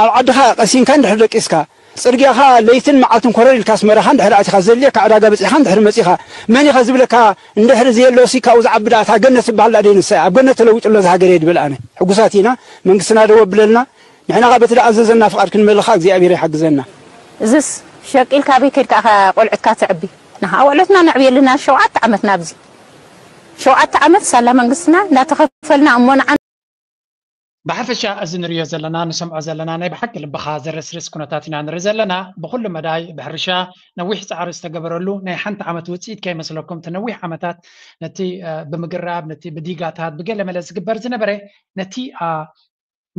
ኣብ ዓድኻ ቀሲንካ እንድሕር ደቂስካ ጽርግያኻ ለይትን መዓልትን ኮረር ኢልካ ኣስመራኻ እንድሕር ኣቲኻ ዘድልየካ ዕዳጋ በጺሕካ እንድሕር መጺኻ መን ኢኻ ዝብለካ እንድሕር ዘየሎሲ ካብኡ ዝዓቢ ደኣ እታ ገነት ትበሃል ደኣ ደይንሳ እያ ኣብ ገነት ተለዊጡ ኣሎ እዚ ሃገረይ ድብል ኣነ ሕጉሳት ኢና መንግስትና ደው ኣብለልና ንሕና ኸኣ በቲ ደኣ ዘዘና ፍቓድ ክንመልኻ እግዚኣብሔር ይሓግዘና እዝስ ሸቂልካ ኣበይ ከድካ ኢኻ ቆልዑትካ ተዕቢ ንዓ ቆልዑትና ነዕብየልና ሸውዓተ ዓመት ናብዚ ሸውዓተ ዓመት ሳላ መንግስትና እናተኸፈልና እሞ ንዓ ብሓፈሻ እዚ ንሪኦ ዘለና ንሰምዖ ዘለና ናይ ብሓቂ ልብኻ ዘረስርስ ኩነታት ኢና ንርኢ ዘለና። ብኹሉ መዳይ ብሕርሻ ነዊሕ ፃዕሪ ዝተገበረሉ ናይ ሓንቲ ዓመት ውፅኢት ከይመስለኩም እቲ ነዊሕ ዓመታት ነቲ ብምግራብ ነቲ ብዲጋታት ብገለመለ ዝግበር ዝነበረ ነቲ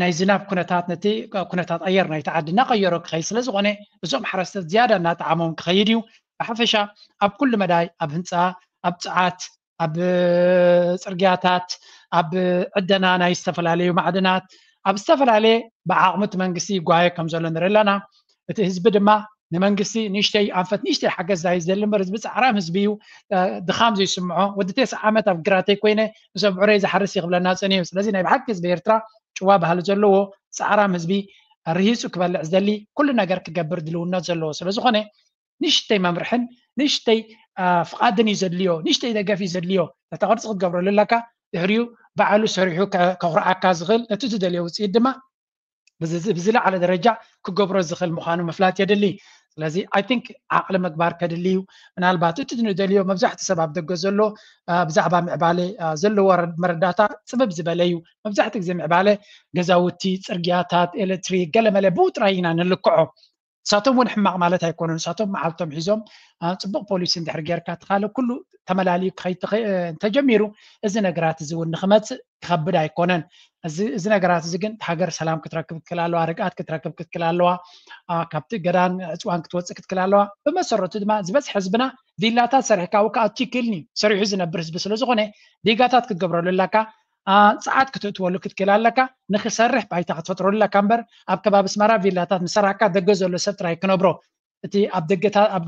ናይ ዝናብ ኩነታት ነቲ ኩነታት ኣየር ናይቲ ዓዲ እናቐየሮ ክኸይድ ስለ ዝኾነ እዞም ሓረስቶት ዝያዳ እናጠዓሞም ክኸይድ እዩ። ብሓፈሻ ኣብ ኩሉ መዳይ ኣብ ህንፃ፣ ኣብ ፅዓት፣ ኣብ ፅርግያታት፣ ኣብ ዕደና ናይ ዝተፈላለዩ ማዕድናት፣ ኣብ ዝተፈላለየ ብዓቕሚ እቲ መንግስቲ ይጓየ ከም ዘሎ ንርኢ ኣለና። እቲ ህዝቢ ድማ ንመንግስቲ ንእሽተይ ኣንፈት ንእሽተይ ሓገዝ ዛይ ዝደሊ እምበር ህዝቢ ፃዕራም ህዝቢ እዩ። ድኻም ዘይስምዖ ወዲ ተስዓ ዓመት ኣብ ግራተይ ኮይነ ምስ ኣብዑረይ ዝሓርስ እዩ ክብለና ፀኒሑ። ስለዚ ናይ ብሓቂ ህዝቢ ኤርትራ ጭዋ ባህሊ ዘለዎ ፃዕራም ህዝቢ ርሂፁ ክበልዕ ዝደሊ ኩሉ ነገር ክገብር ድልውነት ዘለዎ ስለዝኾነ ንእሽተይ መምርሕን ንእሽተይ ፍቓድን እዩ ዘድልዮ፣ ንእሽተይ ደገፍ እዩ ዘድልዮ። ነታ ቅርፂ ክትገብረሉ ኣለካ፣ ድሕሪኡ ባዕሉ ሰሪሑ ከኹርዓካ ዝኽእል ነቲ ዝደልዮ ውፅኢት ድማ ብዝለዓለ ደረጃ ክገብሮ ዝኽእል ምዃኑ ምፍላጥ የድሊ። ስለዚ I think ዓቕሊ ምግባር ከድሊ እዩ። ምናልባት እቲ ንደልዮ መብዛሕትኡ ሰብ ኣብ ደገ ዘሎ ብዛዕባ ምዕባለ ዘለዎ መረዳእታ ፅብብ ዝበለ እዩ። መብዛሕትኡ ግዜ ምዕባለ ገዛውቲ፣ ፅርግያታት፣ ኤሌክትሪክ፣ ገለመለ ብኡ ጥራይ ኢና ንልክዖ። ንሳቶም እውን ሕማቕ ማለት ኣይኮኑን። ንሳቶም መዓልቶም ሒዞም ፅቡቕ ፖሊሲ እንድሕር ጌርካ እቲ ካልእ ኩሉ ተመላልዩ ክኸይድ እንተጀሚሩ እዚ ነገራት እዚ እውን ንክመፅእ ክኸብድ ኣይኮነን። እዚ ነገራት እዚ ግን ሃገር ሰላም ክትረክብ ክትክል ኣለዋ፣ ርግኣት ክትረክብ ክትክል ኣለዋ፣ ካብቲ ገዳን ዕፅዋን ክትወፅእ ክትክል ኣለዋ። ብመሰረቱ ድማ ዝበዝሕ ህዝብና ቪላታት ሰሪሕካ ኣብኡ ክኣቱ ይክእልን እዩ። ሰሪሑ ዝነብር ህዝቢ ስለዝኾነ ዲጋታት ክትገብረሉ ኣለካ። ጸዓት ክትእትወሉ ክትክእል ኣለካ፣ ንኽሰርሕ ባይታ ክትፈጥረሉ ኣለካ እምበር ኣብ ከባቢ ኣስመራ ቪላታት ምስ ሰራሕካ ደገ ዘሎ ሰብ ጥራይ ክነብሮ። እቲ ኣብ ደገታት ኣብ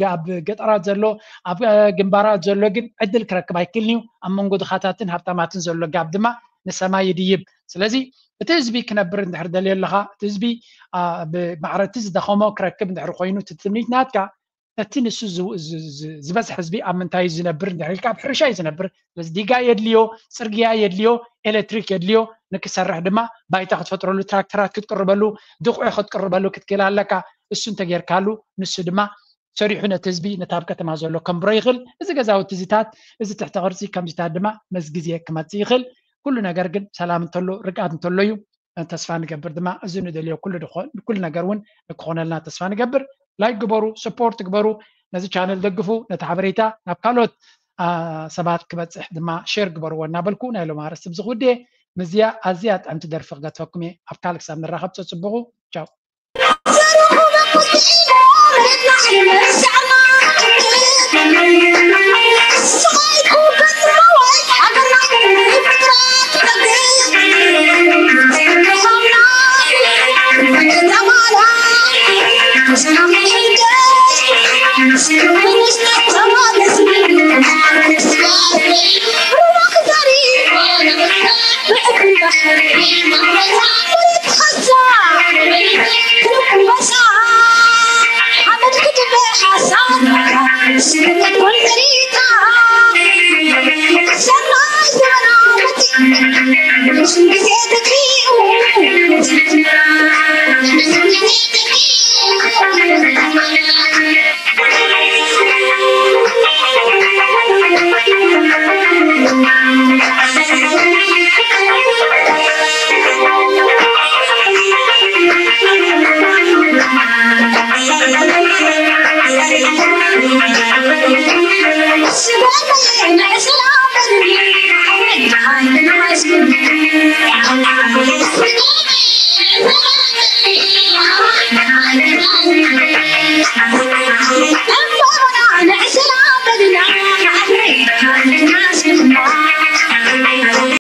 ገጠራት ዘሎ ኣብ ግንባራት ዘሎ ግን ዕድል ክረክብ ኣይክእልን እዩ። ኣብ መንጎ ድኻታትን ሃብታማትን ዘሎ ጋብ ድማ ንሰማይ ይድይብ። ስለዚ እቲ ህዝቢ ክነብር እንድሕር ደልዮ ኣለኻ፣ እቲ ህዝቢ ብማዕረ እቲ ዝደኸሞ ክረክብ እንድሕር ኮይኑ እቲ ትምኒት ናትካ እቲ ንሱ ዝበዝሕ ህዝቢ ኣብ ምንታይ እዩ ዝነብር እንድሕር ኢልካ ኣብ ሕርሻ እዩ ዝነብር። ስለዚ ዲጋ የድልዮ፣ ፅርግያ የድልዮ፣ ኤሌክትሪክ የድልዮ፣ ንክሰርሕ ድማ ባይታ ክትፈጥረሉ፣ ትራክተራት ክትቅርበሉ፣ ድቑዒ ክትቅርበሉ ክትክእል ኣለካ። እሱ እንተጌርካሉ ንሱ ድማ ሰሪሑ ነቲ ህዝቢ ነቲ ኣብ ከተማ ዘሎ ከንብሮ ይኽእል። እዚ ገዛውቲ እዚታት እዚ ትሕተ ቅርፂ ከምዚታት ድማ መዚ ግዜ ክመፅእ ይኽእል። ኩሉ ነገር ግን ሰላም እንተሎ ርግኣት እንተሎ እዩ። ተስፋ ንገብር ድማ እዚ ንደልዮ ኩሉ ነገር እውን ክኾነልና ተስፋ ንገብር። ላይክ ግበሩ፣ ሰፖርት ግበሩ፣ ነዚ ቻነል ደግፉ፣ ነቲ ሓበሬታ ናብ ካልኦት ሰባት ክበፅሕ ድማ ሼር ግበርዎ እናበልኩ ናይ ሎም ኣርእስቲ ብዚ ክውድየ። ምዝያ ኣዝያ ጥዕምቲ ደርፊ ክገትፈኩም እየ። ኣብ ካልእ ክሳብ ንራኸብ ፀፅብቑ። ቻው።